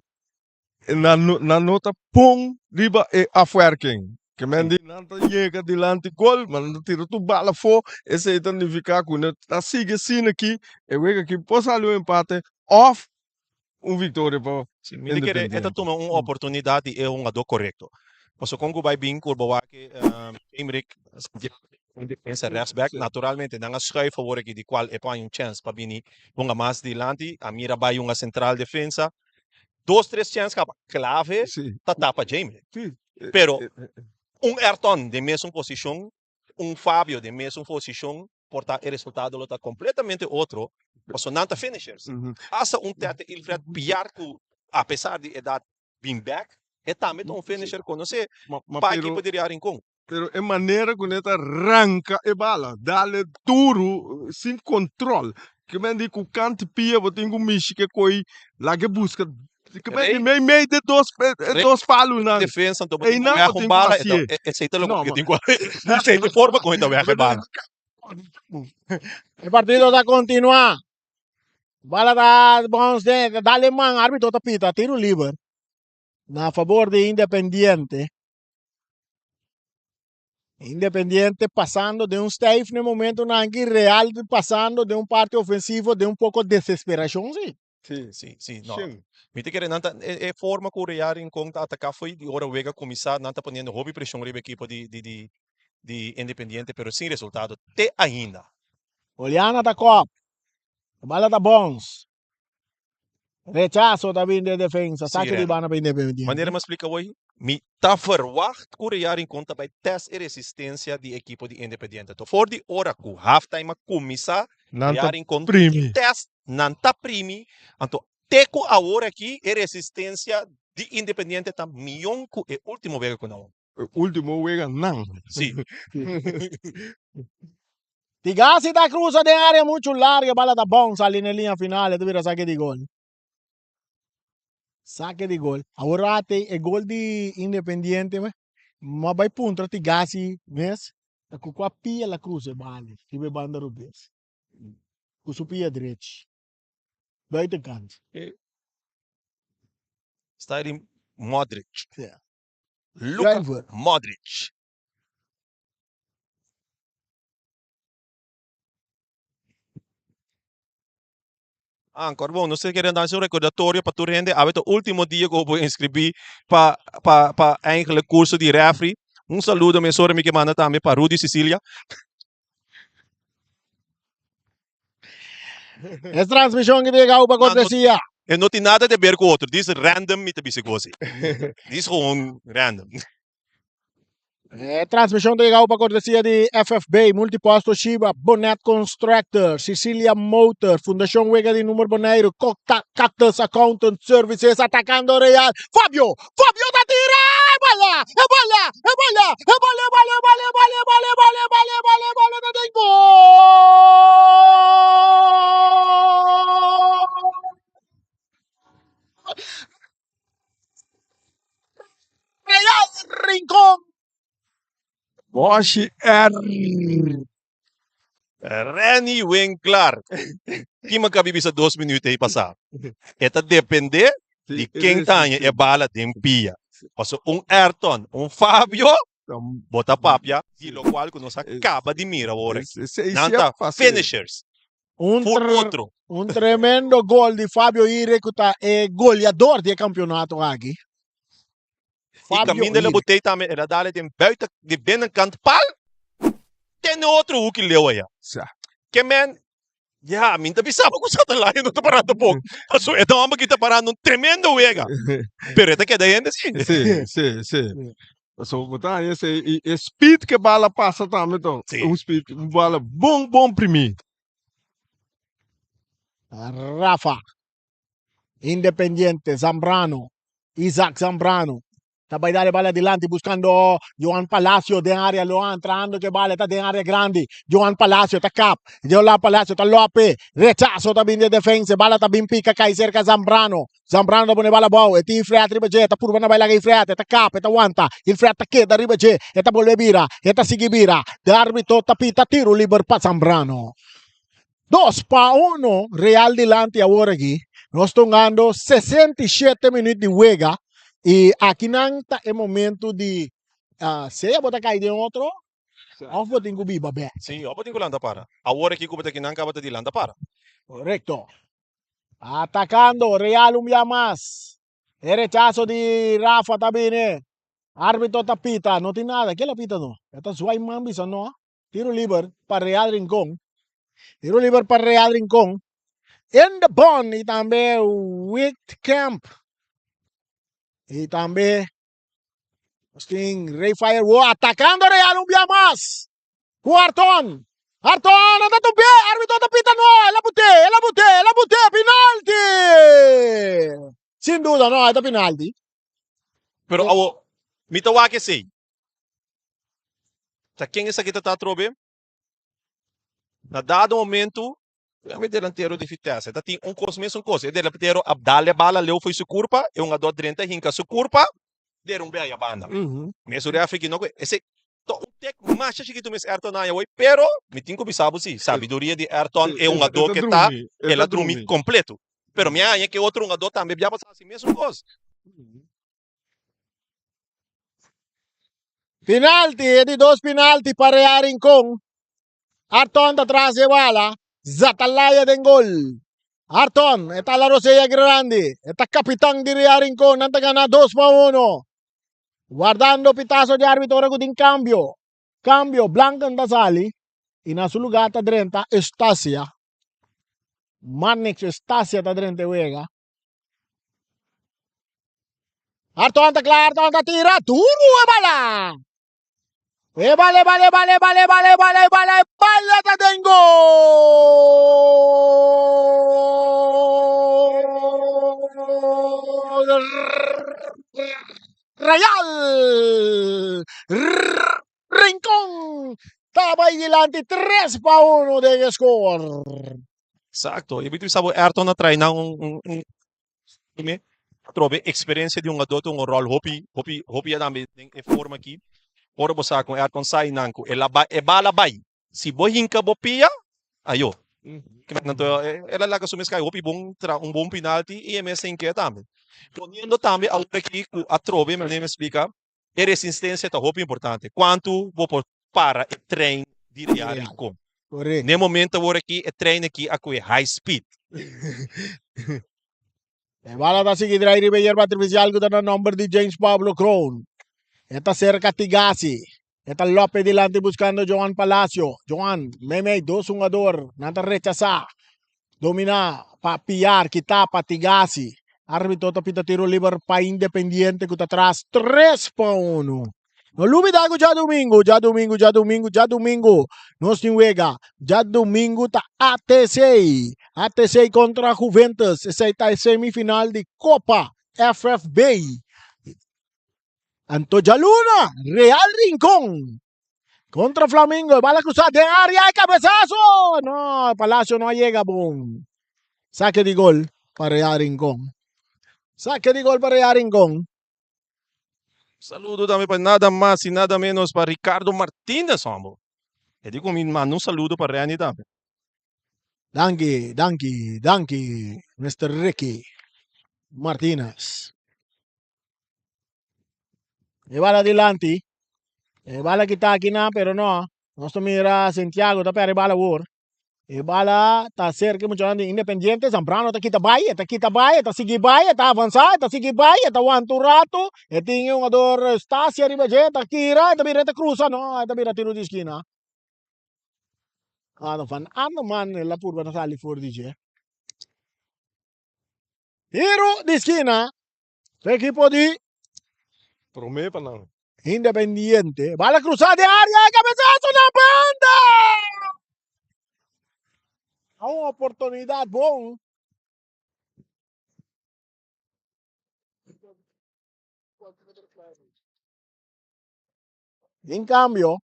nan no nan no ta pon riba e afwerking. Ke men di nan ta yega dilanti gol, ma nan ta tira tur bala afó. Esei ta nifiká ku no ta sigui asina aki, e wega aki por sali un empate òf un viktoria pa Si, mi ta kere e ta Independiente. tuma un oportunidat di e hungadó korekto. Pasobra kon ku bai bin ku bo wak Emerick un defensa rechtsback, naturalmente nan a schuif awor aki di kual e por haña un chèns pa bini hunga mas dilanti. A mira bai hunga sentral defensa. Dos tres chèns kaba klave ta tapa Jamie. Pero un Ayrton den mesun posishon, un Fabio den mesun posishon por ta e resultado lo ta kompletamente otro pasobra nan ta finishers. Asta un Tete Ilfred Piar ku apesar di edat bin bek e tambe ta un finisher konosé pa ekipo di Real Rincon. Pero e manera ku nan ta ranka e bala, dale duru, sin kontrol. Ke men di ku kanti pia bo tin ku mishi ke koi laga e buska. Ke men di mei mei de dos e dos palunan. Defensa anto bo tin ku wèg un bala esei ta loke bo tin ku hasi. Esei ta e forma ku bo ta wèg e bala. E partido ta kontinuá. Bala ta bons den, ta dale man, arbitro ta pita tiro liber na fabor di Independiente. Independiente pasando den un stijf na e momentonan aki, Real pasando den un parti ofensivo den un poko desesperacion si. Si, si, si, no. Mi ta kere nan ta e e forma ku Real Rincon ta ataka fo'i di ora wega kuminsá nan ta poniendo hopi preshon riba ekipo di di di di Independiente pero sin resultado te ainda. Oliana ta kòp, e bala ta bòns. Rechazo ta bin den defensa, Sí, saque di Ren. banda pa Independiente. Manera mi a splika hoy, mi ta verwacht ku Real Rincon ta bai test e resistencia di ekipo di Independiente. To for di ora ku halftime a kuminsá, Nan ta Real Rincon primi. test, nan ta primi, anto te ku awor aki e resistencia di Independiente ta mion ku e ultimo wega ku nan. E ultimo wega nan. Sí. Tigasi ta cruza den area mucho larga, bala ta bounce sali na e linea final, e ta bira saque di gol. Saque di gol. Awor ate e gol di Independiente, ma bai puntra Tigasi mes, ta cu cua pia la cruza e bala, riba e banda robes. Cu su pia drechi. Buitenkant. Sta di Modric. Ja. Luka Kluivert. Modric. Ancor, bon, nos ta kere dal un recordatorio pa tur hende, awe ta ultimo dia ku bo por inscribi pa pa pa eigenlijk curso di refri. Un saludo mesora mi ke manda tambe pa Rudy Cecilia. Es transmishon ki ta yega pa kortesia. E no tin nada de ber ku otro, dis random mi ta bisa ku boso. Dis gewoon random. E transmishon ta yega pa kortesia di FFB, Multipost Toshiba, Bonet Constructor, Sicilia Motor, Fundashon Wega di Numero Boneiru, Cactus Accountant Services, Atacando Real, Fabio, Fabio ta tira! E bala! E bala! E bala! E bala! E bala! E bala! E bala! E bala! E bala! E bala! E bala! E bala! Ta den gol! Real Rincon! Boshi R. Renny Winklaar. Kima ka bisa dos minuut ei pasá. E ta dependé di ken ta haña e bala den pia. Pasobra un Ayrton, un Fabio, bo ta papia di lokual ku nos a kaba di mira awor aki. Nan ta finishers. Un Full otro. Un tremendo gol di Fabio Ire ku ta e goleador di e kampeonato aki. I kaminda el botei tambe el a dale den buiten di binnenkant pal te na otro hoeki leu aya. Sa. Ke men, ya, mi ta bisa bo ku Santalayo no ta parando poko. Pasobra e ta homber ki ta parando un tremendo wega. Pero e ta keda hende si. Si, si, si. Pasobra bo ta haña esei i e speed ke bala pasa tambe to. Si. Un speed, un bala bon, bon primí. Rafa. Independiente, Zambrano, Isaac Zambrano. Ta bai dale bala dilanti buscando Johan Palacio den área Loan trahando ke bala ta den área grandi. Johan Palacio ta kap. Johan Palacio ta lope. Rechazo ta bin de defensa. Bala ta bin pika kai cerca Zambrano. Zambrano ta pone bala bou. E tin Ifreat riba dje. Ta purba na bai laga Ifreat. E ta kap. E ta wanta. Ifreat ta keda riba dje. E ta bolbe bira. E ta sigui bira. De arbitro ta pita tiro liber pa Zambrano. Dos pa uno Real dilanti awor aki. Nos ta hungando 67 minuut di wega y akinan ta e momento di uh, sea bo ta kai den otro of bo tin ku biba bek. Sí, of bo tin ku lanta para. Awor aki ku bo ta kinan kaba ta di lanta para. Correcto. Atacando Real un bia mas. E rechazo di Rafa ta bini. Arbitro ta pita, no tin nada. Ke la pita no? E ta zwai man bisa no. Tiro liber pa Real Rincon. Tiro liber pa Real Rincon. In de bon y tambe Witkamp. Y tambe nos tin Ray Fire wo atacando Real un bia mas. Cu Arton. Arton anda tu pie. Arbitro ta pita no. El a bute, el a bute, el a bute. Penalti! Sin duda no, e ta penalti. Pero awo, mi ta wak esey. Ta ken esaki ta ta atrobe? Na dado momento, e delantero di Vitesse ta tin un kos mesun kos. E delantero a dal e bala leu fo'i su kurpa, e hungador drenta hinka su kurpa, dera un bei a banda. Mesun refri ki no ku esei ta un tek masha chikitu mes Ayrton haña hoy, pero mi tin ku bisa bo si, sabiduria di Ayrton e hungador ke ta, el a drumi kompleto. Pero mi a haña ke otro hungador tambe bia pasa hasi mesun kos. Penalti, e di dos penalti pa Real Rincon. Arton ta tras e bala. Zatalaya den gol. Arton, e ta la rosea grandi. E ta kapitan di Real Rincon. Nan ta gana 2-1. Wardando pitazo di arbitro ora ku tin kambio. Kambio, Blanken ta sali. I na su lugar ta drenta Eustacia. Marnix Eustacia ta drenta e wega. Arton ta kla, Arton ta tira. Duru e bala! E bala, e bala, e bala, e bala, e bala, e bala, e bala, e bala ta den gol! Real! Rincon ta bai dilanti 3-1 den e score. Exacto. Y bisa bo Ayrton a trae nan un un un prome atrobe experiencia di hungador ta un rol hopi hopi hopi a tambe den e forma aki. Ora bo sa con Ayrton sa y nan cu el a bai e bala bai. Si bo hinca bo pia, ayo. Anto el a laga su mes cay hopi bon tra un bon penalti y e mes a hinca tambe. Poniendo tambe awor aki cu atrobe manera mi a splica E resistencia ta hopi importante. Cuanto bo por para e trein di Real Rincon. Correcto. N'e momento awor aki e trein aki a coge high speed. E bala ta sigui drai riba e yerba artificial cu ta na nomber di James Pablo Kroon. E ta cerca Tigasi. E ta lope dilanti buscando Joan Palacio. Joan, meimei dos hungador. Nan ta rechasa. Domina pa Piar, kita pa Tigasi. Arbitro ta pita tiro liber pa Independiente ku ta tras 3-1. No lubida ku djadumingu, djadumingu, djadumingu, djadumingu nos tin wega. Djadumingu ta ATC. ATC kontra Juventus. Esei ta e semifinal di Kopa FFB. Anto djaluna, Real Rincon Contra Flamingo, e bala cruzá den área, e cabezazo! No, Palacio no a llega bon. Saque di gol pa Real Rincón. Saque di gol pa Real Rincón. Saludo tambe pa nada mas y nada menos pa Ricardo Martinez, hombre. E di cu mi manda un saludo pa Renny tambe. Danki, danki, danki, Mister Ricky Martinez. E bala dilanti. E bala kita aki nan, pero no. Nos ta mira Santiago ta perde bala awor. E bala ta cerca muchanan di Independiente. Zambrano ta kita bai, e ta kita bai, e ta sigui bai, e ta avansa, e ta sigui bai, e ta wanta un rato. E tin e hungador Stasia riba dje, e ta tira, e ta bira, e ta cruza. No, e ta bira tiro di esquina. Ah, no, van Arnhem el a purba na sali for di dje. Tiro di esquina. Su equipo di Promé pa nan. Independiente. Bala cruzada de área. Cabezazo na banda. Un oportunidad bon. En cambio,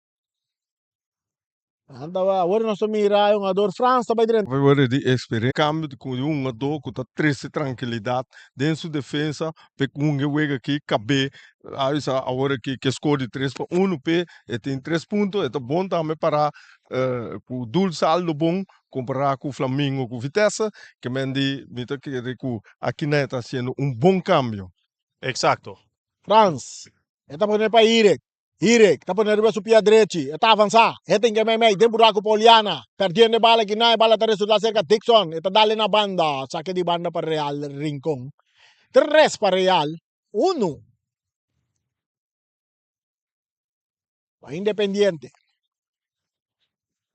anda awor nos ta mira e hungador Frans ta bai drenta. Awor di experiencia cambio di cu un hungador cu ta trece tranquilidad den su defensa p'e hunga e wega aki cabe a bisa awor aki ke score di tres pa uno p'e e tin tres punto e ta bon tambe para cu dul saldo bon compara cu Flamingo cu Vitesse ke men di mi ta kere cu aki nan e ta haciendo un bon cambio. Exacto. Frans E ta pone pa Irek. Irek ta pone riba su pia drechi. E ta avansá. E tin ke meimei den buraku pa Oliana. Perdiendo e bala kinan e bala ta resultá serka Dixon. E ta dale na banda. Sake di banda pa Real Rincon. Tres pa Real. Unu pa Independiente.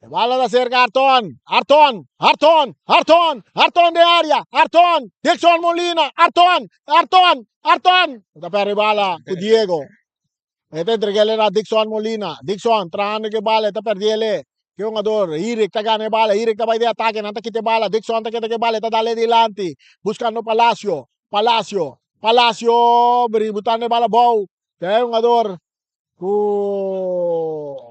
E bala ta serka Arton, Arton, Arton, Arton, Arton den área, Arton, Dixon Molina, Arton, Arton, Arton. Ta perde bala ku Diego. E ta entreg'é na Dixon Molina. Dixon trahando ku e bala, e ta perdie'le. Ke hungador, Irik ta gana e bala, Irik ta bai den atake, nan ta kita e bala, Dixon ta keda ku e bala, e ta dale dilanti, buskando Palacio, Palacio, Palacio, butando e bala abou. Te hungador ku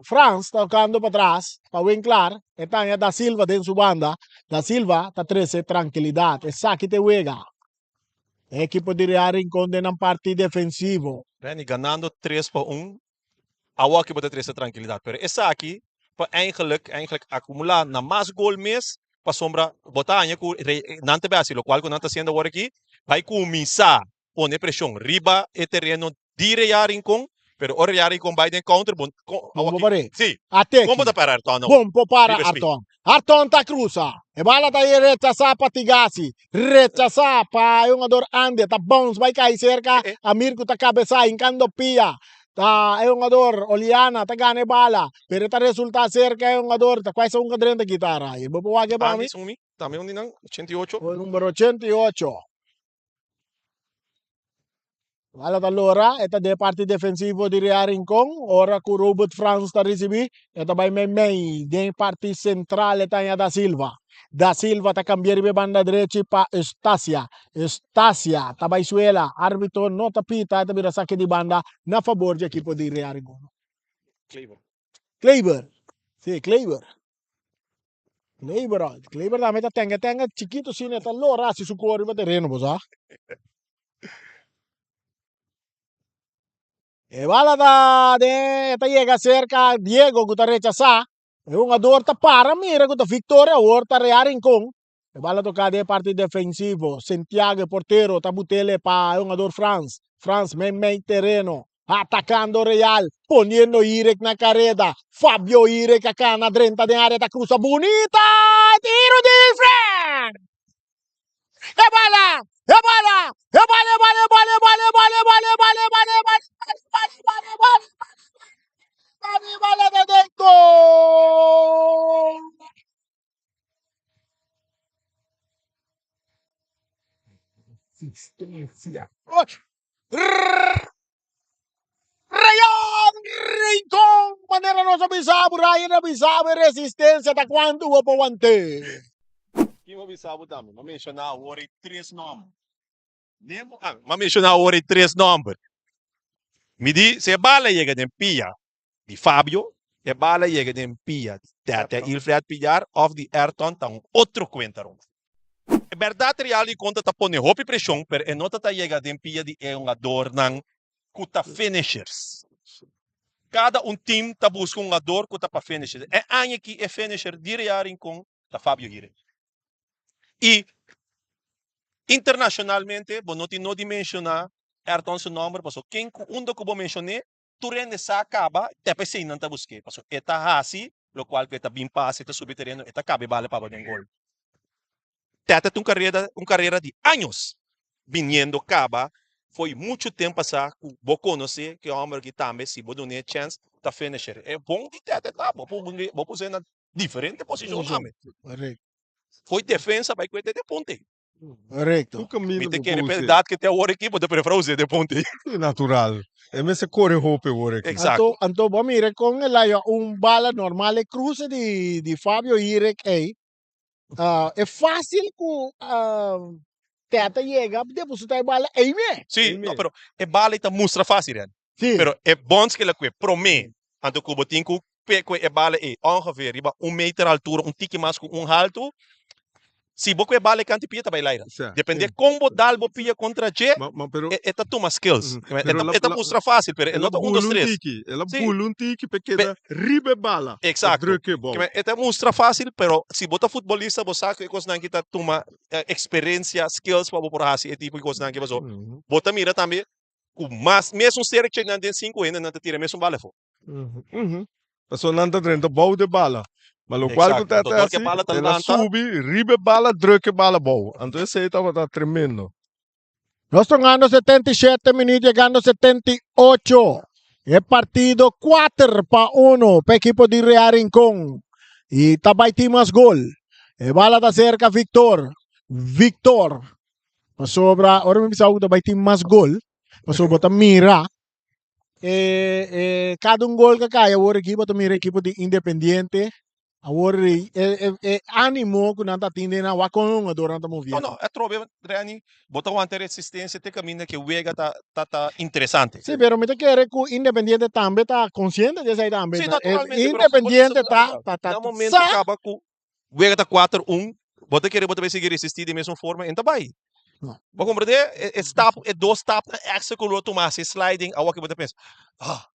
Frans ta tokando patras pa Winklaar, e taña Da Silva den su banda, Da Silva ta trese trankilidat, esaki ta e wega. E ekipo di Real Rincon den nan parti defensivo. Renny ganando tres pa un, awoki bo ta trese trankilidat, pero esaki pa eigenlijk eigenlijk akumulá na mas gol mes pasobra bo ta haña ku nan ta bai hasi lokual ku nan ta hasiendo awor aki bai kuminsá pone preshon riba e tereno Di Real Rincon, pero ora Real Rincon bai den counter bon Bon bo par'é. Si. Ateki. Kon bo ta para Arton nou? Bon por para Riba speed. Arton. Arton ta cruza. E bala ta rechasá pa Tigasi. Rechasá pa e hungador Andy. Ta bounce bai kai cerca Eh, eh. Amir cu ta cabeza hincando pia. Ta e hungador Oliana ta gana e bala. Pero ta resulta cerca e hungador. Ta cual sa hunga drenta guitarra. Bo por wak e pa Andy mi? sun mi. Tambe un di nan, 88. O numero 88. Bala ta lora, e ta den parti defensivo di Real Rincon. Ora ku Robert Frans ta risibí, e ta bai meimei den parti sentral e ta haña Da Silva. Da Silva ta kambia riba e banda drechi pa Eustacia. Eustacia ta bai suela, arbitro no ta pita, e ta bira sake di banda na fabor di ekipo di Real Rincon. Kleber. Kleber, si Kleber. Kleber, oh, Kleber tambe ta tenga tenga chiquito sine ta lora hasi su kor riba tereno, bo sa. E bala ta de ta yega cerca Diego ku ta rechasá. E hungador ta para mira ku ta Victoria awor ta Real Rincon. E bala toká den e parti defensivo. Santiago e portero ta butele pa e hungador Frans. Frans mei mei tereno. Atakando Real, poniendo Irek na kareda. Fabio Irek a kana drenta den área ta krusa bunita. Tiro di Wilfred! E bala! E bala! E bala, e bala, e bala, e bala, e bala, e bala, e bala, e bala, e bala, e bala, e bala, e bala, e bala, e bala ta den gol! Asistencia. Rayon Rincon, manera nos a bisa bo, Ryan a bisa bo, e resistencia ta cuanto bo por want'é. Kin bo bisa bo tambe? M'a menciona awor e tres nomber. Nemo, ah, m'a menciona awor e tres nomber. Mi di, si e bala yega den pia di Fabio, e bala yega den pia di Tete Ilfred Pillar of di Ayrton ta un otro cuenta rond. E berdad Real di conta ta pone hopi presion pero e no ta ta yega den pia di e hungadornan cu ta finishers. Cada un team ta busca un hungador cu ta pa finishers. E aña aki e finisher di Real Rincon ta Fabio Hire. Y internacionalmente bo no tin no di menciona Ayrton su nomber pasobra ken cu unda cu bo mencione Tur hende sa kaba te pa esei nan ta busk'é, pasobra e ta hasi lokual ku e ta bin pasa, e ta subi tereno, e ta kaba e bala pa aba den gol. Tete ta un karera, un karera di años biniendo kaba fo'i muchu tempu pasá ku bo konosé ku e hòmber aki tambe si bo dun'é chèns ta finisher. E bon di Tete ta bo por bo por us'é na diferente posishon tambe. Fo'i defensa bai ku e te den punte. Correcto. Ku kaminda Mi ta bo kere puse? berdad ke te awor aki, bo ta prefera usa de ponte. Sí, natural. E mester kore hopi awor aki. Exacto. Anto, anto bo mira kon el a yoa un bala normal e cruce di di Fabio Irek ey. Ah, e fácil ku ah, Tete yega deposita e bala ey me. Sí, Ey no, me. pero e bala ey ta mustra fácil, Ren. Sí. Pero e bons ke el a kue promé, anto ku bo tin ku kue kue e bala ei ongeveer riba un meter altura, un tiki mas ku un haltu, si bo kue e bala ei kanti pia ta bai laira. Sa. Depende kon bo dal bo pia kontra dje, Ma, ma pero, e, e ta tuma skills. Mhm. E Pero ta, la- e ta la- mustra fácil, pero e el no a ta un, bula dos, un tres. tiki. El a Sí. bula un tiki pe keda riba e bala. Pa Exacto. druk e bou. Ke men, e ta mustra fácil, pero si bo ta futbolista bo sa ku e kosnan ki ta tuma eh, eksperensia, skills pa bo por hasi e tipo di kosnan ki paso. Bo ta mira tambe Ku mas mesun serkje nan den sinku hende nan ta tira mesun bala afó. Pasobra nan ta drenta bou de bala. Ma lokual ku Exacto. ta Anto dor ku e hasi, bala ta el a lanta. subi riba e bala, druk e bala bou. Anto esei tabata tremendo. Nos tongando 77 minuut yegando 78. E partido 4 pa 1 pa ekipo di Real Rincon. I ta bai tin mas gol. E bala ta serka Victor. Victor. Pasobra ora mi bisa ku ta bai tin mas gol, pasobra bo ta mira e e kada un gol ku a kai awor aki bo ta mira ekipo di Independiente awor e e e animo ku nan ta tin den nan wak kon e hungadornan ta No, moviendo. no, atrobe Reni, bo ta wanta resistencia te caminda cu e wega ta ta ta interesante. Sí, pero mi ta kere ku Independiente tambe ta konsiente di esei tambe. Sí, E naturalmente, pero Independiente ta ta ta na momento sa. caba cu wega ta kuater un, bo ta kere bo ta bay sigui resisti di mesun forma en ta bay. No. Bo comprende? E e stap, e dos stapnan extra cu lo tuma haci sliding, awor cu bo ta pensa, ah,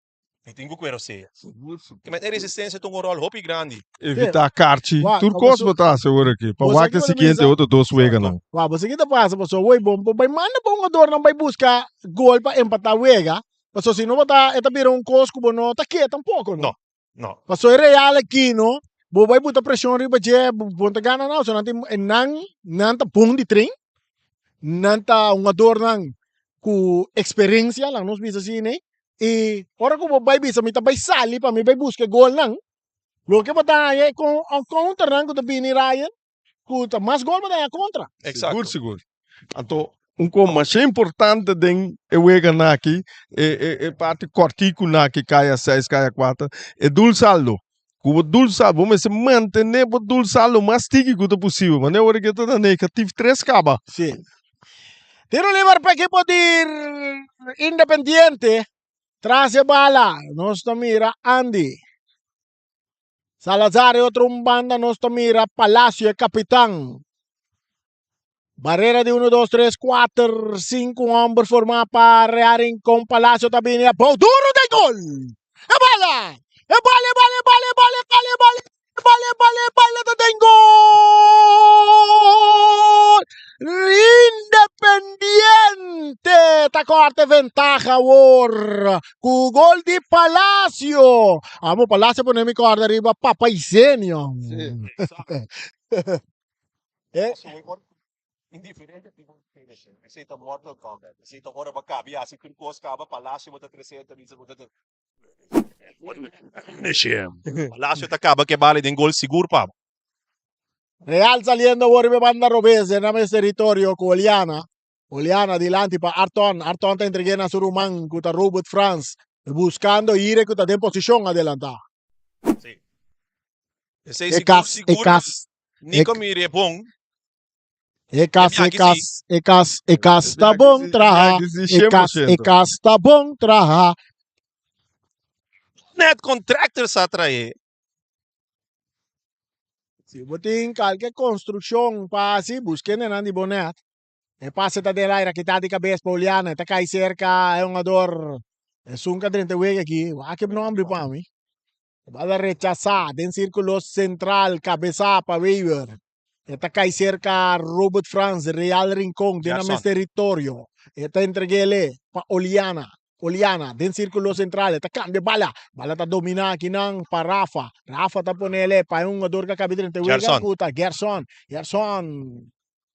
Mi tin ku kuero sea. Sigur, sigur. Kimen e resistencia ta un rol hopi grandi. Evita karchi. Wak, Tur bo kos so- bo ta hasi awor aki. Pa Bo wak sa e ki bo ta siguiente bisa? otro dos weganan. Wak, bo sa ki ta pasa paso woi bo bo bai manda bo hungadornan bai buska gol pa empatá wega, paso si no bo ta e ta bira un kos ku bo no ta ke tampoko no. No, no. Paso e Real aki no, bo bai buta preshon riba dje, bo bo no ta gana nada, so nan tin e nan nan ta bon di tren, nan ta hungadornan ku eksperensia, laga nos bisa asina ei, I ora ku bo bai bisa mi ta bai sali pa mi bai buska e golnan, loke bo ta haña e kon counternan ku ta bini Ryan, ku ta mas gol bo ta haña kontra. Exacto. Sigur, sigur. Anto, un kos masha importante den e weganan aki, e e e parti kòrtikunan aki, kaya seis, kaya kuater, e dulsaldo. Ku bo dulsaldo, bo mester mantené bo dulsaldo mas tiki ku ta posibel. Manera ora ke ta na negatif tres kaba. Sí. Tiro liber pa ekipo di Independiente. Tras e bala nos ta mira Andy. Salazar e otro un banda nos ta mira Palacio e kapitan. Barrera di 1, 2, 3, 4, 5 homber formá pa Real Rincón. Palacio ta bini abou duro den gol. E bala! E bala, e bala, e bala, e bala, e bala, e bala, e bala, e bala, e bala ta den gol! Independiente ta korte ventaha awor ku gol di Palacio. Amo Palacio pone mi korda riba Papa Isenio. Eh? Indiferente tipo di finisher. Esei ta Mortal Kombat. Esei ta ora bo kabi hasi tur kos kaba, Palacio bo ta trese ta bisa bo ta Finish him. Palacio ta kaba ke bala den gol sigur pa bo. Real saliendo awor riba e banda robes den nan mes teritorio ku Oliana. Oliana dilanti pa Arton. Arton ta entreg'é na su ruman ku ta Robert Frans buskando Ire ku ta den posishon adelantá. Sí. Esei E sigur kas, e sigur kas, e Nico mire bon. E kas, E e biaha kas, si. e kas, e kas ta E biaha bon si, e traha. biaha si E kas, e 100%. kas ta bon traha. Net Contractors a trae. Si bo tin kalke konstrukshon pa hasi, buska e nan di bo net. E pase ta den aire, a kita di kabes pa Oliana, e ta kai serka e hungador. Esun ka drenta e wega aki, wak e nombre pa mi. E bala rechasá den sírkulo sentral, kabesá pa Wever. E ta kai serka Robert Frans, Real Rincon, den nan mes Gerson. teritorio. E ta entreg'é pa Oliana. Oliana den sírkulo sentral, e ta kambia bala. Bala ta dominá akinan pa Rafa. Rafa ta ponele pa e hungador ku a kabi drenta e wega Gerson. ku ta Gerson. Gerson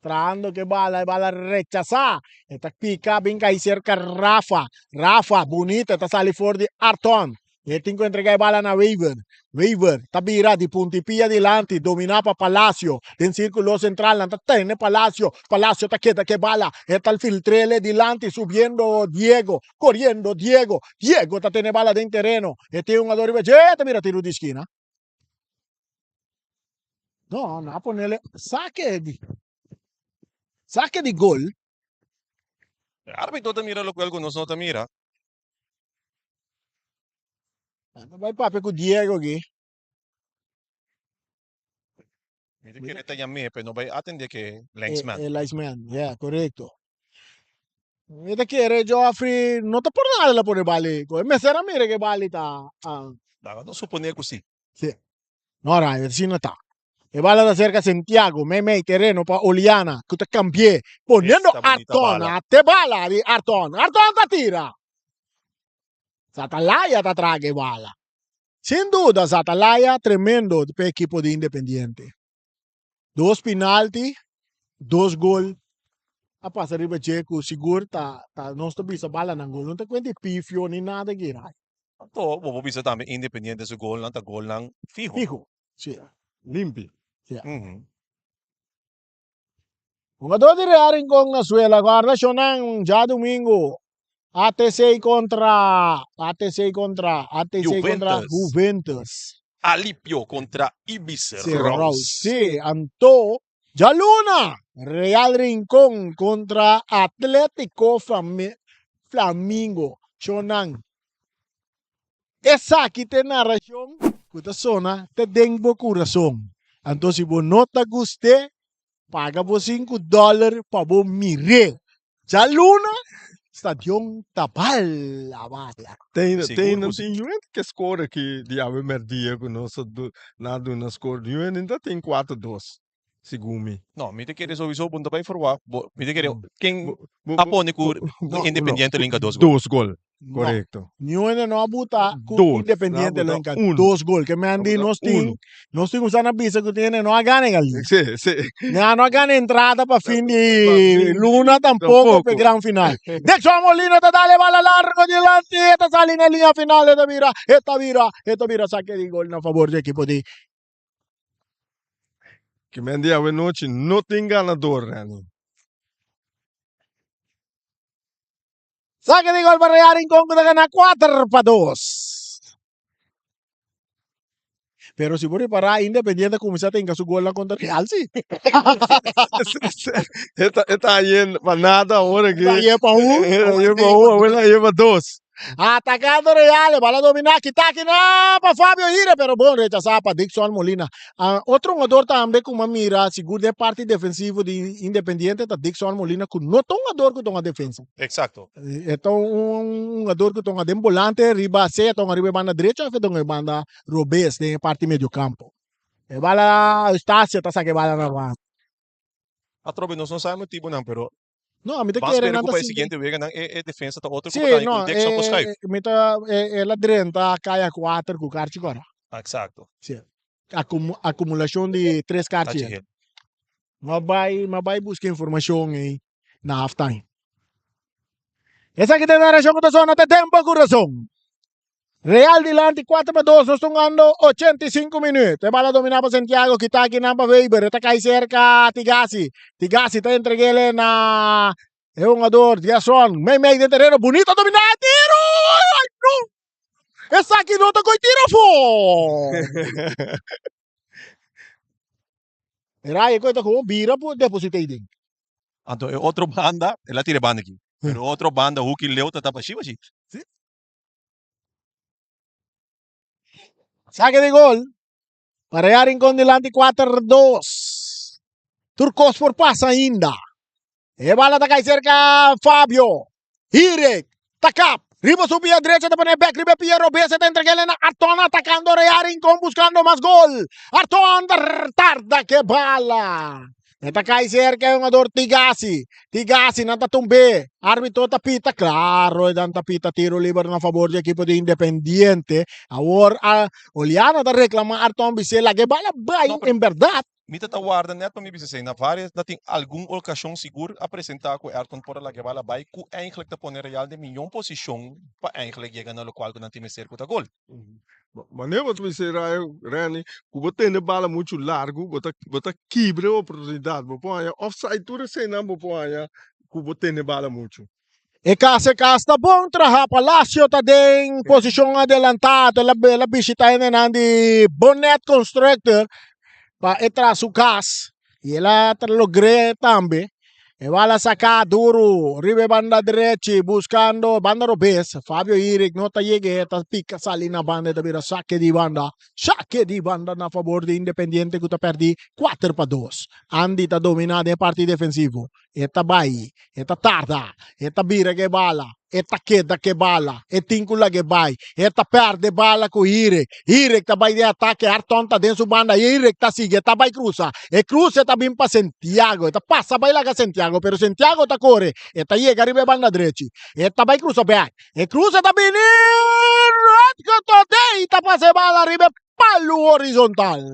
Trahando ke bala, e bala rechasá. E ta pika bin kai serka Rafa. Rafa, bunita, ta sali for di Arton. E tin ku entregá e bala na Wever. Wever ta bira di punti pia dilanti, dominá pa Palacio. Den sírkulo sentral nan ta tene Palacio. Palacio ta keda ke bala. E ta filtr'el dilanti, subiendo Diego, koriendo Diego. Diego ta tene bala den tereno. E tin un hungador riba dje, ta bira tiru di skina. No, no a ponele saque di saque di gol. E arbitro ta mira locual cu nos no ta mira. Anda bai papia cu Diego aki. Mi ta kere ta yam'é, pero no bai atende ke linesman. E linesman, yeah, corecto. Mi ta kere Geoffrey no ta por nada el a pone bali. E mester a mira ke bali ta. Laga nos supone ku si. Si. No Ryan, asina ta. E bala ta serka Santiago, meimei tereno pa Oliana ku ta kambi'é poniendo Esta bonita Arton bala. a te bala di Arton. Arton ta tira. Satalaya ta traga e bala. Sin duda Satalaya tremendo pa e ekipo di Independiente. Dos penalti, dos gol a pasa riba dje ku sigur ta ta nos ta bisa balanan gol. No ta kuenta di pifio ni nada aki. Anto bo por bisa tambe Independiente su golnan ta golnan fiho. Fiho, si. Limpi. Hungador di Real Rincon na suela guarda shownan djadumingu ATC kontra ATC kontra ATC kontra Juventus. Juventus. Alipio kontra Ibis Rose. Rose. Sí, anto djaluna Real Rincon kontra Atletico Flamingo. Shownan Esaki ta e narashon ku ta sona te den bo kurason. Anto si bo no ta gust'é, paga bo sinku dòler pa bo mir'é. Djaluna, stadion ta bala bala. Tin Sigur tin ku si. tin yu ke score aki di awe merdia ku nos a du nan a duna score. Yu ta tin kuater dos. Segun mi. No, mi ta kere sowieso bo no ta bay verwacht. Bo, mi ta kere ken Bo, bo, a bo, pone ku bo, no, Independiente lo hinka dos gol. Dos gol, No. korekto. Niun hende no a buta ku Dos. Independiente Nan lo a hinka buta uno. dos gol. Ke men Nan a di buta nos tin, uno. nos tin kuminsá na bisa ku tin hende no a gana e galí. Sí, sí. Nan no a gana entrada pa fin Pa di fin di luna tampoco pa e tampoco. gran final. Dixon Molina ta dal e bala largo dilanti, e ta sali na e liña final, e ta bira, e ta bira, e ta bira sake di gol na fabor di ekipo di Ki men di awenochi no tin ganador, Renny. Saque di gol pa Real Rincon ku ta gana 4-2. Pero si bo repará Independiente a kuminsá tenga su golnan kontra Real si. E ta e ta yen pa nada awor aki. Ta yen pa un. E ta yen pa un, awor ta yen pa dos. Atacando Real, e bala domina, kita aki na pa Fabio Hire, pero bon rechasa pa Dixon Molina. Ah, otro hungador tambe ku m'a mira sigur den parti defensivo di Independiente ta Dixon Molina ku no ta un hungador ku ta hunga defensa. Exacto. E ta un hungador ku ta hunga den bolante riba sea ta hunga riba e banda derecho of e ta hunga e banda robes den e parti mediocampo. E bala Eustacio ta saka e bala na rand. Atrobe nos no sa e motibonan pero No, a mi ta Ban kere spera nan ku ta pa e sinti. siguiente weganan e e defensa ta otro ku Sí, bo ta haña no, ku Dixon por schuif. e, mi ta, e, el a drenta kaya kuater ku karchi kora. Exacto. Sí. Akumu, akumulashon di tres karchi. Karchi geel. Ma bai, ma bai buska informashon ei na halftime. Esaki ta e narashon ku ta sona te den bo kurason. Real dilanti 4-2, nos ta hungando 85 minuut. E bala domina pa Santiago, kita aki nan pa Weber, e ta kai serka Tigasi. Tigasi ta entregele na e hungador Diason, mei mei den tereno, bunita domina, tiro! Ay no! Esaki no ta koi tiro afo! Rai koi ta gewoon bira por deposita ei den. Anto e otro banda, el a tira e banda aki, pero e otro banda hoeki leu ta tapa shi bashi. Saque di gol. Pa Real Rincon dilanti 4-2. Tur kos por pasa ainda. E bala ta kai serka Fabio. Hirek ta kap. Riba su pia drecha ta pone bek riba e pia robes e ta entreg'el na Arton atakando Real Rincon buscando mas gol. Arton ta tarda ke bala. E ta kai serka e hungador Tigasi. Tigasi nan ta tumb'é. Arbitro ta pita, claro e dan ta pita tiro liber na fabor di ekipo di Independiente. Awor a Oliano ta reclama Arton bis'é laga e bala bai No, pero en berdad. mi ta ta warda net pa mi bisa esei. Na varias na tin algun ocasion sigur a presenta cu Ayrton por a laga e bala bai cu eigenlijk ta pone Real den miyon posicion pa eigenlijk yega na locual cu nan tin mester cu ta gol. Manera bo ta bisa Rayo, Renny, ku bo tene bala muchu largu, bo ta bo ta kibra e oportunidat. Bo por haña offside tur eseinan bo por haña ku bo tene bala muchu. E kas e kas ta bon traha. Palacio ta den posishon adelantá. El a el a bishita hendenan di Bonnet Constructor pa e traha su kas i el a logr'é tambe. E bala saká duru riba e banda drechi buskando banda robes. Fabio Irik no ta yeg'é, ta pika sali na banda e ta bira sake di banda. Sake di banda na fabor di Independiente ku ta pèrdí 4-2. Andy ta dominá den e parti defensivo. E ta bai, e ta tarda, e ta bira ku e bala, e ta keda ku e bala, e tin ku laga e bai, e ta pèrdè e bala ku Hirek. Hirek ta bai den atake, Arton ta den su banda, Hirek ta sigui, e ta bai krusa. E kruse ta bin pa Santiago, e ta pasa bai laga Santiago, pero Santiago ta kore, e ta yega riba e banda drechi, e ta bai krusa bèk. E kruse ta bini, Rutger Todey ta pasa e bala riba e palu horizontal.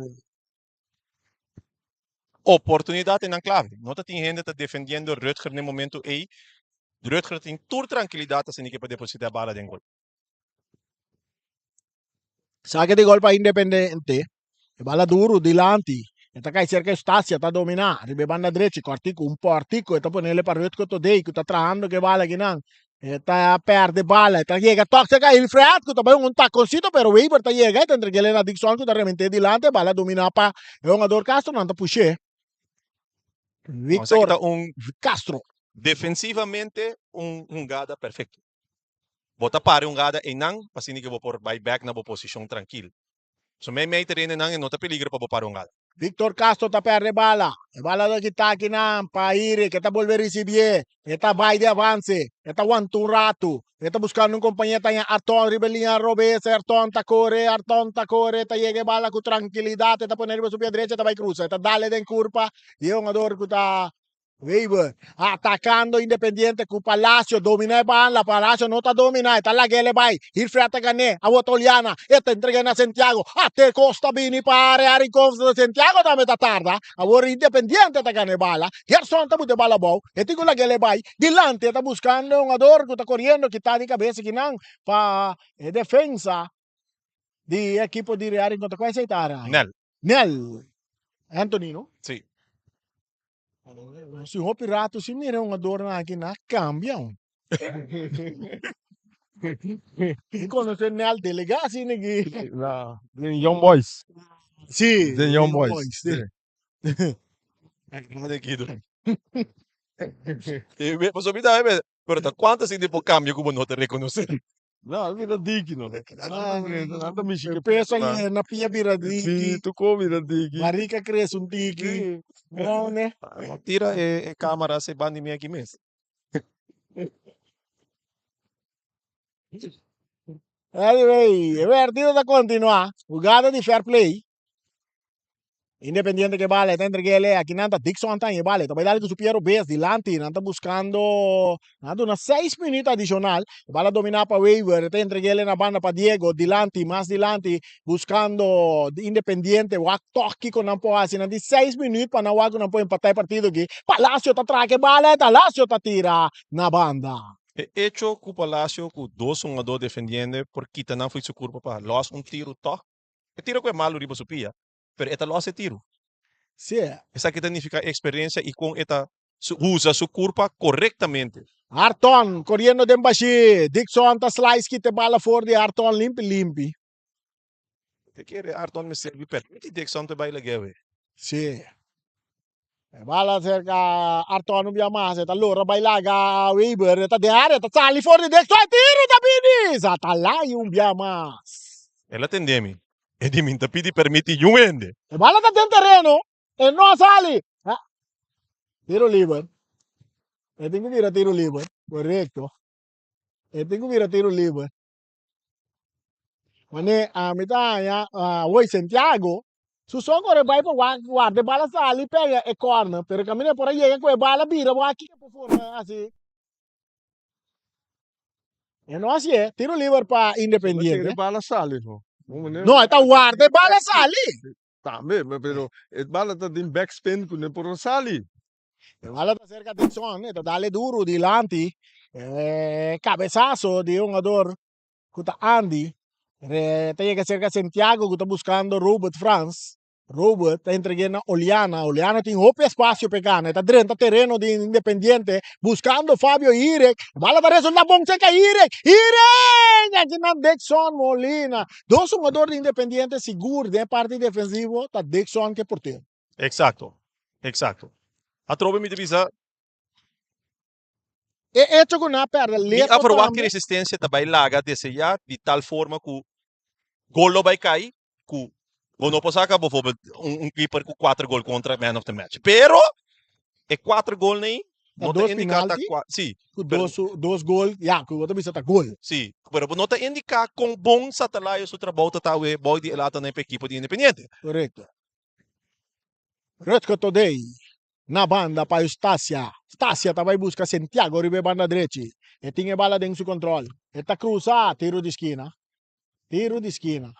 Oportunidat e nan clave. No ta tin hende ta defendiendo Rutger n'e momento ey. Rutger tin tur trankilidat asina ke pa deposita e bala den gol. Sake di gol pa Independiente. E bala duru dilanti. E ta kai serka Eustacia, ta dominá riba e banda drechi. Kòrtiku, un pòrtiku e ta ponele pa Rutger Todey ku ta trahando ku e bala akinan. E ta pèrdè bala, e ta yega tòg serka Hilfred ku ta bai un takonsito pero Weber ta yega e ta entreg'é na Dixon ku ta rement'é dilanti. E bala dominá pa e hungador Castro, nan ta push'é. Victor ta un Castro. Defensivamente un hungada perfecto. Bo ta para e hungada einan pa asina ke bo por bai bek na bo posishon trankil. So mei mei tereno einan e no ta peligro pa bo para hungada. Victor Castro ta perde bala. E bala ta kita akinan pa Aire ke ta bolbe risibié. E ta bai di avanse. E ta wanta un ratu. E ta buskando un kompañé ta haña Arton riba e liña robes. Arton ta kore, Arton ta kore, ta yega e bala ku trankilidat. E ta pone riba su pia drecha, e ta bai krusa. E ta dale den kurpa di e hungador ku ta Weber atakando Independiente ku Palacio domina e bala. Palacio no ta domina, e ta lag'el e bai. Hilfred ta gan'é, awor ta Oliana. E ta entreg'é na Santiago. Ate kos ta bini pa area Rincon. Santiago tambe ta tarda. Awor Independiente ta gana e bala. Gerson ta buta e bala abou. E tin ku lag'el e bai. Dilanti e ta buskando e hungador ku ta koriendo kita di kabes akinan pa e defensa di e ekipo di Real Rincon. Ta kua esei ta ara? Nel. Nel. Anthony no? Si. Si hopi rato si mira e hungadornan aki na cambia un. Mi conoce Nel Delega asina aki. Na, den Young Boys. Si, Den Young Boys. si. Pasobra mi ta mira, pero ta cuanto asina por cambia cu bo no ta reconoce? No, mi ta diki no. Nan ta mishi ke peso a na pia bira diki. Si, tu ko bira diki. Barika krese un tiki. No ne. No tira e camera se bandi mi aki mes. Anyway, e partido ta continua. Hugada di fair play. Independiente ke bala, e ta entreg'é aki nan ta Dixon ta haña e bala, e ta bai dal ku su pia robes dilanti, nan ta buskando, nan a duna seis minüt adishonal, e bala dominá pa Wever, e ta entreg'é na banda pa Diego, dilanti, mas dilanti, buskando Independiente, wak tòg kiko nan por hasi, nan tin seis minüt pa nan wak ku nan por empatá e partido aki, Palacio ta traka e bala, e Palacio ta tira na banda. E echo ku Palacio ku dos hungadó defendiendo por kita nan fo'i su kurpa pa lòs un tiru tòg, E tira ku e malu riba su pia, pero e ta lòs e tiru. Sí. Esaki ta nifiká eksperensia i kon e ta usa su kurpa korektamente. Harton koriendo den bashí. Dixon ta slice kita e bala for di Harton limpi limpi. Te kere Harton mester di permiti Dixon pa e bai lag'é awe. Sí. E bala cerca Arton un bia mas, e ta lora bai laga Weber, e ta den area, ta sali for di Dexter, e tiro ta bini! Zatalai un bia mas. El a tende mi, e di mi n'ta pidi permiti niun hende. E bala ta den tereno, e no a sali. Tiro liber. E tin ku bira tiro liber, korekto. E tin ku bira tiro liber. Wanneer ami ta haña Woy Santiago, su so kore bai pa wak warda e bala sali pega e corner, pero kaminda e por a yega ku e bala bira wak kiko por forma hasi. E no hasié, tiro liber pa Independiente. E bala sali no. No, e ta warda e bala sali. Tambe, pero e bala ta den backspin ku no por a sali. E bala ta serka Dixon, e ta dale duru dilanti. E kabesaso di e hungador ku ta Andy ta yega serka Santiago ku ta buskando Robert Frans. Robert ta entreg'é na Oliana. Oliana tin hopi espasio pa e gana. E ta drenta tereno di Independiente buskando Fabio Hirek. E bala ta resulta bon serka Hirek. Hirek! Akinan Dixon Molina. Dos hungador di Independiente sigur den e parti defensivo ta Dixon ku e portero. Exacto, exacto. Atrobe mi ta bisa. E hecho cu nan a perde Mi Leto a verwacht tambe. ki Resistencia ta bay laga deseá di tal forma cu gol lo bay cay cu bo no por saca bijvoorbeeld un keeper cu cuater gol contra man of the match. Pero e cuater golnan ey Ta no ta dos indica ta penalti cua, si, cu pero dos dos gol, ya, cu bo ta bisa ta gol. Si, pero bo no ta indica con bon Satalayo su trabou ta ta awe boy di e lata nan pa ekipo di Independiente. Correcto. Rutger Todey na banda pa Eustacia. Stacia ta bai buska Santiago riba e banda drechi. E tin e bala den su control. E ta cruza, tiro di skina. Tiro di skina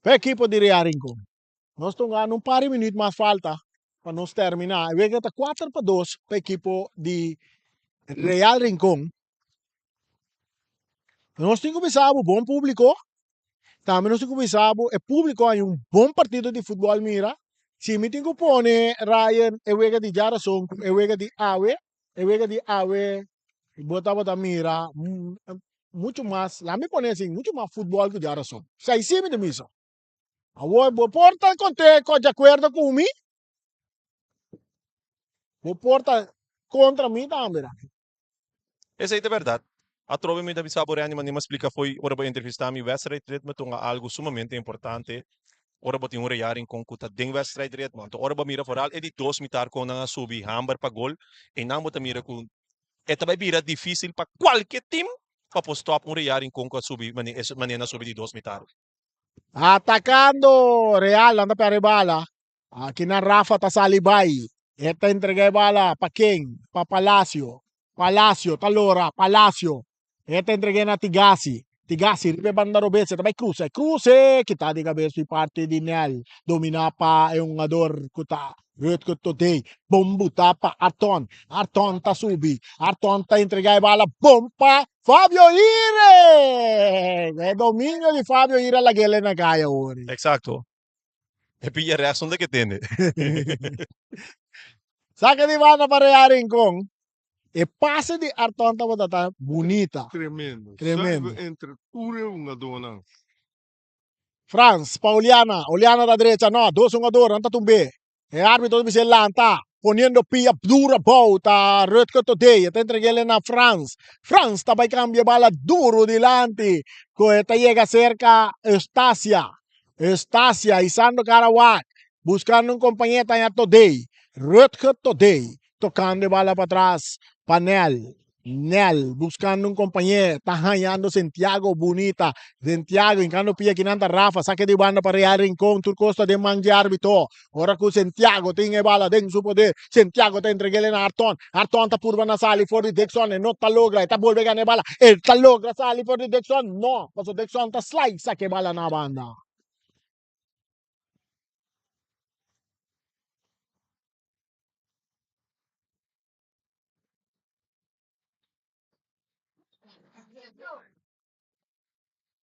pa ekipo di Real Rincon. Nos ta hunga un par di minuut mas falta pa nos termina. E wega ta 4-2 pa ekipo di Real Rincon. Nos tin ku bisa bo bon públiko. Tambe nos tin ku bisa bo e públiko haña un bon partido di futbòl mira. Si mi tin ku pone Ryan e wega di djarason ku e wega di awe, e wega di awe bo tabata mira muchu mas, laat mi pone asin, muchu mas futbòl ku djarason. Esei si mi ta bisa. Awor bo por ta konte di akuerdo ku mi, bo por ta kontra mi tambe. Esei ta bèrdat. Atrobe mi ta bisa bo Randy manera mi a splika fo'i ora bo entrevistá mi, wedstrijdritme ta un algu sumamente importante ora bo tin un real Rincon ku ta den wedstrijdritme. Anto ora bo mira foral e di dos mitar kon nan a subi hamber pa gol, einan bo ta mira ku e ta bai bira difísil pa kualke tim pa por stòp un real Rincon ku a subi manera nan a subi di dos mitar. Atakando Real nan ta perde bala. Aki nan Rafa ta sali bai. E ta entrega e bala pa ken? Pa Palacio. Palacio ta lora. Palacio. E ta entreg'é na Tigasi. Tigasi riba e banda robes. E ta bai cruza. E cruze kita di cabes di parti di Nel. Domina pa e hungador cu ta Rutger Todey. Bon buta pa Arton. Arton ta subi. Arton ta entrega e bala bon pa Fabio Ire! E dominio di Fabio Ire a lag'el na caya ori. Exacto. E pilla resto unda ke tende. Saka di banda pa Real Rincon. E pase di Arton tabata ta bunita. Tremendo. Tremendo. Zuiver entre tur e hungadónan. Frans pa Oliana. Oliana ta drecha. No, dos hungador nan ta tumb'é. E arbitro ta bis'é lanta, poniendo pia duro abou ta Rutger Todey. E ta entreg'el na Frans. Frans ta bai cambia e bala duro dilanti cu e ta yega cerca Eustacia. Eustacia hisando cara wak, buscando un compañero ta haña Todey. Rutger Todey tocando e bala patras pa Nel. Nel buscando un compañero, ta hañando Santiago bunita. Santiago hincando pia kinan ta Rafa, saque di banda pa Real Rincon, tur cos ta den man dje arbitro. Ora cu Santiago tin e bala den su poder, Santiago ta entreg'el na Arton. Arton ta purba na sali for di Dixon, e no ta logra, e ta bolbe gana e bala, e ta logra sali for di Dixon, no, pasobra Dixon ta slide saca e bala na banda.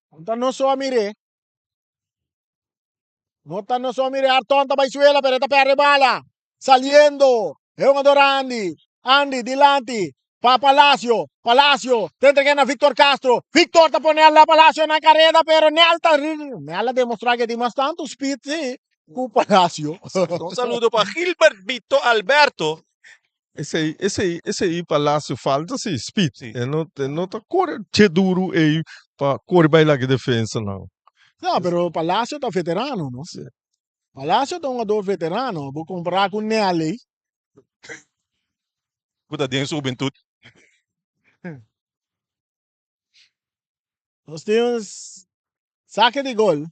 No ta no so a mir'é. No ta no so a mir'é. Arton ta bai suela, pero e ta perde bala. Saliendo. E hungador Andy. Andy dilanti pa Palacio. Palacio ta entrega na Victor Castro. Victor ta pone ala Palacio na careda, pero Nel ta Nel a demostra que tin mas tanto speed sí cu Palacio. Un saludo pa Gilbert Vito Alberto. Esei, esei, esei Palacio falta si, speed. Si. E no, e no ta kore che duru ei pa kore bai laga e defensanan. No, pero Palacio ta veterano, no? Si. Palacio ta un jugador veterano, bo compara cu Nelly. Cu ta den su hubentud. Nos tin un saque di gol.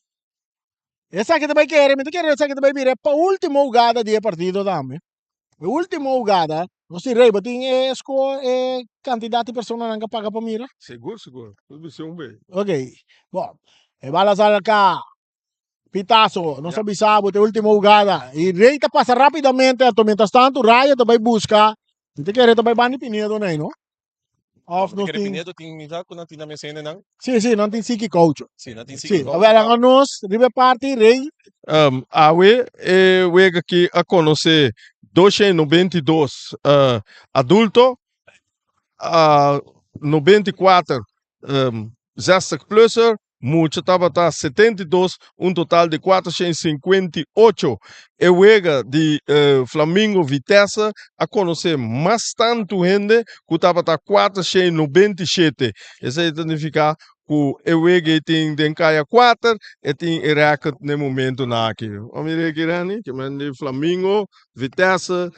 Esaki ta bai kere, mi ta kere esaki ta bai bira pa ultimo hugada di e partido tambe. E ultimo hugada, nos tin rei, bo tin e score, e cantidad di personanan cu a paga pa mira? Sigur, sigur. Nos bisa un be. Ok, bon, e bala sal acá, Pitazo, nos a bisa bo, ta e ultimo hugada. Y rei ta pasa rapidamente, anto mientras tanto Raya ta bai busca, mi ta kere ta bai banda di Pinedo nei, no? Of nos tin. Pinedo tin mi sa ku nan tin na mes hendenan. Sí, sí, nan tin siki koucho. Sí, nan tin siki Sí, koucho. awel anga nos riba e parti rei. Awe e wega ki a konosé 292 adulto, 94 zestig plusser, Mucha tabata 72, un total di 458. E wega di Flamingo Vitesse a konosé mas tantu hende ku tabata 497. Esei ta nifiká ku e wega ei tin den kaya kuater, e tin e rèkòrt na e momentunan aki. Bo mira aki Renny, ke men di Flamingo Vitesse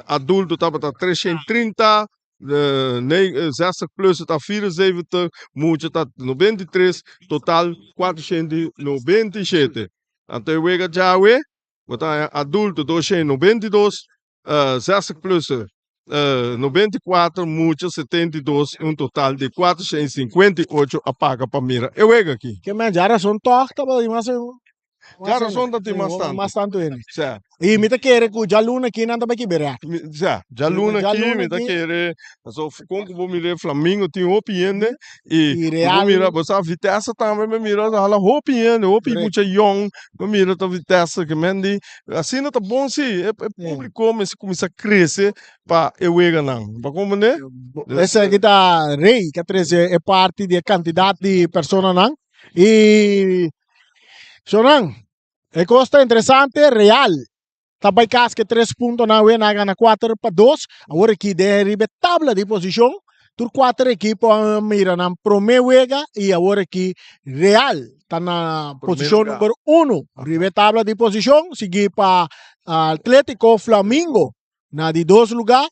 adulto tabata 330. Zestig plus ta 74, mucha ta 93, total 497. Anto e wega djawe, bo ta haña adulto 292, zestig plus 94, mucha 72, un total di 458 a paga pa mira e wega aki. Ke men dja rason tòg tabata di mas. Djarason ta tin mas tantu. Mas tantu hende. Sa. I mi ta kere ku djaluna aki nan ta bai kiberá. Sa, djaluna aki mi ta kere, paso kon ku bo mira Flamingo tin hopi hende i I Real. bo mira bo sa Vitesse tambe mi mira ta hala hopi hende, hopi mucha yòn mi mira ta Vitesse ke men di asina ta bon si e publiko mester kuminsá krese pa e weganan. Bo komprende? Esaki ta Rey ku a trese e parti di e kantidat di personanan i Shonan, e kos ta interesante, Real ta bai kas ku e tres puntonan awe, nan a gana 4-2. Awor aki den riba e tabla di posishon, tur kuater ekipo a mira nan promé wega i awor aki Real ta na posishon number uno riba e tabla di posishon, sigui pa Atletico Flamingo na di dos lugá,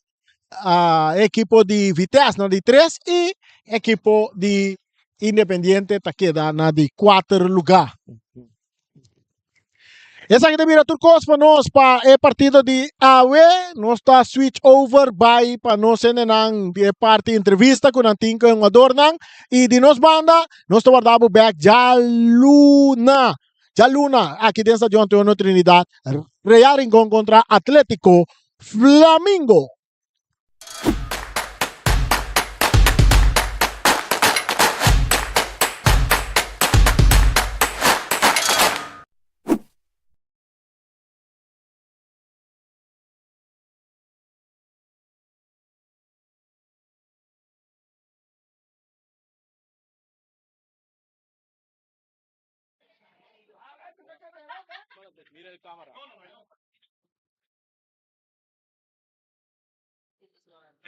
ekipo di Vitesse na di tres i ekipo di Independiente ta keda na di kuater lugá. Esaki ta bira tur kos pa nos pa e partido di awe. Nos ta switch over bai pa nos hendenan di e parti entrevista ku nan tin ku e hungadornan. I di nos banda nos ta warda bo bek djaluna. Djaluna aki den Stadion Antonio Trinidad, Real Rincon kontra Atletico Flamingo.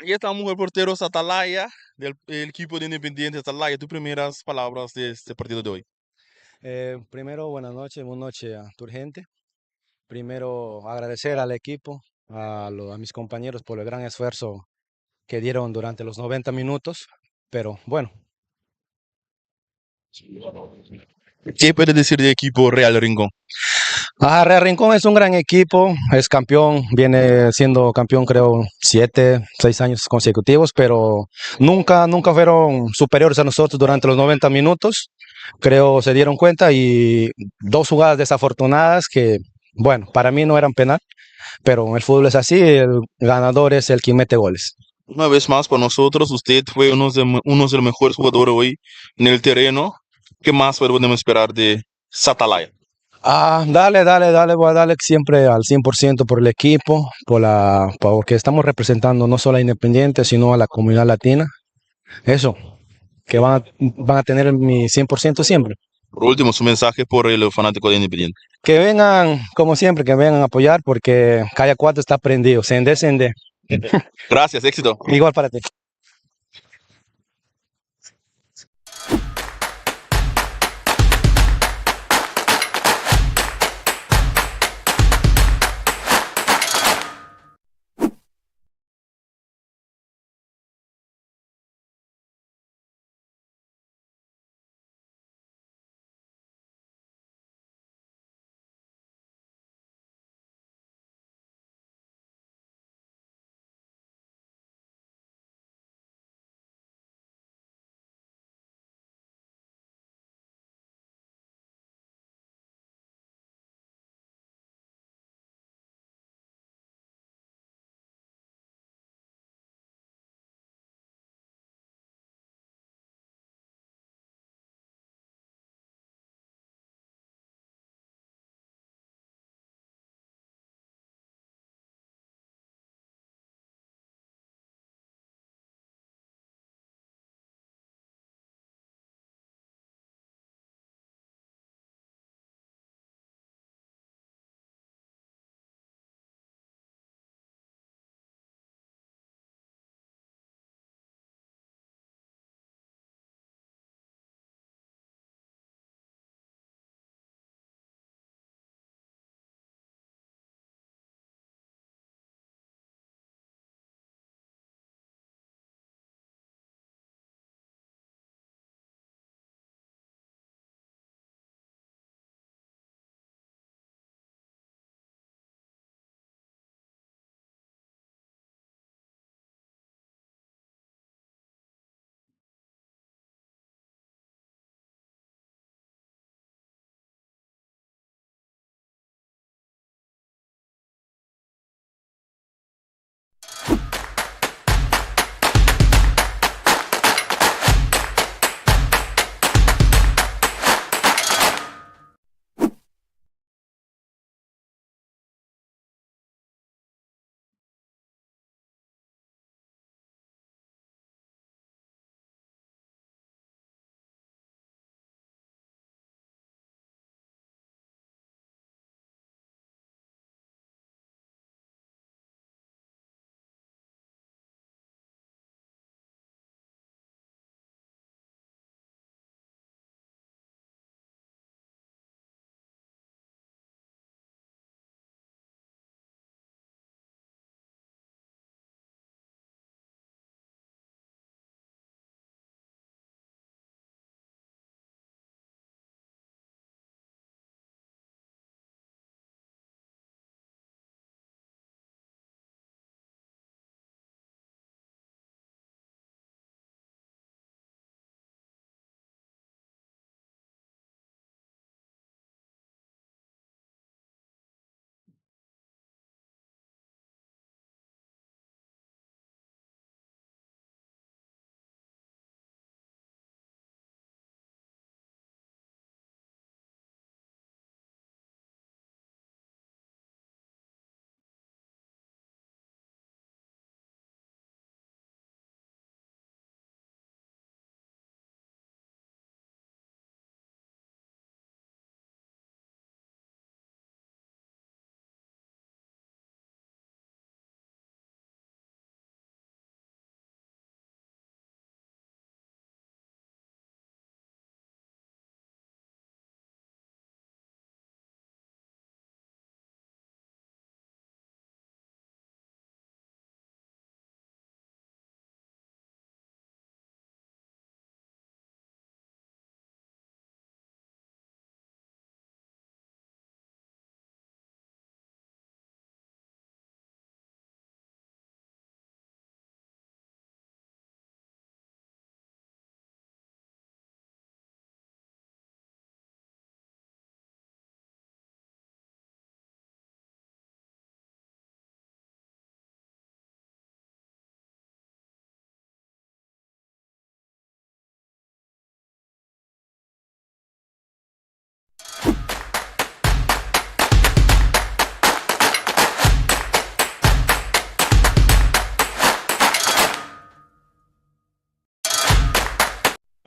Aquí estamos con el portero Satalaya del el equipo de Independiente. Satalaya, tus primeras palabras de este partido de hoy. Eh, primero, buenas noches, buenas noches a tu gente. Primero, agradecer al equipo, a, lo- a mis compañeros por el gran esfuerzo que dieron durante los 90 minutos. Pero bueno, ¿Qué puedes decir del equipo Real Rincón? Ah, Real Rincón es un gran equipo, es campeón, viene siendo campeón creo 7, 6 años consecutivos, pero nunca, nunca fueron superiores a nosotros durante los 90 minutos. Creo se dieron cuenta y dos jugadas desafortunadas que, bueno, para mí no eran penal, pero el fútbol es así, el ganador es el que mete goles. Una vez más, para nosotros, usted fue uno de los mejores jugadores hoy en el terreno. ¿Qué más podemos esperar de Satalaya? Ah, dale, dale, dale, voy a darle siempre al 100% por el equipo, porque estamos representando no solo a Independiente, sino a la comunidad latina. Eso, que van a tener mi 100% siempre. Por último, su mensaje por el fanático de Independiente. Que vengan, como siempre, que vengan a apoyar porque Calle 4 está prendido. Sende, sende. Gracias, éxito. Igual para ti.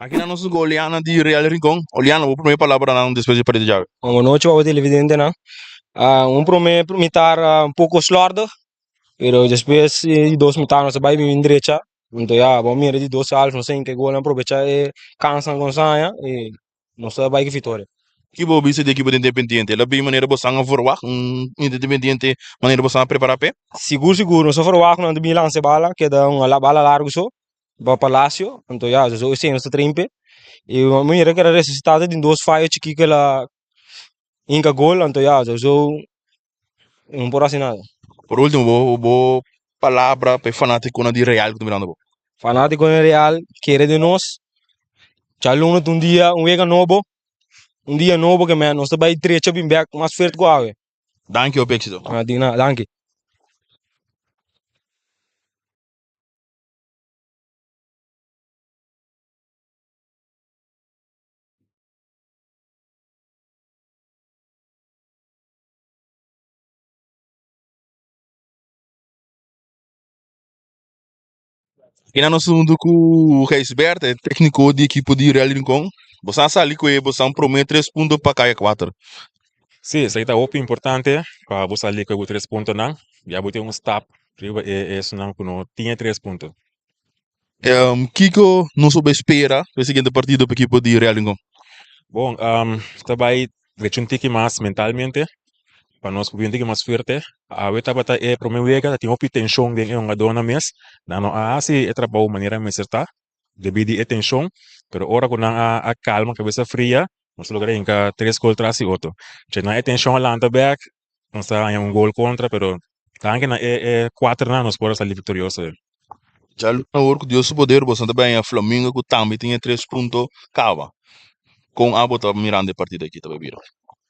Aki nan nos ku Oliana di Real Rincon. Oliana, bo prome palabranan despues di partido djawe. Bon nochi pa bo televidentenan. Un prome mitar un poko slordig, pero despues di dos mitar nos a bai bin drecha. Anto ya, bo a mira di dos half nos a hinka e golnan, aprobecha e kansnan ku nos a haña i nos a bai ku vitoria. Ki bo bisa di ekipo di Independiente? El a bin manera bosan a verwagt? Un Independiente manera bosan a prepara p'e? Sigur sigur, nos a verwagt ku nan ta bin lansa e bala, keda un bala largu so. Ba Palacio, anto ya, zo esei nos ta trimpe. I mi mira ku era resusitado den dos fayo chikí ku el a hinka gol, anto ya, zo zo no por hasi nada. Por ultimo, bo bo palabra pa e fanatikonan di Real ku ta mirando bo. Fanatikonan di Real, kere den nos. Djaluna ta un dia, un wega nobo, un dia nobo ke men nos ta bai drecha bin bek mas fuerte ku awe. Danki, hopi éksito. Di nada, danki. Kina nos huntu ku Gijsbert, e tékniko di ekipo di Real Rincon. Boso a sali ku e boso promé tres punto pa kaya kuater. Sí, esaki ta hopi importante pa bo sali ku e bo tres puntonan. Ya bo tin un stap riba e esunnan ku no tin e tres punto. Kiko nos por spera pa e siguiente partido pa ekipo di Real Rincon? Bon, ta bai drecha un tiki mas mentalmente pa nos por bin un tiki mas fuerte. Awe tabata e prome wega, ta tin hopi tenshon den e hungadónan mes. Nan no a hasi e trabou manera mester ta. Debí di e tenshon, pero ora ku nan a kalma kabesa fria, nos a logra hinka tres gol tras di otro. Dje nan e tenshon a lanta bèk, nos a haña un gol kontra, pero danki na e e kuaternan nos por a sali viktorioso. Djaluna awor ku Dios su poder boso ta bai haña Flamingo ku tambe tin e tres punto kaba. Kon abo ta mirando e partido aki ta bai bira?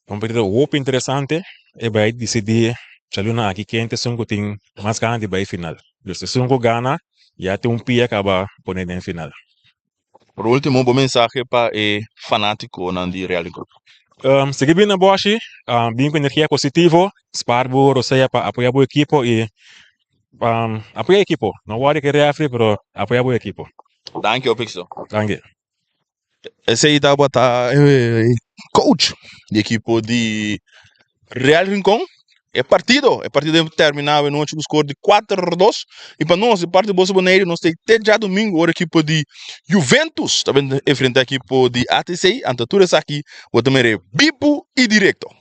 Un partido hopi interesante, e bai disidí djaluna aki ken ta esun ku tin mas gana di bai final. Dus esun ku gana ya tin un pia kaba pone den final. Por ultimo bo mensahe pa e fanatikonan di Real Rincon. Sigui bin na Boshi, bin ku energia positivo, spar bo rosea pa apoya bo ekipo i apoya ekipo. No wòri ku e refri pero apoya bo ekipo. Danki hopi éksito. Danki. Esei tabata e coach di ekipo di Real Rincon. E partido, e partido termina anochi ku score di 4-2. I pa nos, di parti di Boso Boneiru, nos ta te djadumingu ora ekipo di Juventus ta bin enfrenta ekipo di ATC. Anto tur esaki bo ta mira bibu i direkto.